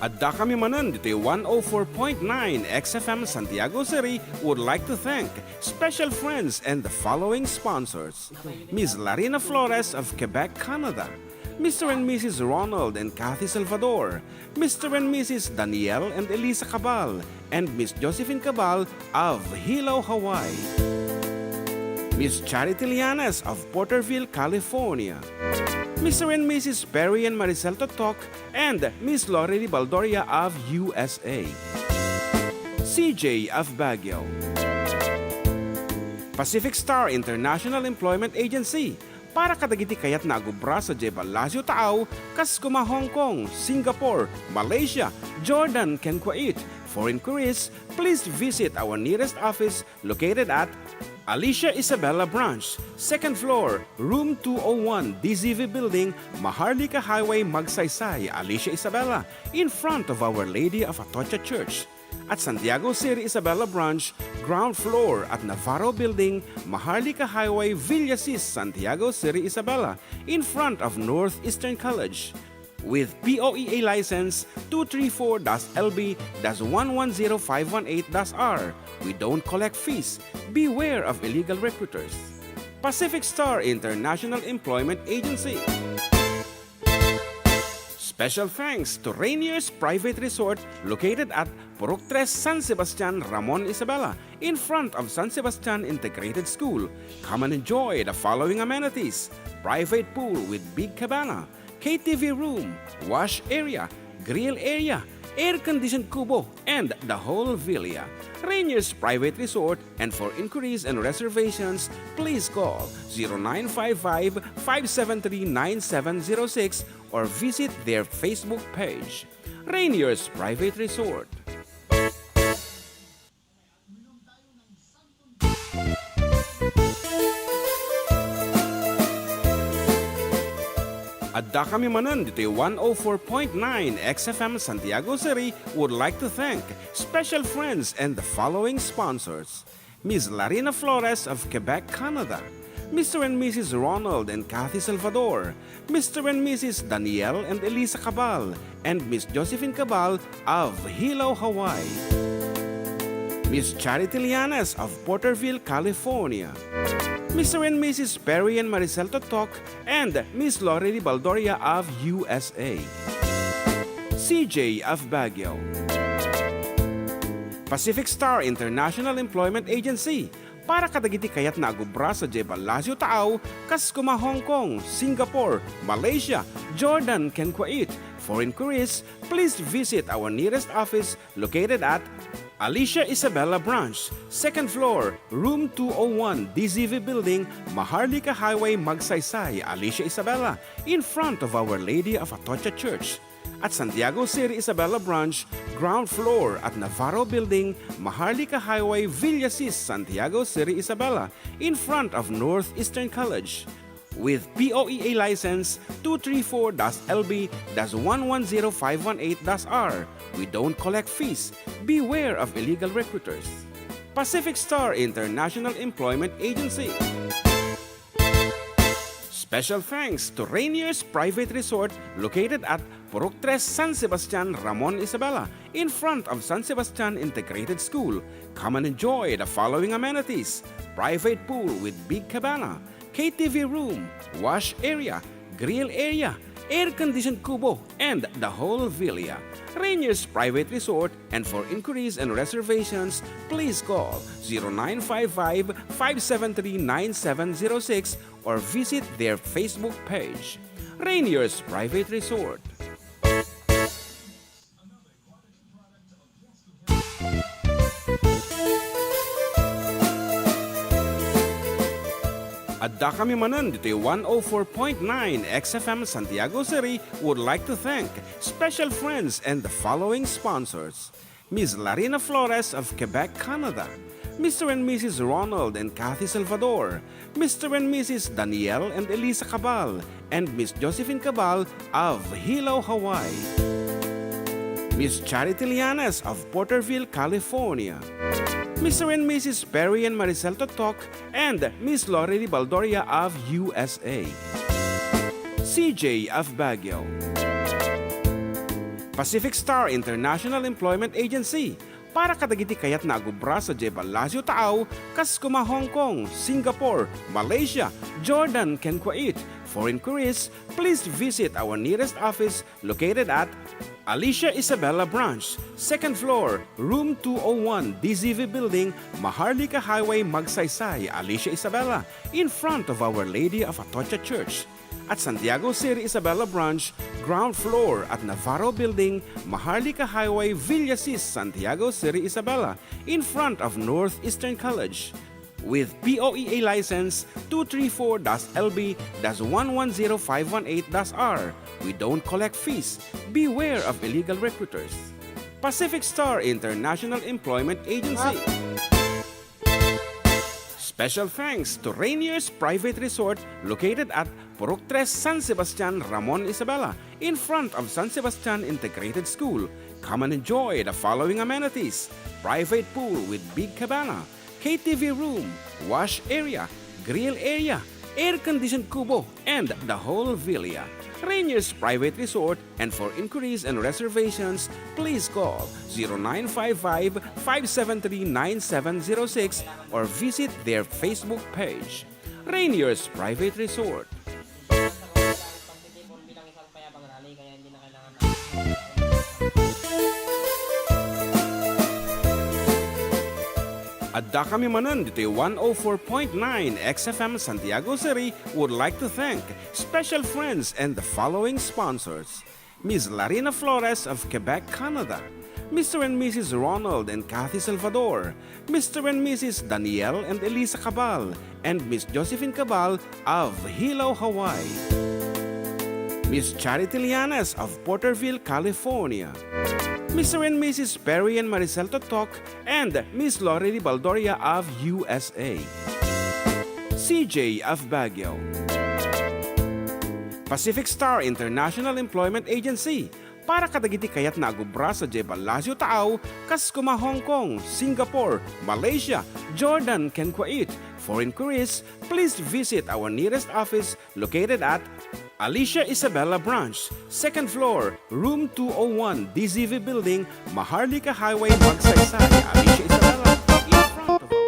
Adda kami manen ditoy one oh four point nine X F M Santiago City would like to thank special friends and the following sponsors: Miss Larina Flores of Quebec, Canada, Mister and Missus Ronald and Kathy Salvador, Mister and Missus Daniel and Elisa Cabal, and Miss Josephine Cabal of Hilo, Hawaii, Miss Charity Llanes of Porterville, California, Mister and Missus Perry and Maricel Totok, and Miss Lorely Baldoria of U S A, C J of Baguio, Pacific Star International Employment Agency, para kadagiti kayatna a agubra sadiay Palacio Taaw, kas koma Hong Kong, Singapore, Malaysia, Jordan, ken Kuwait. For inquiries, please visit our nearest office located at Alicia Isabela Branch, second floor, room two oh one, D Z V Building, Maharlika Highway, Magsaysay, Alicia Isabela, in front of Our Lady of Atocha Church. At Santiago City Isabela Branch, ground floor at Navarro Building, Maharlika Highway, Villasis, Santiago City Isabela, in front of Northeastern College. With P O E A license two three four dash L B dash one one zero five one eight dash R. We don't collect fees. Beware of illegal recruiters. Pacific Star International Employment Agency. Special thanks to Rainier's Private Resort, located at Purok Tres, San Sebastian, Ramon Isabela, in front of San Sebastian Integrated School. Come and enjoy the following amenities: private pool with big cabana, K T V room, wash area, grill area, air-conditioned kubo, and the whole villa. Rainier's Private Resort, and for inquiries and reservations, please call zero nine five five, five seven three, nine seven zero six or visit their Facebook page, Rainier's Private Resort. Adda kami manen ditoy one oh four point nine X F M Santiago City would like to thank special friends and the following sponsors: Miss Larina Flores of Quebec, Canada, Mister and Missus Ronald and Kathy Salvador, Mister and Missus Daniel and Elisa Cabal, and Miss Josephine Cabal of Hilo, Hawaii, Miss Charity Llanes of Porterville, California, Mister and Missus Perry and Maricel Totok, and Miss Lorely Baldoria of U S A, C J of Baguio, Pacific Star International Employment Agency, para kadagiti kayatna a agubra sadiay Palacio Taaw, kas koma Hong Kong, Singapore, Malaysia, Jordan, ken Kuwait. For inquiries, please visit our nearest office located at Alicia Isabela Branch, second floor, room two oh one, D Z V Building, Maharlika Highway, Magsaysay, Alicia Isabela, in front of Our Lady of Atocha Church. At Santiago City Isabela Branch, ground floor at Navarro Building, Maharlika Highway, Villasis, Santiago City Isabela, in front of Northeastern College. With P O E A license two three four dash L B dash one one zero five one eight dash R, we don't collect fees. Beware of illegal recruiters. Pacific Star International Employment Agency. Special thanks to Rainier's Private Resort, located at Purok Tres, San Sebastian, Ramon Isabela, in front of San Sebastian Integrated School. Come and enjoy the following amenities: private pool with big cabana, K T V room, wash area, grill area, air-conditioned kubo, and the whole villa. Rainier's Private Resort, and for inquiries and reservations, please call zero nine five five, five seven three, nine seven zero six or visit their Facebook page, Rainier's Private Resort. Adda kami manen ditoy one oh four point nine X F M Santiago City would like to thank special friends and the following sponsors: Miss Larina Flores of Quebec, Canada, Mister and Missus Ronald and Kathy Salvador, Mister and Missus Daniel and Elisa Cabal, and Miss Josephine Cabal of Hilo, Hawaii, Miss Charity Llanes of Porterville, California, Mister and Missus Perry and Maricel Totok, and Miss Lorely Baldoria of U S A, C J of Baguio, Pacific Star International Employment Agency para kadagiti kayatna a gubra sadiay Palacio Taaw, kas koma Hong Kong, Singapore, Malaysia, Jordan, ken Kuwait. For inquiries, please visit our nearest office located at Alicia Isabela Branch, second floor, room two oh one, D Z V Building, Maharlika Highway, Magsaysay, Alicia Isabela, in front of Our Lady of Atocha Church. At Santiago City Isabela Branch, ground floor at Navarro Building, Maharlika Highway, Villasis, Santiago City Isabela, in front of Northeastern College. With P O E A license two three four dash L B dash one one zero five one eight dash R. We don't collect fees. Beware of illegal recruiters. Pacific Star International Employment Agency. Special thanks to Rainier's Private Resort located at Purok Tres, San Sebastian, Ramon Isabela, in front of San Sebastian Integrated School. Come and enjoy the following amenities: private pool with big cabana, K T V room, wash area, grill area, air-conditioned kubo, and the whole villa. Rainier's Private Resort, and for inquiries and reservations, please call zero nine five five, five seven three, nine seven zero six or visit their Facebook page, Rainier's Private Resort. Addakami manen ditoy one oh four point nine X F M Santiago City would like to thank special friends and the following sponsors: Miss Larina Flores of Quebec, Canada, Mister and Missus Ronald and Kathy Salvador, Mister and Missus Daniel and Elisa Cabal, and Miss Josephine Cabal of Hilo, Hawaii. Miss Charity Lianes of Porterville, California. Mister and Missus Perry and Maricel Totok and Miss Lori Ribaldoria of U S A. C J of Baguio. Pacific Star International Employment Agency, para kadagiti kayatna a gubra sadiay Palacio Taaw, kas koma Hong Kong, Singapore, Malaysia, Jordan, ken Kuwait. For inquiries, please visit our nearest office located at Alicia Isabela Branch, second floor, room two oh one, D Z V Building, Maharlika Highway, Magsaysay. Alicia Isabela, in front of our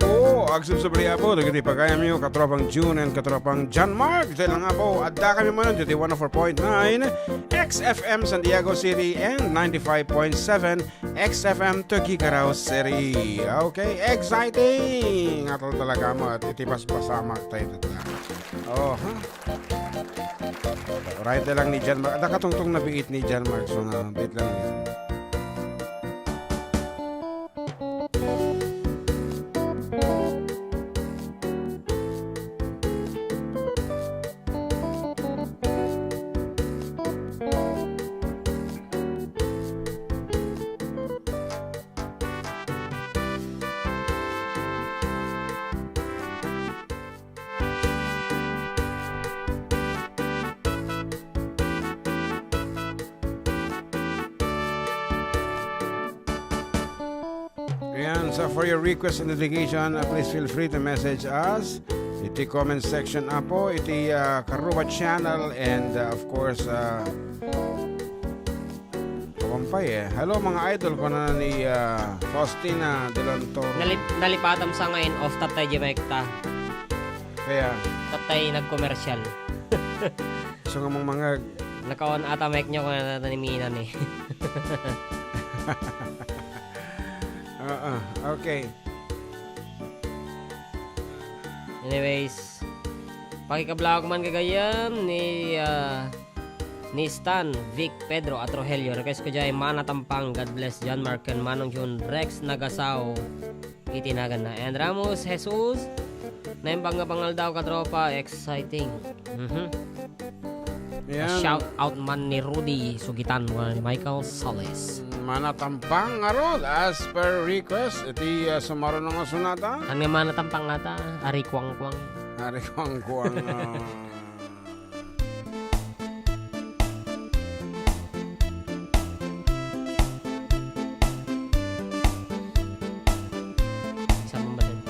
Oh, agsubsob iti Apo dagiti pagayamyo, katropang June and katropang John Mark. Ditoy lang, Apo, addakami manen ditoy one oh four point nine X F M Santiago City and ninety-five point seven X F M Tuguegarao City. Okay, exciting! Atal talaga met iti basbasamak tayo. Oh, ha? Right lang ni John Mark. Adda katungtong nabiit ni John Mark. So nga, biit lang ni. Ayan, so for your request and dedication, uh, please feel free to message us iti comment section, Apo, iti, uh, Karuba channel, and, uh, of course, uh, Kapampay, eh. Hello, mga idol, kuna ni, ah, Faustina Delantoro. Nalip-, nalipatam sa ngayon, off tatay di mic ta. Kaya? Tatay nag-commercial. So nga mong mga Nakaon ata mic nyo kung natatanimingan eh. Oo, okay. Anyways, pakikablaog man gagayyem ni, ah, ni Stan, Vic, Pedro, at Rogelio. Request ko jay, Mana Tampang, God bless, John Mark, ken Manong Jun, Rex Nagasao, iti naganna. And Ramos Jesus, naimbag nga pangaldaw, katropa, exciting. Mhm. Yan. Shout out man ni Rudy Sugitan, ni Michael Solis. Mana Tampang ngarud, as per request, iti, ah, sumaruno nga sonata. Kan nga Mana Tampang ata, Ari Kuangkuang. Ari Kuangkuang, ah. Isang basit. Isang basit.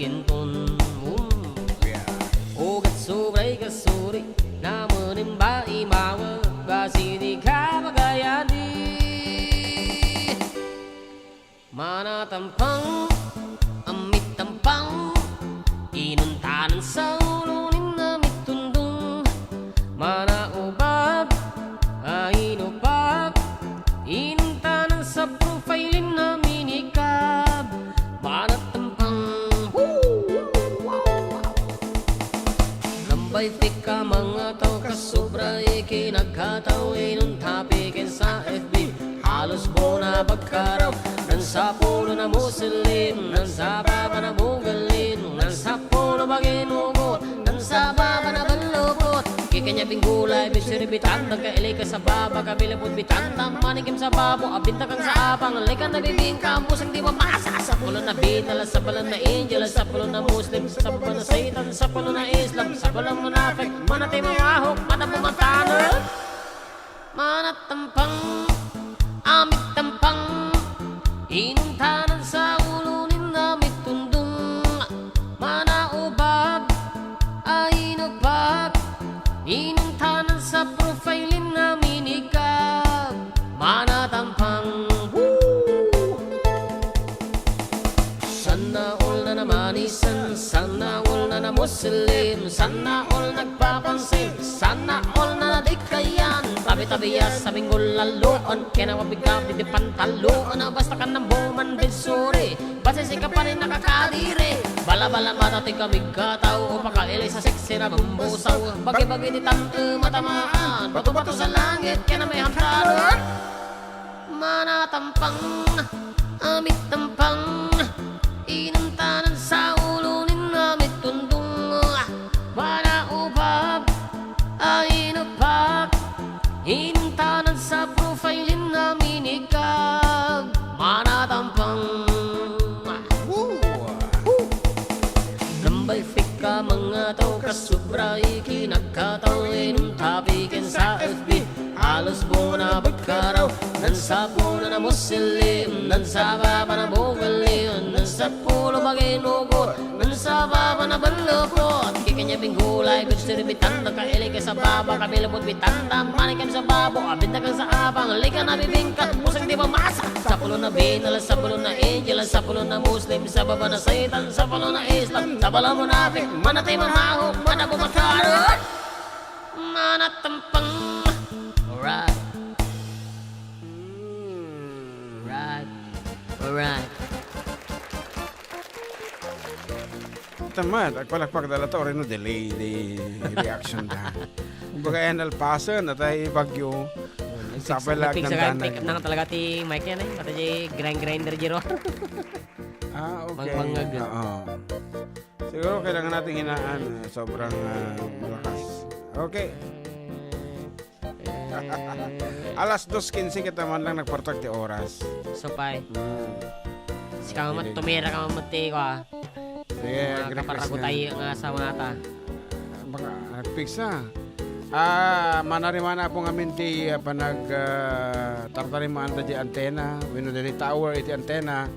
Inton, um, yeah. Ugat subray kasuri, namunin ba imawa, basi di ka magayadi. Manatampang, amit tampang, inuntanan sa ulo ni amit tundong. Manaubab, ainupak, inuntanan sa profile na minikab. Manatampang, woo, wow, wow. Nambay fake ka, mga tao, kasobra ikinagkatao, inuntapi ken sa F B. Halos buona pagkaraw, nan sa pulo na Muslim, nan sa baba na Bugalim, nan sa pulo baginugot, nan sa baba na balukot. Kikanya binggulay, bisiri bitan, nagkaili ka sa baba, kabilapot bitan, tamani kim sa babo, abinta kang sa apang, likan na bibingka, ang pusang di mamasa, sa pulo na Bidal, sa pulo na Angel, sa pulo na Muslim, sa baba na Satan, sa pulo na Islam, sa pulo na Munafik, manatay mamahok, mata bumatana. Manatampang, amit tampang, inuntanan sa ulo ni amit tundong. Manaubab, ainupak, inuntanan sa profile na minikab. Manatampang, woo! Sana all na namanisan, sana all na na Muslim, sana all nagpapansin, sana all na nadikayan. Tabi-tabi ya sa binggol laluon, kaya na wabigam di pantaluon, na basta ka nang buman binsuri, basta si ka pa rin nakakadiri. Bala-bala mata ti kamigkataw, o pakaili sa sexy na bambusaw, bagi-bagi di tang-e matamaan, bato-bato sa langit, kaya na may hantaran. Manatampang, amit tampang, inuntanan sa ulo ni amit tundong. Manaubab, ainupak, inuntanan sa profile na minikab. Manatampang. Woo! Woo! Nambay fake ka, mga tao, kasobra ikinagkatao, inuntapi ken sa F B. Halos buona pagkaraw, nan sa pulo na Muslim, nan sa baba na Bugalim, nan sa pulo baginugot, nan sa baba na balukot. Kikanya binggulay, bisiri bitan, nagkaili ka sa baba, kabilapot bitan, tamani kim sa babo, abinta kang sa apang, likan na bibingka, pusang di mamasa. Sa pulo na Bidal, sa pulo na Angel, sa pulo na Muslim, sa baba na Satan, sa pulo na Islam, sa pulo na Munafik, manatay mamahok, mata bumatana. Manatampang. Alright. Mm. Right. Alright. Tamat, agpalakpak da la ta, oreno delay di reaction da. Kumbaga, yan, alpasan, natay bagyo. Nagfix, sapay la nagfix nang ka, danay. Take nang talaga ti mic yan eh. Pati di grind grinder, Jiro. Ah, okay. Mang-, mangag. Oo. Siguro kailangan natin hinaan, eh, sobrang, ah, malakas. Okay. Alas dos quince kita man lang nagpartak ti oras. Supay. Hmm. Sika man, tumira ka man ti, kwa. Sige, mga agree, kaparago tayo nga sa mga ta. Baka, nagpiksa. Ah, manarimana po ngamin ti, ah, panag, ah, tartarimaan da di antena, wenno di tower iti antena.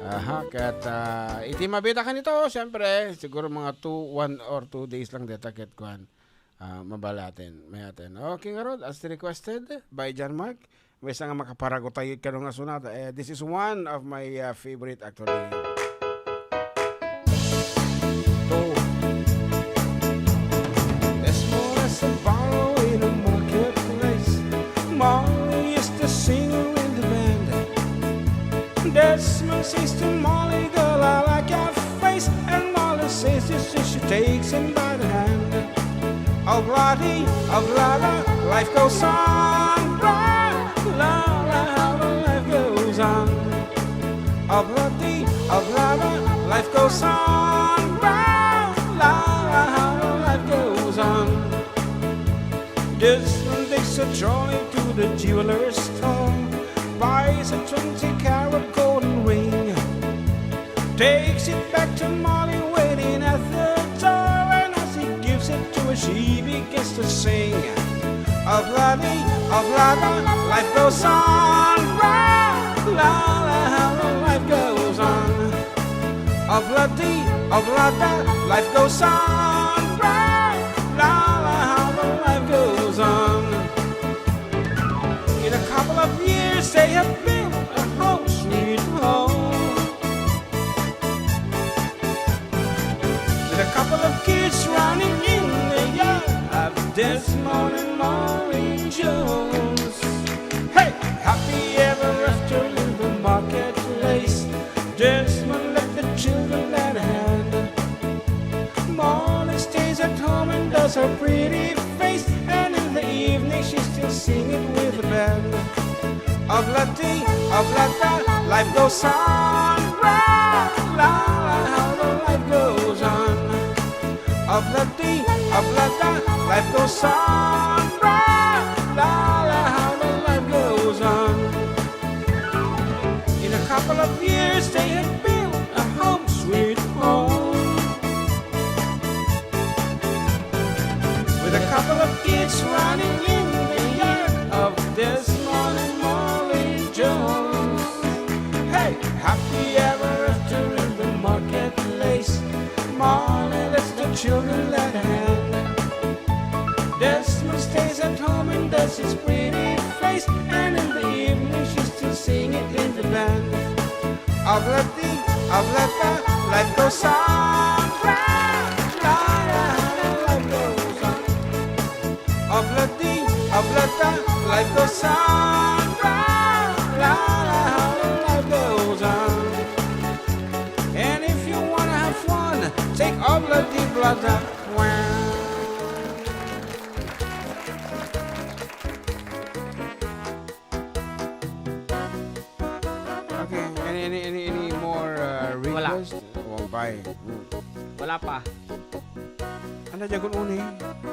Aha, ket, ah, iti mabita kanito, siyempre, siguro mga two, one or two days lang deta ket kuan. Ah, mabalaten, mayaten. Okay, ngarud, as requested by John Mark, maysa nga makaparago tayo kano nga sonata. Eh, this is one of my, ah, favorite actually. As small as a barrow in a marketplace, Molly is the singer in the band. Desmond says to Molly, "Girl, I like your face." And Molly says, yes, yes, she takes him by the hand. Oh, bloody, oh, bladder, life goes on. Blah, blah, blah, how the life goes on. Oh, bloody, oh, bladder, life goes on. Blah, blah, blah, how the life goes on. Desmond takes a trolley to the jeweler's store, buys a twenty carat golden ring, takes it back to Molly waiting at the door, and as he gives it to her, she begins to sing. Oh, bloody, oh, bladder, life goes on. Blah, blah, how the life goes on. Oh, bloody, Oblada, life goes on, right? La la, how the life goes on. In a couple of years, they have built a home sweet home. With a couple of kids running in the yard of Desmond and Molly Jones. Hey, happy ever after in the marketplace. Desmond left the children at hand. Molly stays at home and does her pretty face, and in the evening she's still singing with the band. Obladi, oblada, life goes on. La, la, la, how the life goes on. Obladi, oblada, life goes on. La, la, la, how the life goes on. In a couple of years, they had built a home sweet home. With a couple of kids running in the yard of Desmond and Molly Jones. Hey, happy ever after in the marketplace. Molly lets the children let hand. Desmond stays at home and does his pretty face, and in the evening she's still singing in the band. Obladi, oblada, life goes on. La, la, la, life goes on. Obladi, oblada, life goes on. La, la, la, life goes on. And if you wanna have fun, take obladi, blada. Okay, any, any, any, any more, uh, Wala. Request? Oh, bye. Hmm. Wala pa. Ano dyan kun uni?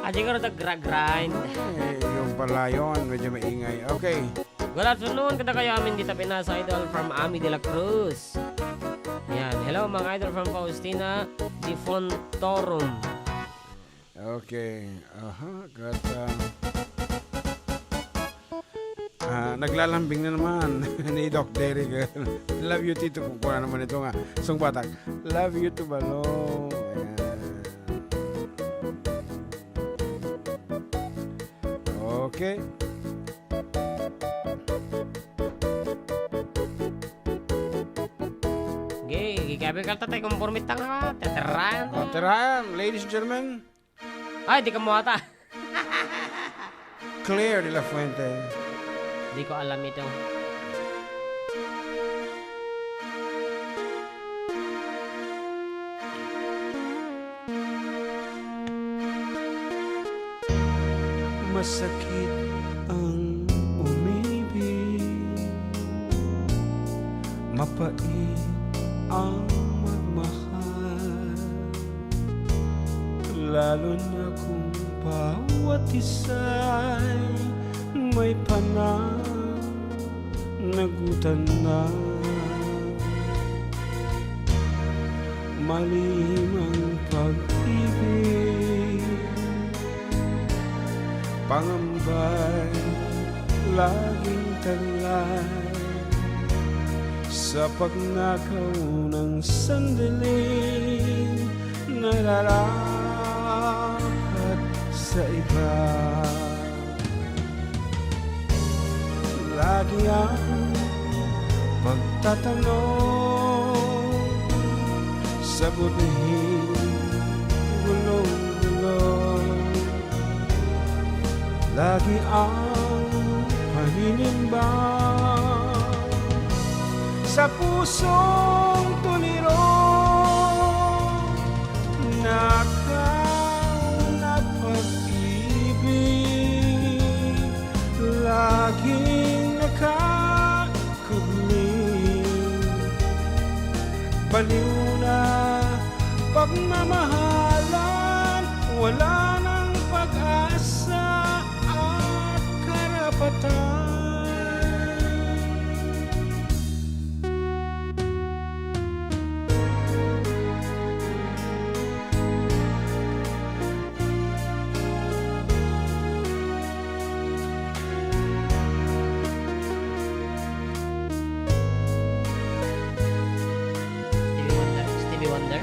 Adi ka rata gra-grind. Ay, yung pala yun. Medyo maingay. Okay. Good afternoon, kadakayo amin dita Pinas, idol from Ami de la Cruz. Yan. Hello, mga idol from Faustina Defontorum. Okay. Aha, kat, ah, ah, naglalambing na naman ni Doc Derek. Love you, Tito. Kung kuha naman ito nga. Sungbatak. Love you, Tubalong. Ayan. Okay. Okay, gigabay ka tatay, konforme ta nga, teteran. Oh, tirahan, ladies and gentlemen. Ay, di ka mo ata. Claire de la Fuente. Di ko alam ito. Masakit ang umibig, mapait ang magmahal, lalo na kung bawat isa'y may pananagutan na. Malimang pag-ibig, pangamba'y laging taglay. Sa pagnakaw ng sandaling nararapat sa iba. Lagi ang pagtatanong sa butihing gulong-gulong. Lagi ang paninimbang sa pusong tuliro. Nakaw na pag-ibig, laging nakakubli. Baliw na pagmamahalan, wala nang pag-asa at karapatan. Stevie Wonder? Stevie Wonder?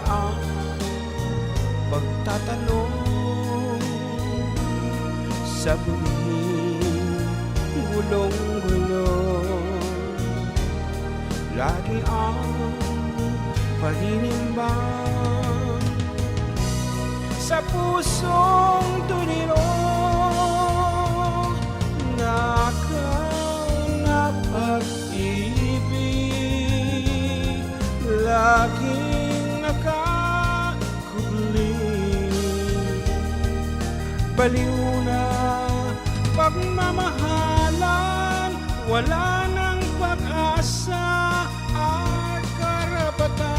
a pagtatalon, sabli, gulong-gulong, lagi ang paninimbang sa pusong tuliro. Nakaw na pag-ibig, laging nakakubli. Baliw na pagmamahalan, wala nang pag-asa at karapatan.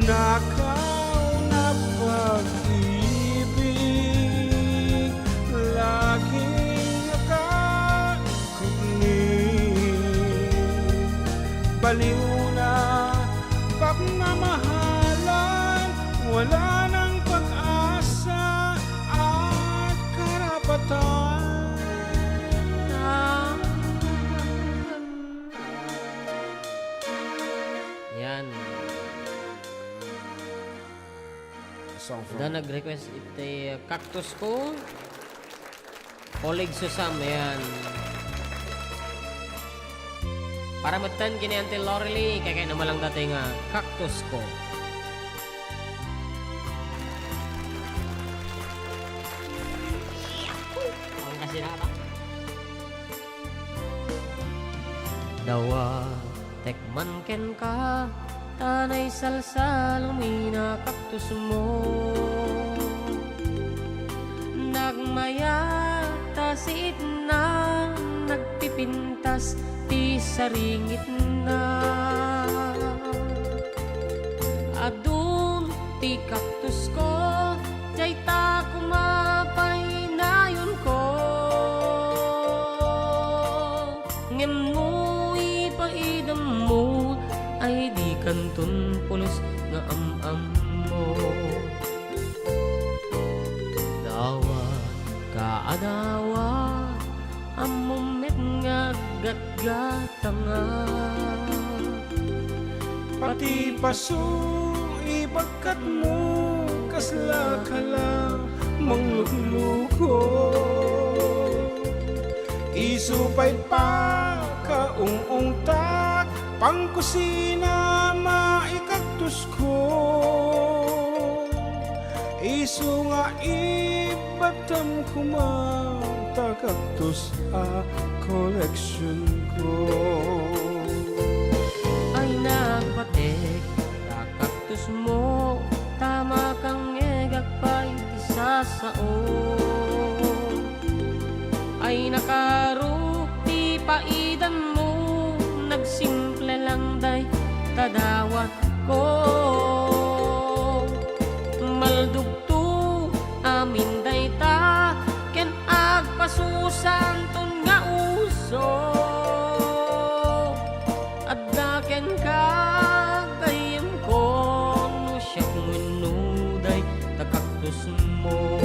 Nakaw na pag-ibig, laging nakakubli. Baliw na pagmamahalan, wala nang pag-asa at karapatan. Yan. Song from Da nag-request iti Cactus Ko. Oleg Susam, ayan. Para metten ken ni Auntie Lorely, kay kayatna lang dati nga Cactus Ko. Ang kasi na ba? Dawa, tekman kenka, ta naisalsal mi na kaktusmo. Nagmayat ta siitna, nagpipintas ti saringitna. Adun ti kaktusko, dayta koma pay nayonko. Ngem no ipaidammo, ay dikanton pulos nga am-ammo. Dawat ka adawa, ammom met nga aggatgatanga. Pati paso, ibakkatmo, kasla ka la manglukluko. Isu pay pakaung-ungtak, pangkusina maikaktusko. Isu nga ibbatam koma ta kaktus a koleksionko. Ay nagpatek ta kaktusmo, ta makangngegak pay ti sasao. Ay nakaro ti paidanmo, nagsimple lang dayta dawatko. Maldugto amin dayta ken agpasusanton nga uso. Adda kenka gayyemko, no siak wenno dayta kaktusmo.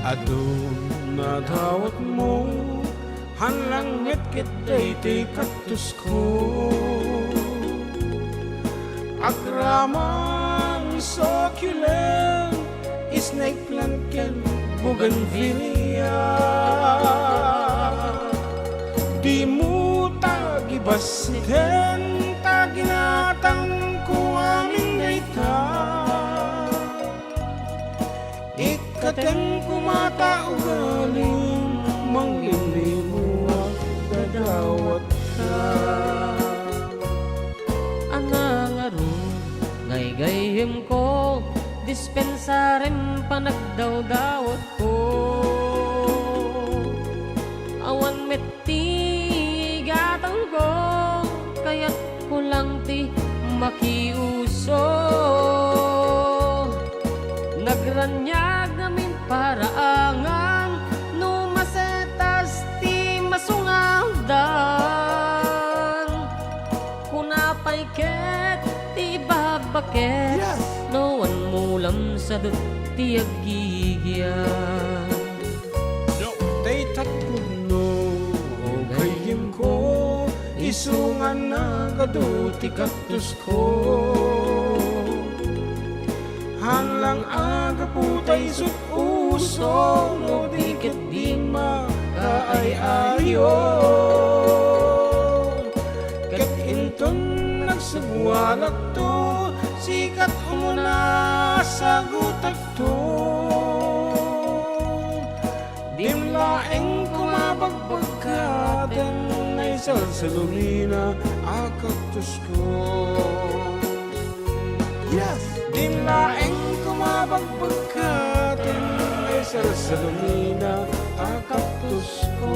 Adu a dawatmo, han langngit ketdi ti kaktusko. Agraman, succulent, snake plant ken bougainvillea. Dimo ta gibassiken ta ginatangko amin dayta. Ikkatem koma ta ugalim, manglimlimuak, dadawatka. A nangarud nga igayyemko, dispensarem dawatko. Awan met ti igatangko, kayatko lang ti makiuso. Nagraniag ngamin paraangan no masetas ti masungawdan. Kuna pay ket ti ibagbaket, yes, no awan mulam sadet ti aggigyan. No. Dayta pudno, o gayyemko, isu nga nagadu ti kaktusko. Haan lang a gapu ta isut' uso, no di ket di makaay-ayo. Ket inton nagsubualakto, sikat umuna sagutakto. Dim laeng kumabagbagkaten, naisalsalumina a kaktusko. Yes! Dim laeng kumabagbagkaten, naisalsalumina a kaktusko.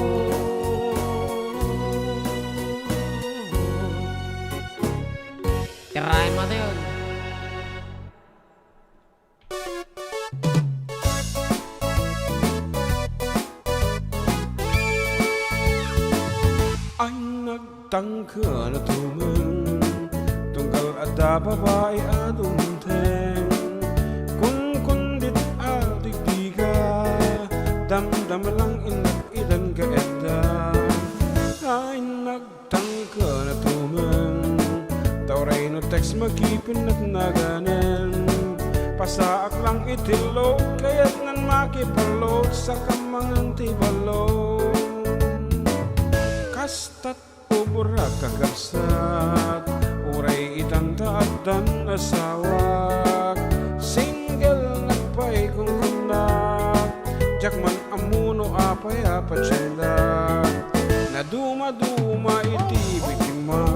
Tiraen mo, Mateo. Ay, nagtangka na tumen, tunggal adda babai a dumteng. Kunkundit a digdiga, damdama lang innak idan ka edda. Ay, nag- Tangka na tumen, ta uray no text makipinnak naganen. Pasaak lang iti load, kayatnan makipaload, sakam mangan ti balon. Kastat uburak kakabsat, uray itan ta addan asawak. Single nak pay kunkunnak, diak man ammo no apay a patiendak. Nadumaduma iti biktima,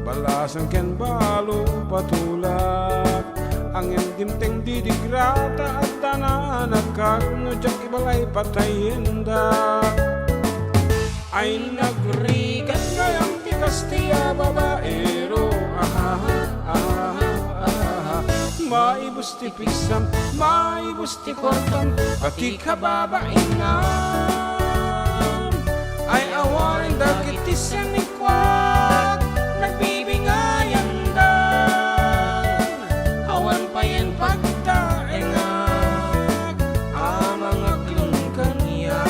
balasan ken balo patulak. Ngem dimteng didigra ta adda naanakak, no diak ibalay patayendak. Ay, nagrigat gayam ti Kastia babaero, ahaha, ahaha, ahaha. Maibus ti pigsam, maibus ti kuartam, pati kababainam. Ay, awanen dagiti sanikuak, nagbibingayandan. Awan payen pagtaengak a mangaklon kaniak.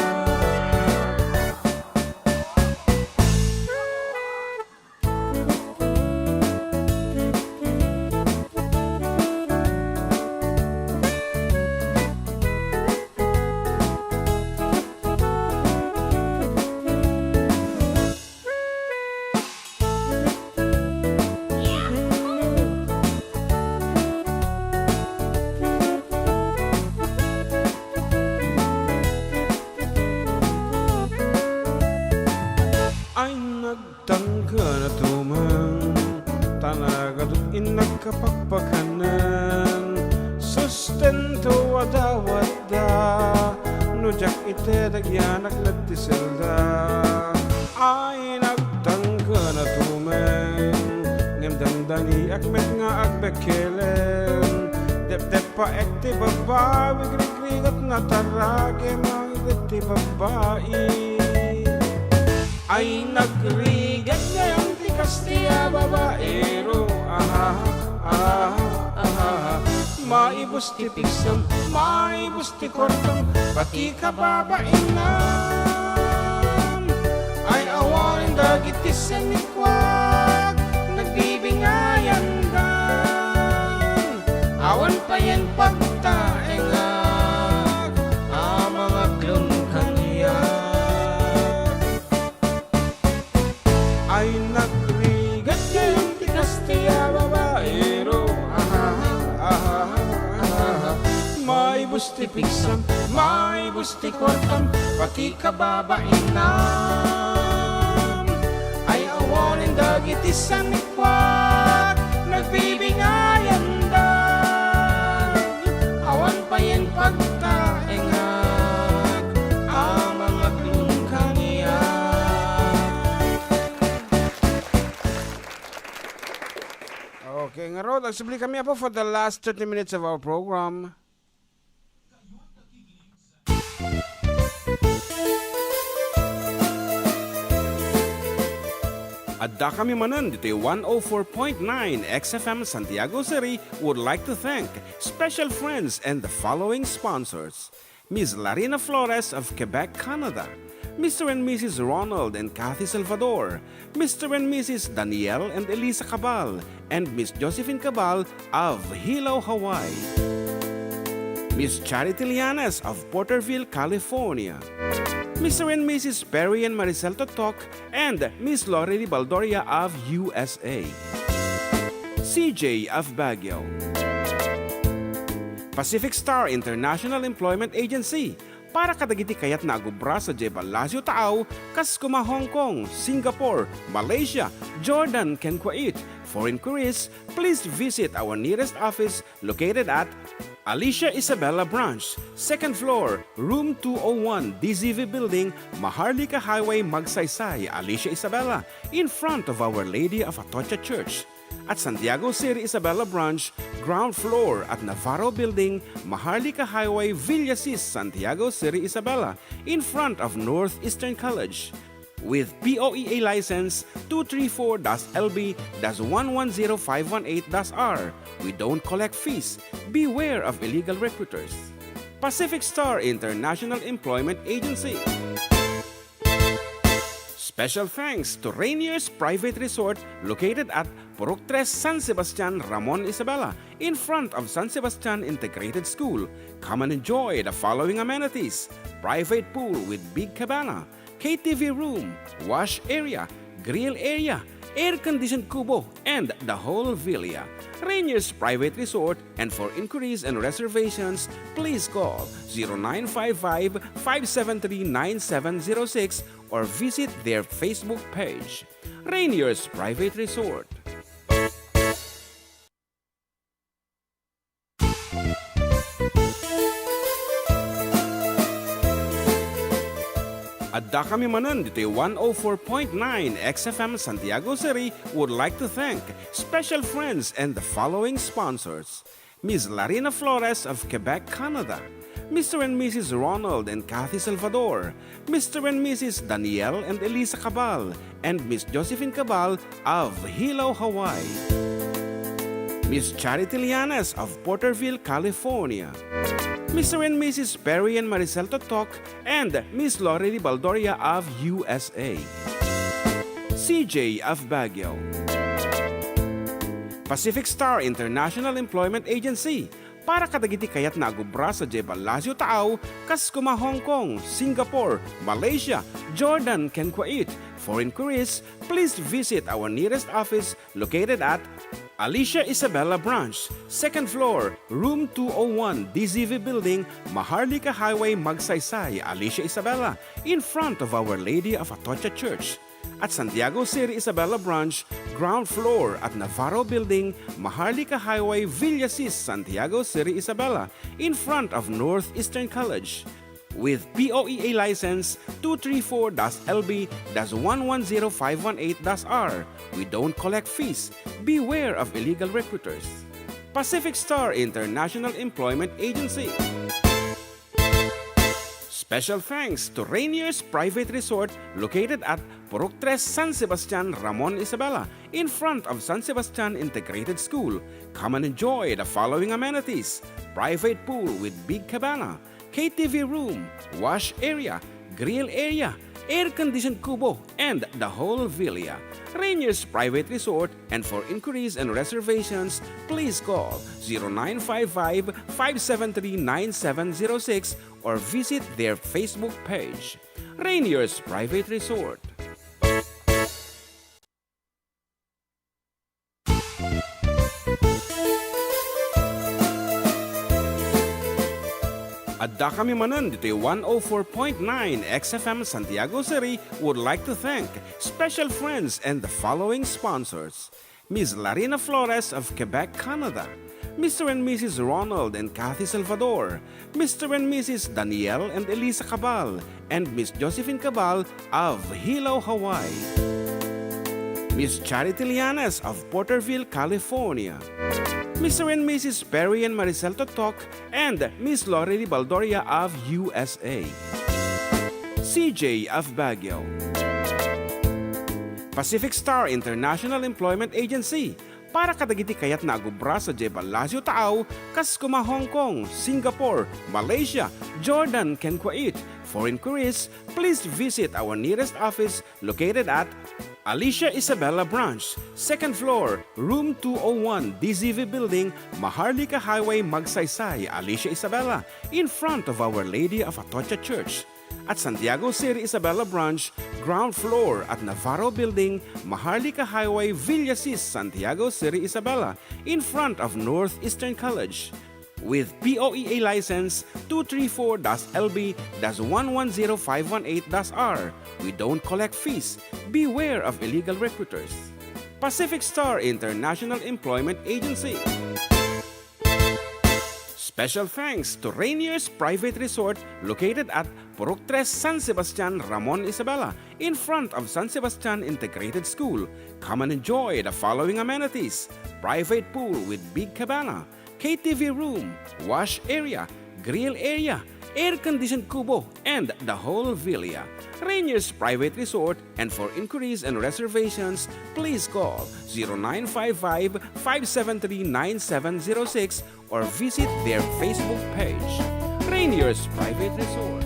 Ay, nagtangka na tumeng, ta nagadut innak kapakpakanen. Sustento a dawatda, no diak itedek, yanak met ti selda. Ay, nagtangka na tumeng, ngem dandaniak met nga agbekkelen. Depdeppaek ti babbai, wigrigrigat nataragem, mangigit ti babbai. Ay, nagrigat gayam ti Kastia babaero, ahaha, ahaha, ahaha. Maibus ti pigsam, maibus ti kuartam, pati kababainam. Ay, awanen dagiti sanikuak, nagbibingayandan. Awan payen pagtaengak a mangaklon kaniak. Ay, nagrigat gayam ti Kastia babaero, ahaha, ahaha, ahaha. Maibus ti pigsam, maibus ti kuartam, pati kababainam. Ay, awanen dagiti sanikuak, nagbibingayandan. Awan payen pagta Ngarud, agsubli kami, Apo, for the last thirty minutes of our program. Adda kami manen ditoy one oh four point nine X F M Santiago City would like to thank special friends and the following sponsors: Miss Larina Flores of Quebec, Canada, Mister and Missus Ronald and Kathy Salvador, Mister and Missus Daniel and Elisa Cabal, and Miss Josephine Cabal of Hilo, Hawaii, Miss Charity Lianes of Porterville, California, Mister and Missus Perry and Maricel Totok, and Miss Lorely Baldoria of U S A, C J of Baguio, Pacific Star International Employment Agency, para kadagiti kayatna a agubra sadiay Palacio Taaw, kas koma Hong Kong, Singapore, Malaysia, Jordan, ken Kuwait. For inquiries, please visit our nearest office located at Alicia Isabela Branch, second floor, room two oh one, D Z V Building, Maharlika Highway, Magsaysay, Alicia Isabela, in front of Our Lady of Atocha Church. At Santiago City Isabela Branch, ground floor at Navarro Building, Maharlika Highway, Villasis, Santiago City Isabela, in front of Northeastern College. With P O E A license two three four dash L B dash one one zero five one eight dash R. We don't collect fees. Beware of illegal recruiters. Pacific Star International Employment Agency. Special thanks to Rainier's Private Resort located at Purok Tres, San Sebastian, Ramon Isabela, in front of San Sebastian Integrated School. Come and enjoy the following amenities: private pool with big cabana, K T V room, wash area, grill area, air-conditioned kubo, and the whole villa. Rainier's Private Resort, and for inquiries and reservations, please call zero nine five five, five seven three, nine seven zero six or visit their Facebook page. Rainier's Private Resort. Adda kami manen ditoy one oh four point nine X F M Santiago City would like to thank special friends and the following sponsors: Miss Larina Flores of Quebec, Canada, Mister and Missus Ronald and Kathy Salvador, Mister and Missus Daniel and Elisa Cabal, and Miss Josephine Cabal of Hilo, Hawaii, Miss Charity Lianes of Porterville, California, Mister and Missus Perry and Maricel Totok, and Miss Lorely Baldoria of U S A, C J of Baguio, Pacific Star International Employment Agency, para kadagiti kayatna a gubra sadiay Palacio Taaw, kas koma Hong Kong, Singapore, Malaysia, Jordan, ken Kuwait. For inquiries, please visit our nearest office located at Alicia Isabela Branch, second floor, room two oh one, D Z V Building, Maharlika Highway, Magsaysay, Alicia Isabela, in front of Our Lady of Atocha Church. At Santiago City Isabela Branch, ground floor at Navarro Building, Maharlika Highway, Villasis, Santiago City Isabela, in front of Northeastern College. With P O E A license two three four dash L B dash one one zero five one eight dash R. We don't collect fees. Beware of illegal recruiters. Pacific Star International Employment Agency. Special thanks to Rainier's Private Resort located at Purok Tres, San Sebastian, Ramon Isabela, in front of San Sebastian Integrated School. Come and enjoy the following amenities: private pool with big cabana, K T V room, wash area, grill area, air-conditioned kubo, and the whole villa. Rainier's Private Resort, and for inquiries and reservations, please call zero nine five five, five seven three, nine seven zero six or visit their Facebook page, Rainier's Private Resort. Adda kami manen ditoy one oh four point nine X F M Santiago City would like to thank special friends and the following sponsors: Miss Larina Flores of Quebec, Canada, Mister and Missus Ronald and Kathy Salvador, Mister and Missus Daniel and Elisa Cabal, and Miss Josephine Cabal of Hilo, Hawaii, Miss Charity Lianes of Porterville, California. Mister and Missus Perry and Maricel Totok and Miss Lorely Baldoria of U S A. C J of Baguio. Pacific Star International Employment Agency, para kadagiti kayatna a gubra sadiay Palacio Taaw, kas kuma Hong Kong, Singapore, Malaysia, Jordan, ken Kuwait. For inquiries, please visit our nearest office located at Alicia Isabela Branch, second floor, room two oh one, D Z V Building, Maharlika Highway, Magsaysay, Alicia Isabela, in front of Our Lady of Atocha Church. At Santiago City Isabela Branch, ground floor at Navarro Building, Maharlika Highway, Villasis, Santiago City Isabela, in front of Northeastern College. With P O E A license two three four dash L B dash one one zero five one eight dash R. We don't collect fees. Beware of illegal recruiters. Pacific Star International Employment Agency. Special thanks to Rainier's Private Resort, located at Purok Tres, San Sebastian, Ramon Isabela, in front of San Sebastian Integrated School. Come and enjoy the following amenities: private pool with big cabana, K T V room, wash area, grill area, air-conditioned kubo, and the whole villa. Rainier's Private Resort, and for inquiries and reservations, please call zero nine five five, five seven three, nine seven zero six or visit their Facebook page, Rainier's Private Resort.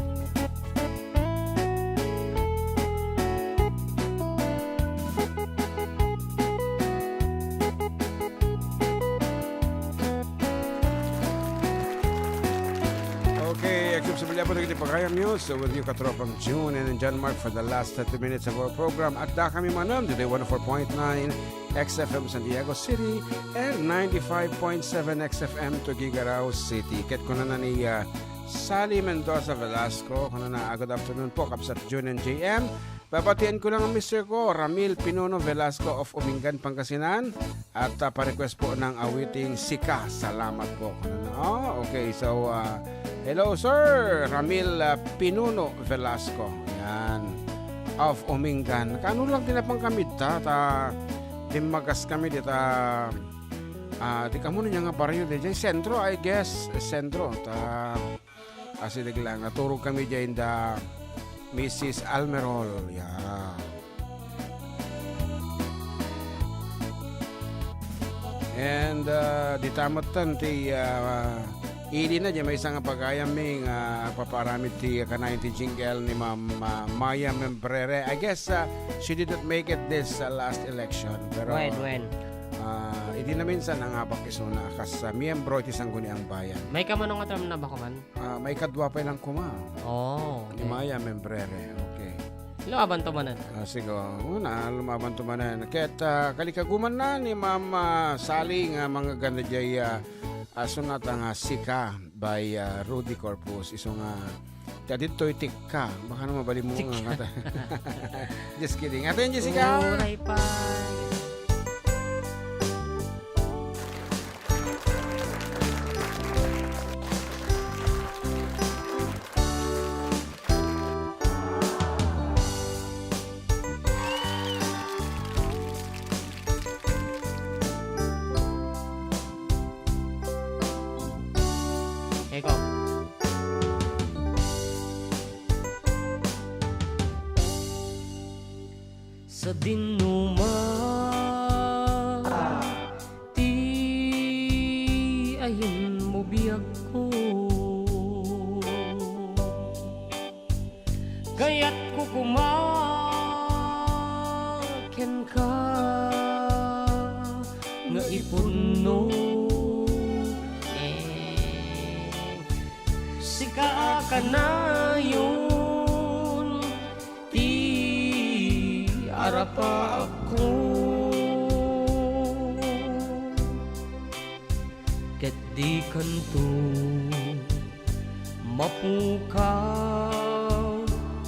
Okay, agsusublian po dagiti pagayamyo. So, with you, Katropang June and John Mark, for the last thirty minutes of our program. Adda kami manen, today, one oh four point nine X F M Santiago City and ninety-five point seven X F M Tuguegarao City. Ket kunana ni, ah, Sally Mendoza Velasco, kunana, "Ah, good afternoon po, Kabsat June and J M. Babatian ko lang ang mister ko, Ramil Pinuno Velasco of Umingan, Pangasinan, at, ah, pa-request po ng awiting Sika. Salamat po." Kunana, oh, okay. So, ah, hello, Sir Ramil, ah, Pinuno Velasco. Yan. Of Umingan. Kaano lang tinapang kami, ta, ta, timmagas kami dita, ah, di kamo niya nga barrio, di jay sentro, I guess, sentro. Ta, asideg lang, naturog kami jay inda Missus Almerol. Yeah. And, ah, dita metten ti, ah, ilina jay maysa nga pagayam mi nga agpapaaramid ti kanayon ti jingle ni Ma'am, ah, Maya Membrere. I guess, ah, she did not make it this, ah, last election. Pero, When, when? ah, idi naminsan, nangabak isuna kas, ah, miyembro iti Sangguniang Bayan. Maikano nga term na ba, kuman? Ah, maikadua pay lang koma. Oh, Ni okay. Maya Membrere. Okay. Lumabanto manen. Ah, sige. Una, lumabanto manen. Ket, ah, kalikagumanna ni Ma'am, ah, Sally nga mangaganda jay, ah, ah, sonata nga Sika by, ah, Rudy Corpus. Isu nga, ta ditoy tikka. Baka na mabalin mo nga Tikka. Just kidding. Ato yan, Jessica. Uray pa. Eko. Sadin no man ti ayan mo biagko, kayatko koma kenka nga ipunno. Eh, sika a kanayon ti arapaakko, ket dikanto mapukaw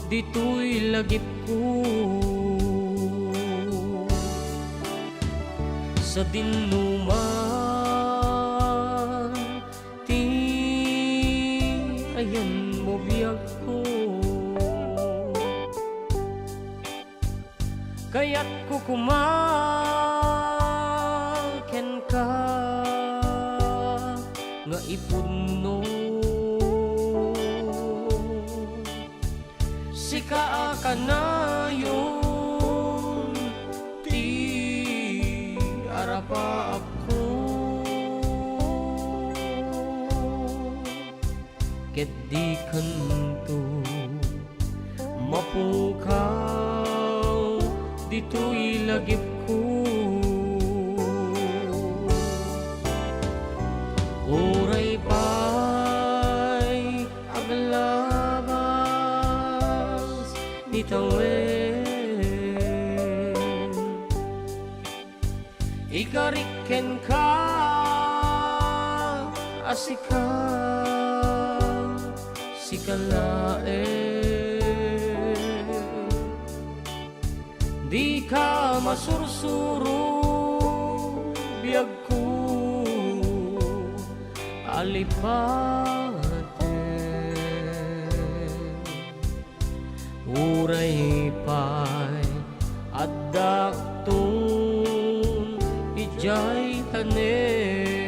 ditoy lagipko. Sadin no man ti ayan mo biagko, Kayatko koma kenka nga ipudno. Sika a kanayon ti arapaapko. Ket dikanto mapukaw ditoy lagipko. Uray pay aglabas ni tawen. Ikarik kenka a sika, sika laeng. Dika masursuro, biagko a lipaten. Uray pay addakton idiay tanem.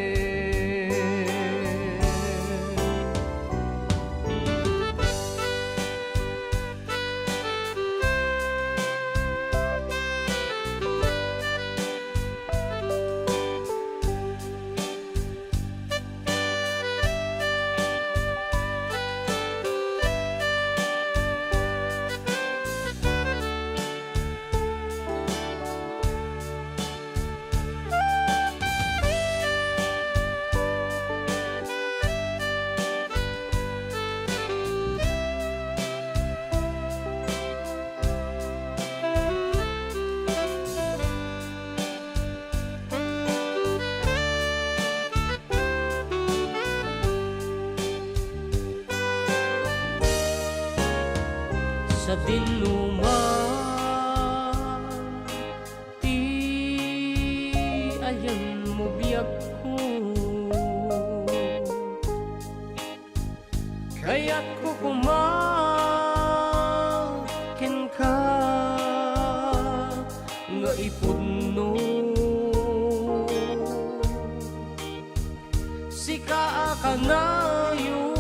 Sadin no man ti ayanmo, biagko. Kayatko koma kenka nga ipudno. Sika a kanayon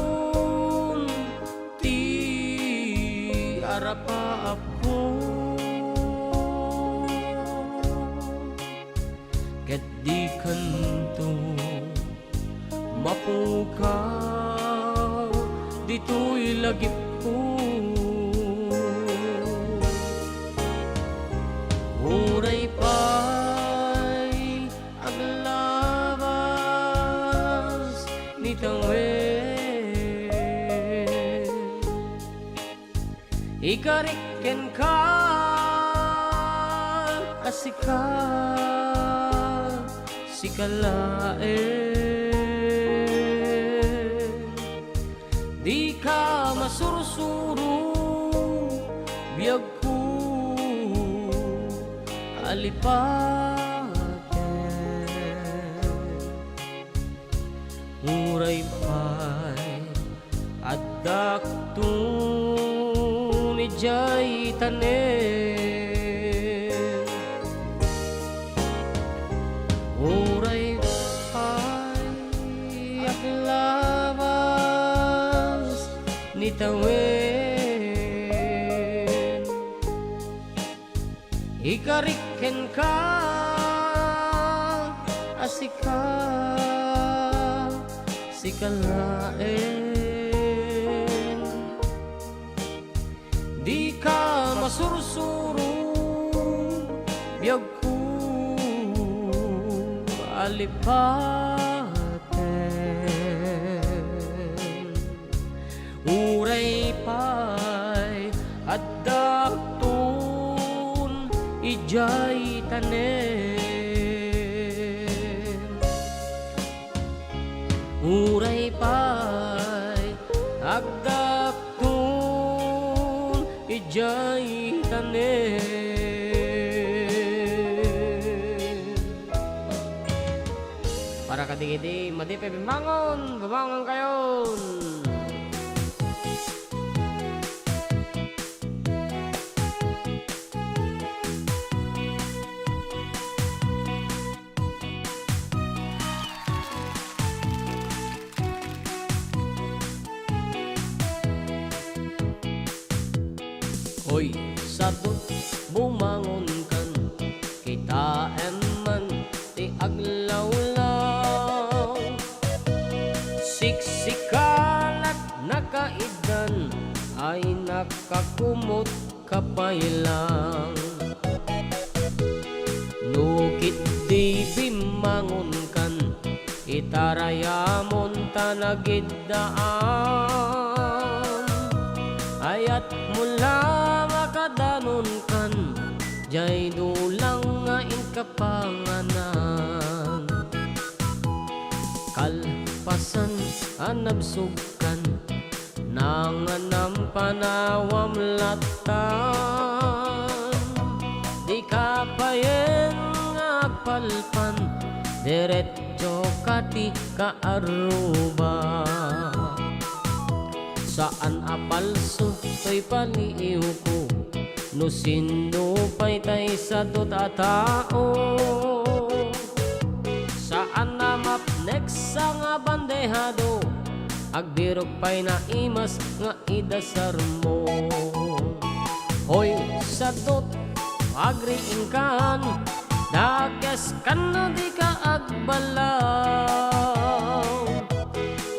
ti arapaapko. Ket dikanto mapukaw ditoy lagipko. Uray pay aglabas ni tawen. Ikarik kenka a sika, sika laeng. Dika masursuro, biagko a lipaten. Uray pay addakton idiay tanem. Uray pay aglabas ni tawen. Ikarik kenka a sika, sika laeng. Dika masursuro, biagko a lipaten. Uray pay addakton idiay tanem. Uray pay agdakton idiay tanem. Para kadagiti madi pay bimmangon, bumangonkayon. Hoy, sadut, bumangonkan, kitaem man ti aglawlaw. Siksikalat nakaiddan, ay nakakumot ka pay lang. No ketdi bimangonkan, itarayamon ta nagiddaan. Ayatmo la makadanonkan, diay dulang nga inka panganan. Kalpasan a nabsogkan, nanganam panawam lattan. Dika payen nga agpalpan, diretso ka ti kaarruba. Saan a palso toy paliiwko, no sino pay tay sadut a tao. Saan a mapneksa nga bandehado, agbirok pay naimas nga idasarmo. Hoy, sadut, agriingkan, dakeskan no dika agbalaw.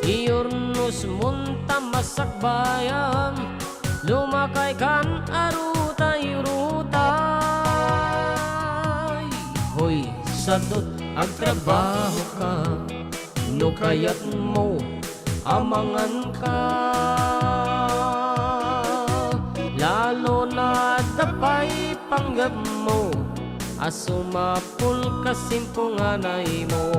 Iyurnosmon ta masakbayan, lumakaykan a rutay-rutay. Hoy, sadut, agtrabahoka, no kayatmo, amanganka. Lalo na adda pay panggepmo a sumapul ka simpunganaymo.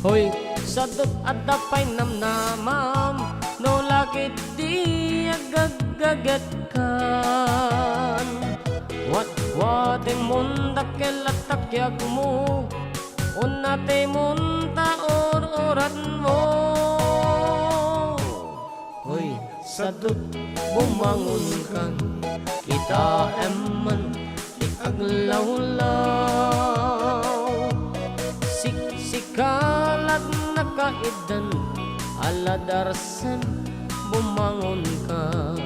Hoy, sadut, adda pay namnamam, no lakit di agaggatkan. Watwatemon dakkel a takyagmo, unnatemon ta ur-uratmo. Hoy, sadut, bumangonkan, kitaem man ti aglawlaw. Siksikalat nakaiddan, aladarsen, bumangonkan.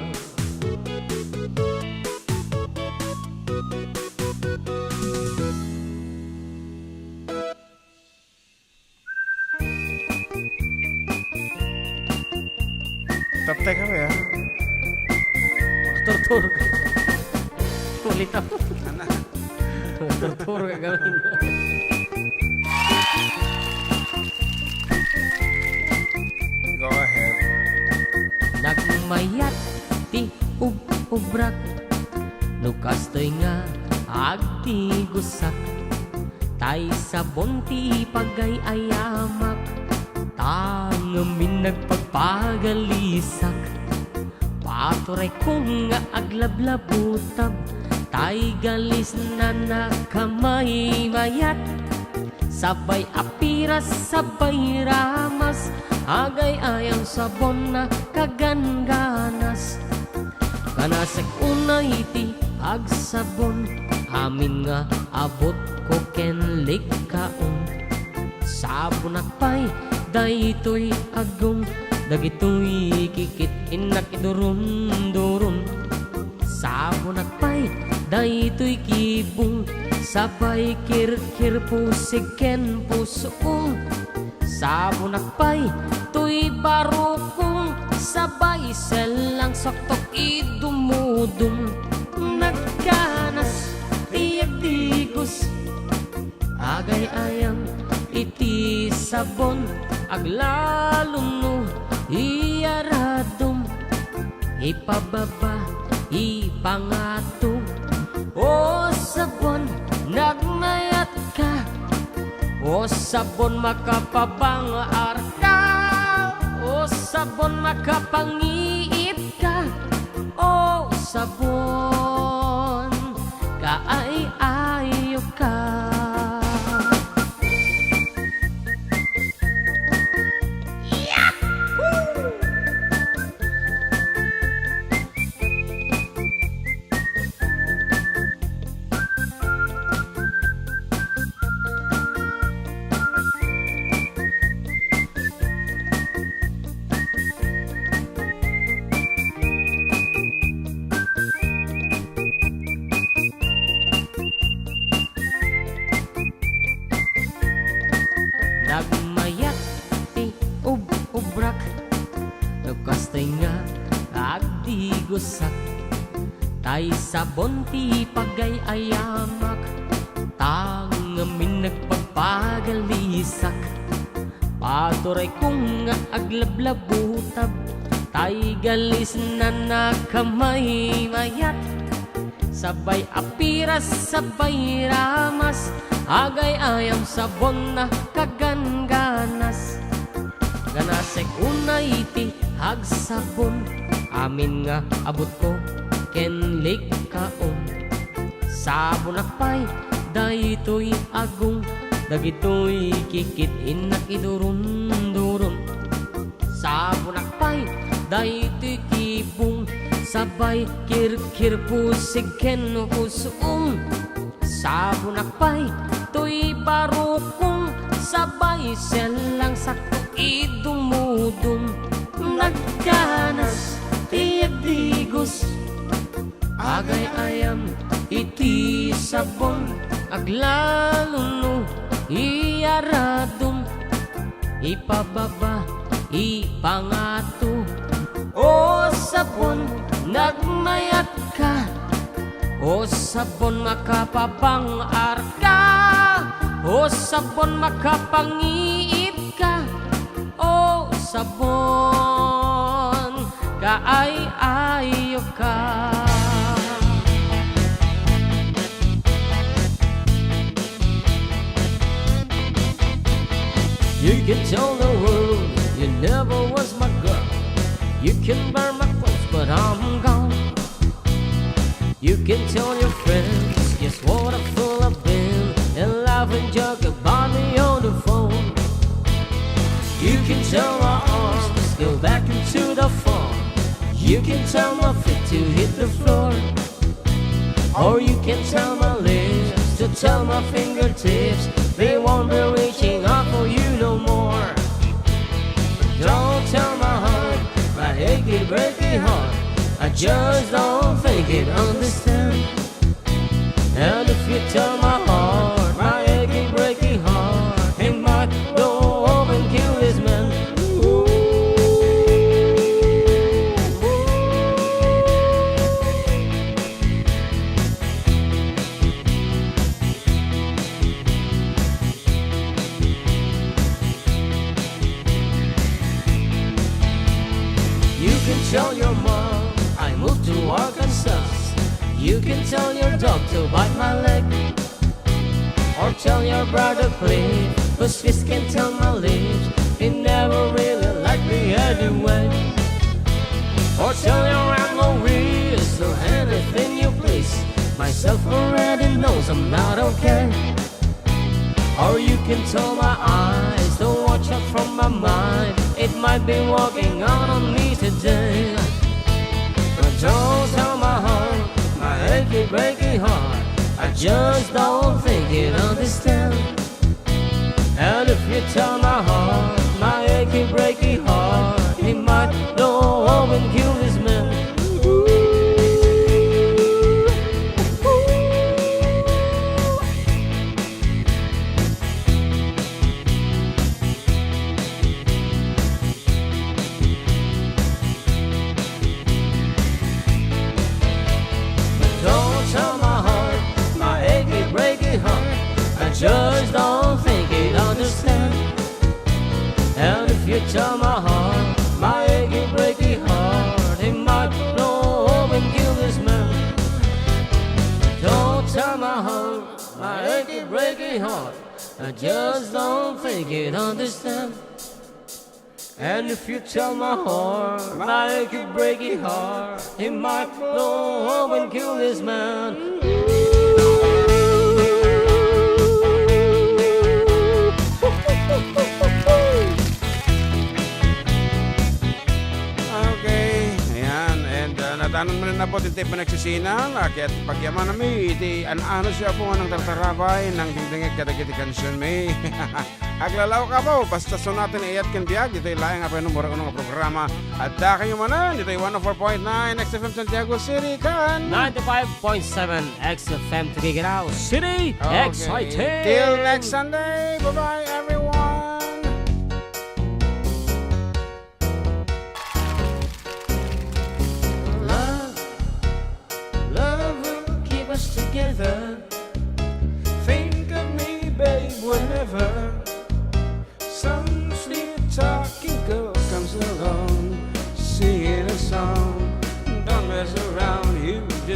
Taptek kami, ha? Turtur. Ulit ako. Turtur ka gawin. Go ahead. Nagmayat ti ub-ubrak, no kastoy nga agtigusak, tay sabon ti pagay-ayamak, ta ngamin nagpagpagalisak. Paturayko nga aglablabutab, tay galisna nakamaymayat. Sabay a piras, sabay ramas, agay-ayam sabon a kagangganas. Kanasek unay ti agsabon, amin nga abutko ken likkaon. Sabonak pay daytoy agong, dagitoy kikit-innak idurum-durum. Sabonak pay daytoy kibong, sabay kirkir pusig ken pusong. Sabonak pay toy barukong, sabay sellang saktok idumudum. Nagkanas ti agdigos, agay-ayam iti sabon, aglalo no iyaradum. Ipababa, ipangato. O sabon, nagmayatka. O sabon, makapabangarka. O sabon, makapangiitka. O sabon, kaay-ayoka. Gusak, tay sabon ti pagay-ayamak, ta ngamin nagpagpagalisak. Paturay kong nga aglablabutab, tay galisnan a kamaymayat. Sabay apiras, sabay ramas, agay-ayam sabon a kagangganas. Ganasek unay ti agsabon, amin nga abutko ken likkaon. Sabonak pay daytoy agong, dagitoy kikit-innak idurunduron. Sabonak pay daytoy kibong, sabay kirkirpusig ken usong. Sabonak pay toy barukong, sabay sellang sakto idumudum. Nagganas ti agdigos, agay-ayam iti sabon, aglalo no iyaradum. Ipababa, ipangato. O sabon, nagmayatka. O sabon, makapabang-arka. O sabon, makapangiitka. O sabon, kaay-ayoka. You can tell the world you never was my girl. You can burn my clothes, but I'm gone. You can tell your friends just what a fool I've been, and laugh and joke about me on the phone. You can tell my arms go back into the phone. You can tell my feet to hit the floor. Or you can tell my lips to tell my fingertips they won't be reaching out for you no more. Don't tell my heart, my achy breaky heart. I just don't think it understand. And if you tell my heart, my achy breaky heart, he might go home and kill this man. Ooh. You can tell your mom I moved to Arkansas. You can tell your dog to bite my leg. Or tell your brother Cliff, whose kiss can turn my lips. He never really liked me anyway. Or tell your Aunt Louise, or anything you please. Myself already knows I'm not okay. Or you can tell my eyes to watch out from my mind. It might be walking out on me today. But don't tell my heart, my achy breaky heart. I just don't think it understand. And if you tell my heart, my achy breaky heart, he might go home and kill this man. Ooh. Don't tell my heart, my achy breaky heart. I just don't think it understand. And if you tell my heart, my achy breaky heart, it might blow up and kill this man. Don't tell my heart, my achy breaky heart. I just don't think it understand. And if you tell my heart, my achy breaky heart, he might go home and kill this man. Okay, ayan, and uh, natanon man na po iti panagsisinan, ket pagyamanami iti an-ano siya po nga nang tartarabay, nang dingdingit kadagiti kansion mi. Aglalaw ka po, basta sunaten iyat ken biag, ditoy laeng a painumura uno nga programa. Adda kayo manen, ditoy one oh four point nine X F M Santiago City, kan ninety-five point seven X F M Tuguegarao City. Okay. Excited! Till next Sunday, bye-bye everyone!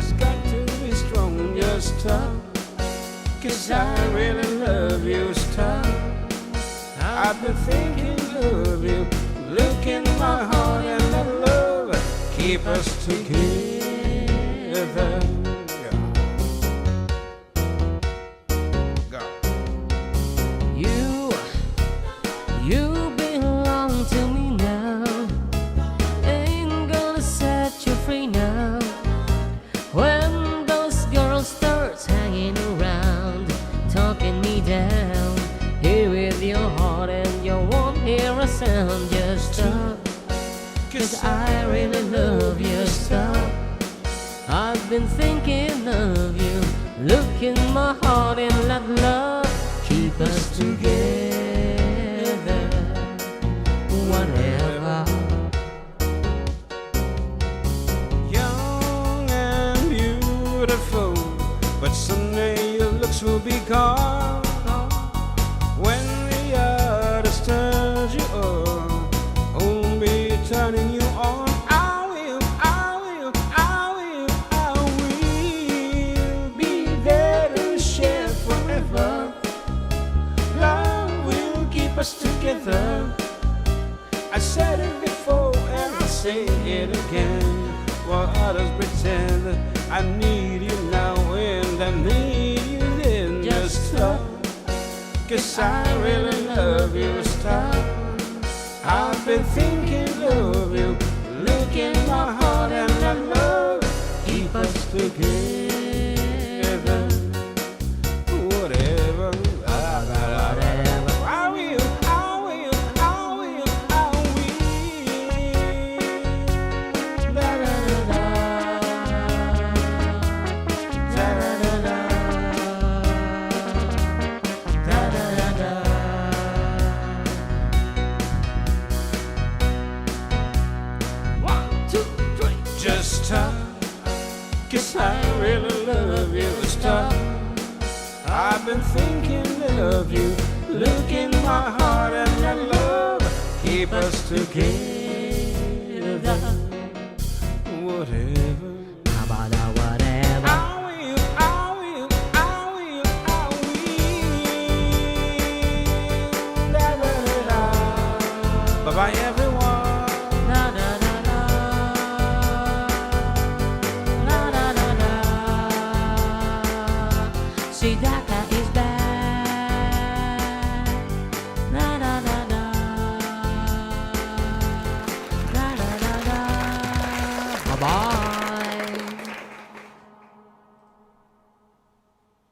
It's got to be strong, just stop. 'Cause I really love you, stop. I've been thinking of you. Look in my heart and let love keep us together. Yeah. Go. You, you belong to me now. Ain't gonna set you free now. When those girls start hanging around, talking me down, here with your heart and you won't hear a sound. Just stop, 'cause I really love you. Stop. I've been thinking of you. Look in my heart and let love keep us together. Whatever. Young and beautiful, but someday your looks will be gone. When the others turn you on, won't be turning you on. I will, I will, I will, I will be there to share forever. Love will keep us together. I said it before and I'll say it again. While others pretend, I need you now and I need you then. Just stop, 'cause I really love you. Stop. I've been thinking of you. Look in my heart and let love keep us together. Whatever. I will, I will, I will, I will. Da, da, da, da. Da, da, da, da. Da, da, da, da. One, two, three. Just stop, 'cause I really love you. Stop. I've been thinking of you. Look in my heart and let love keep us together. Whatever.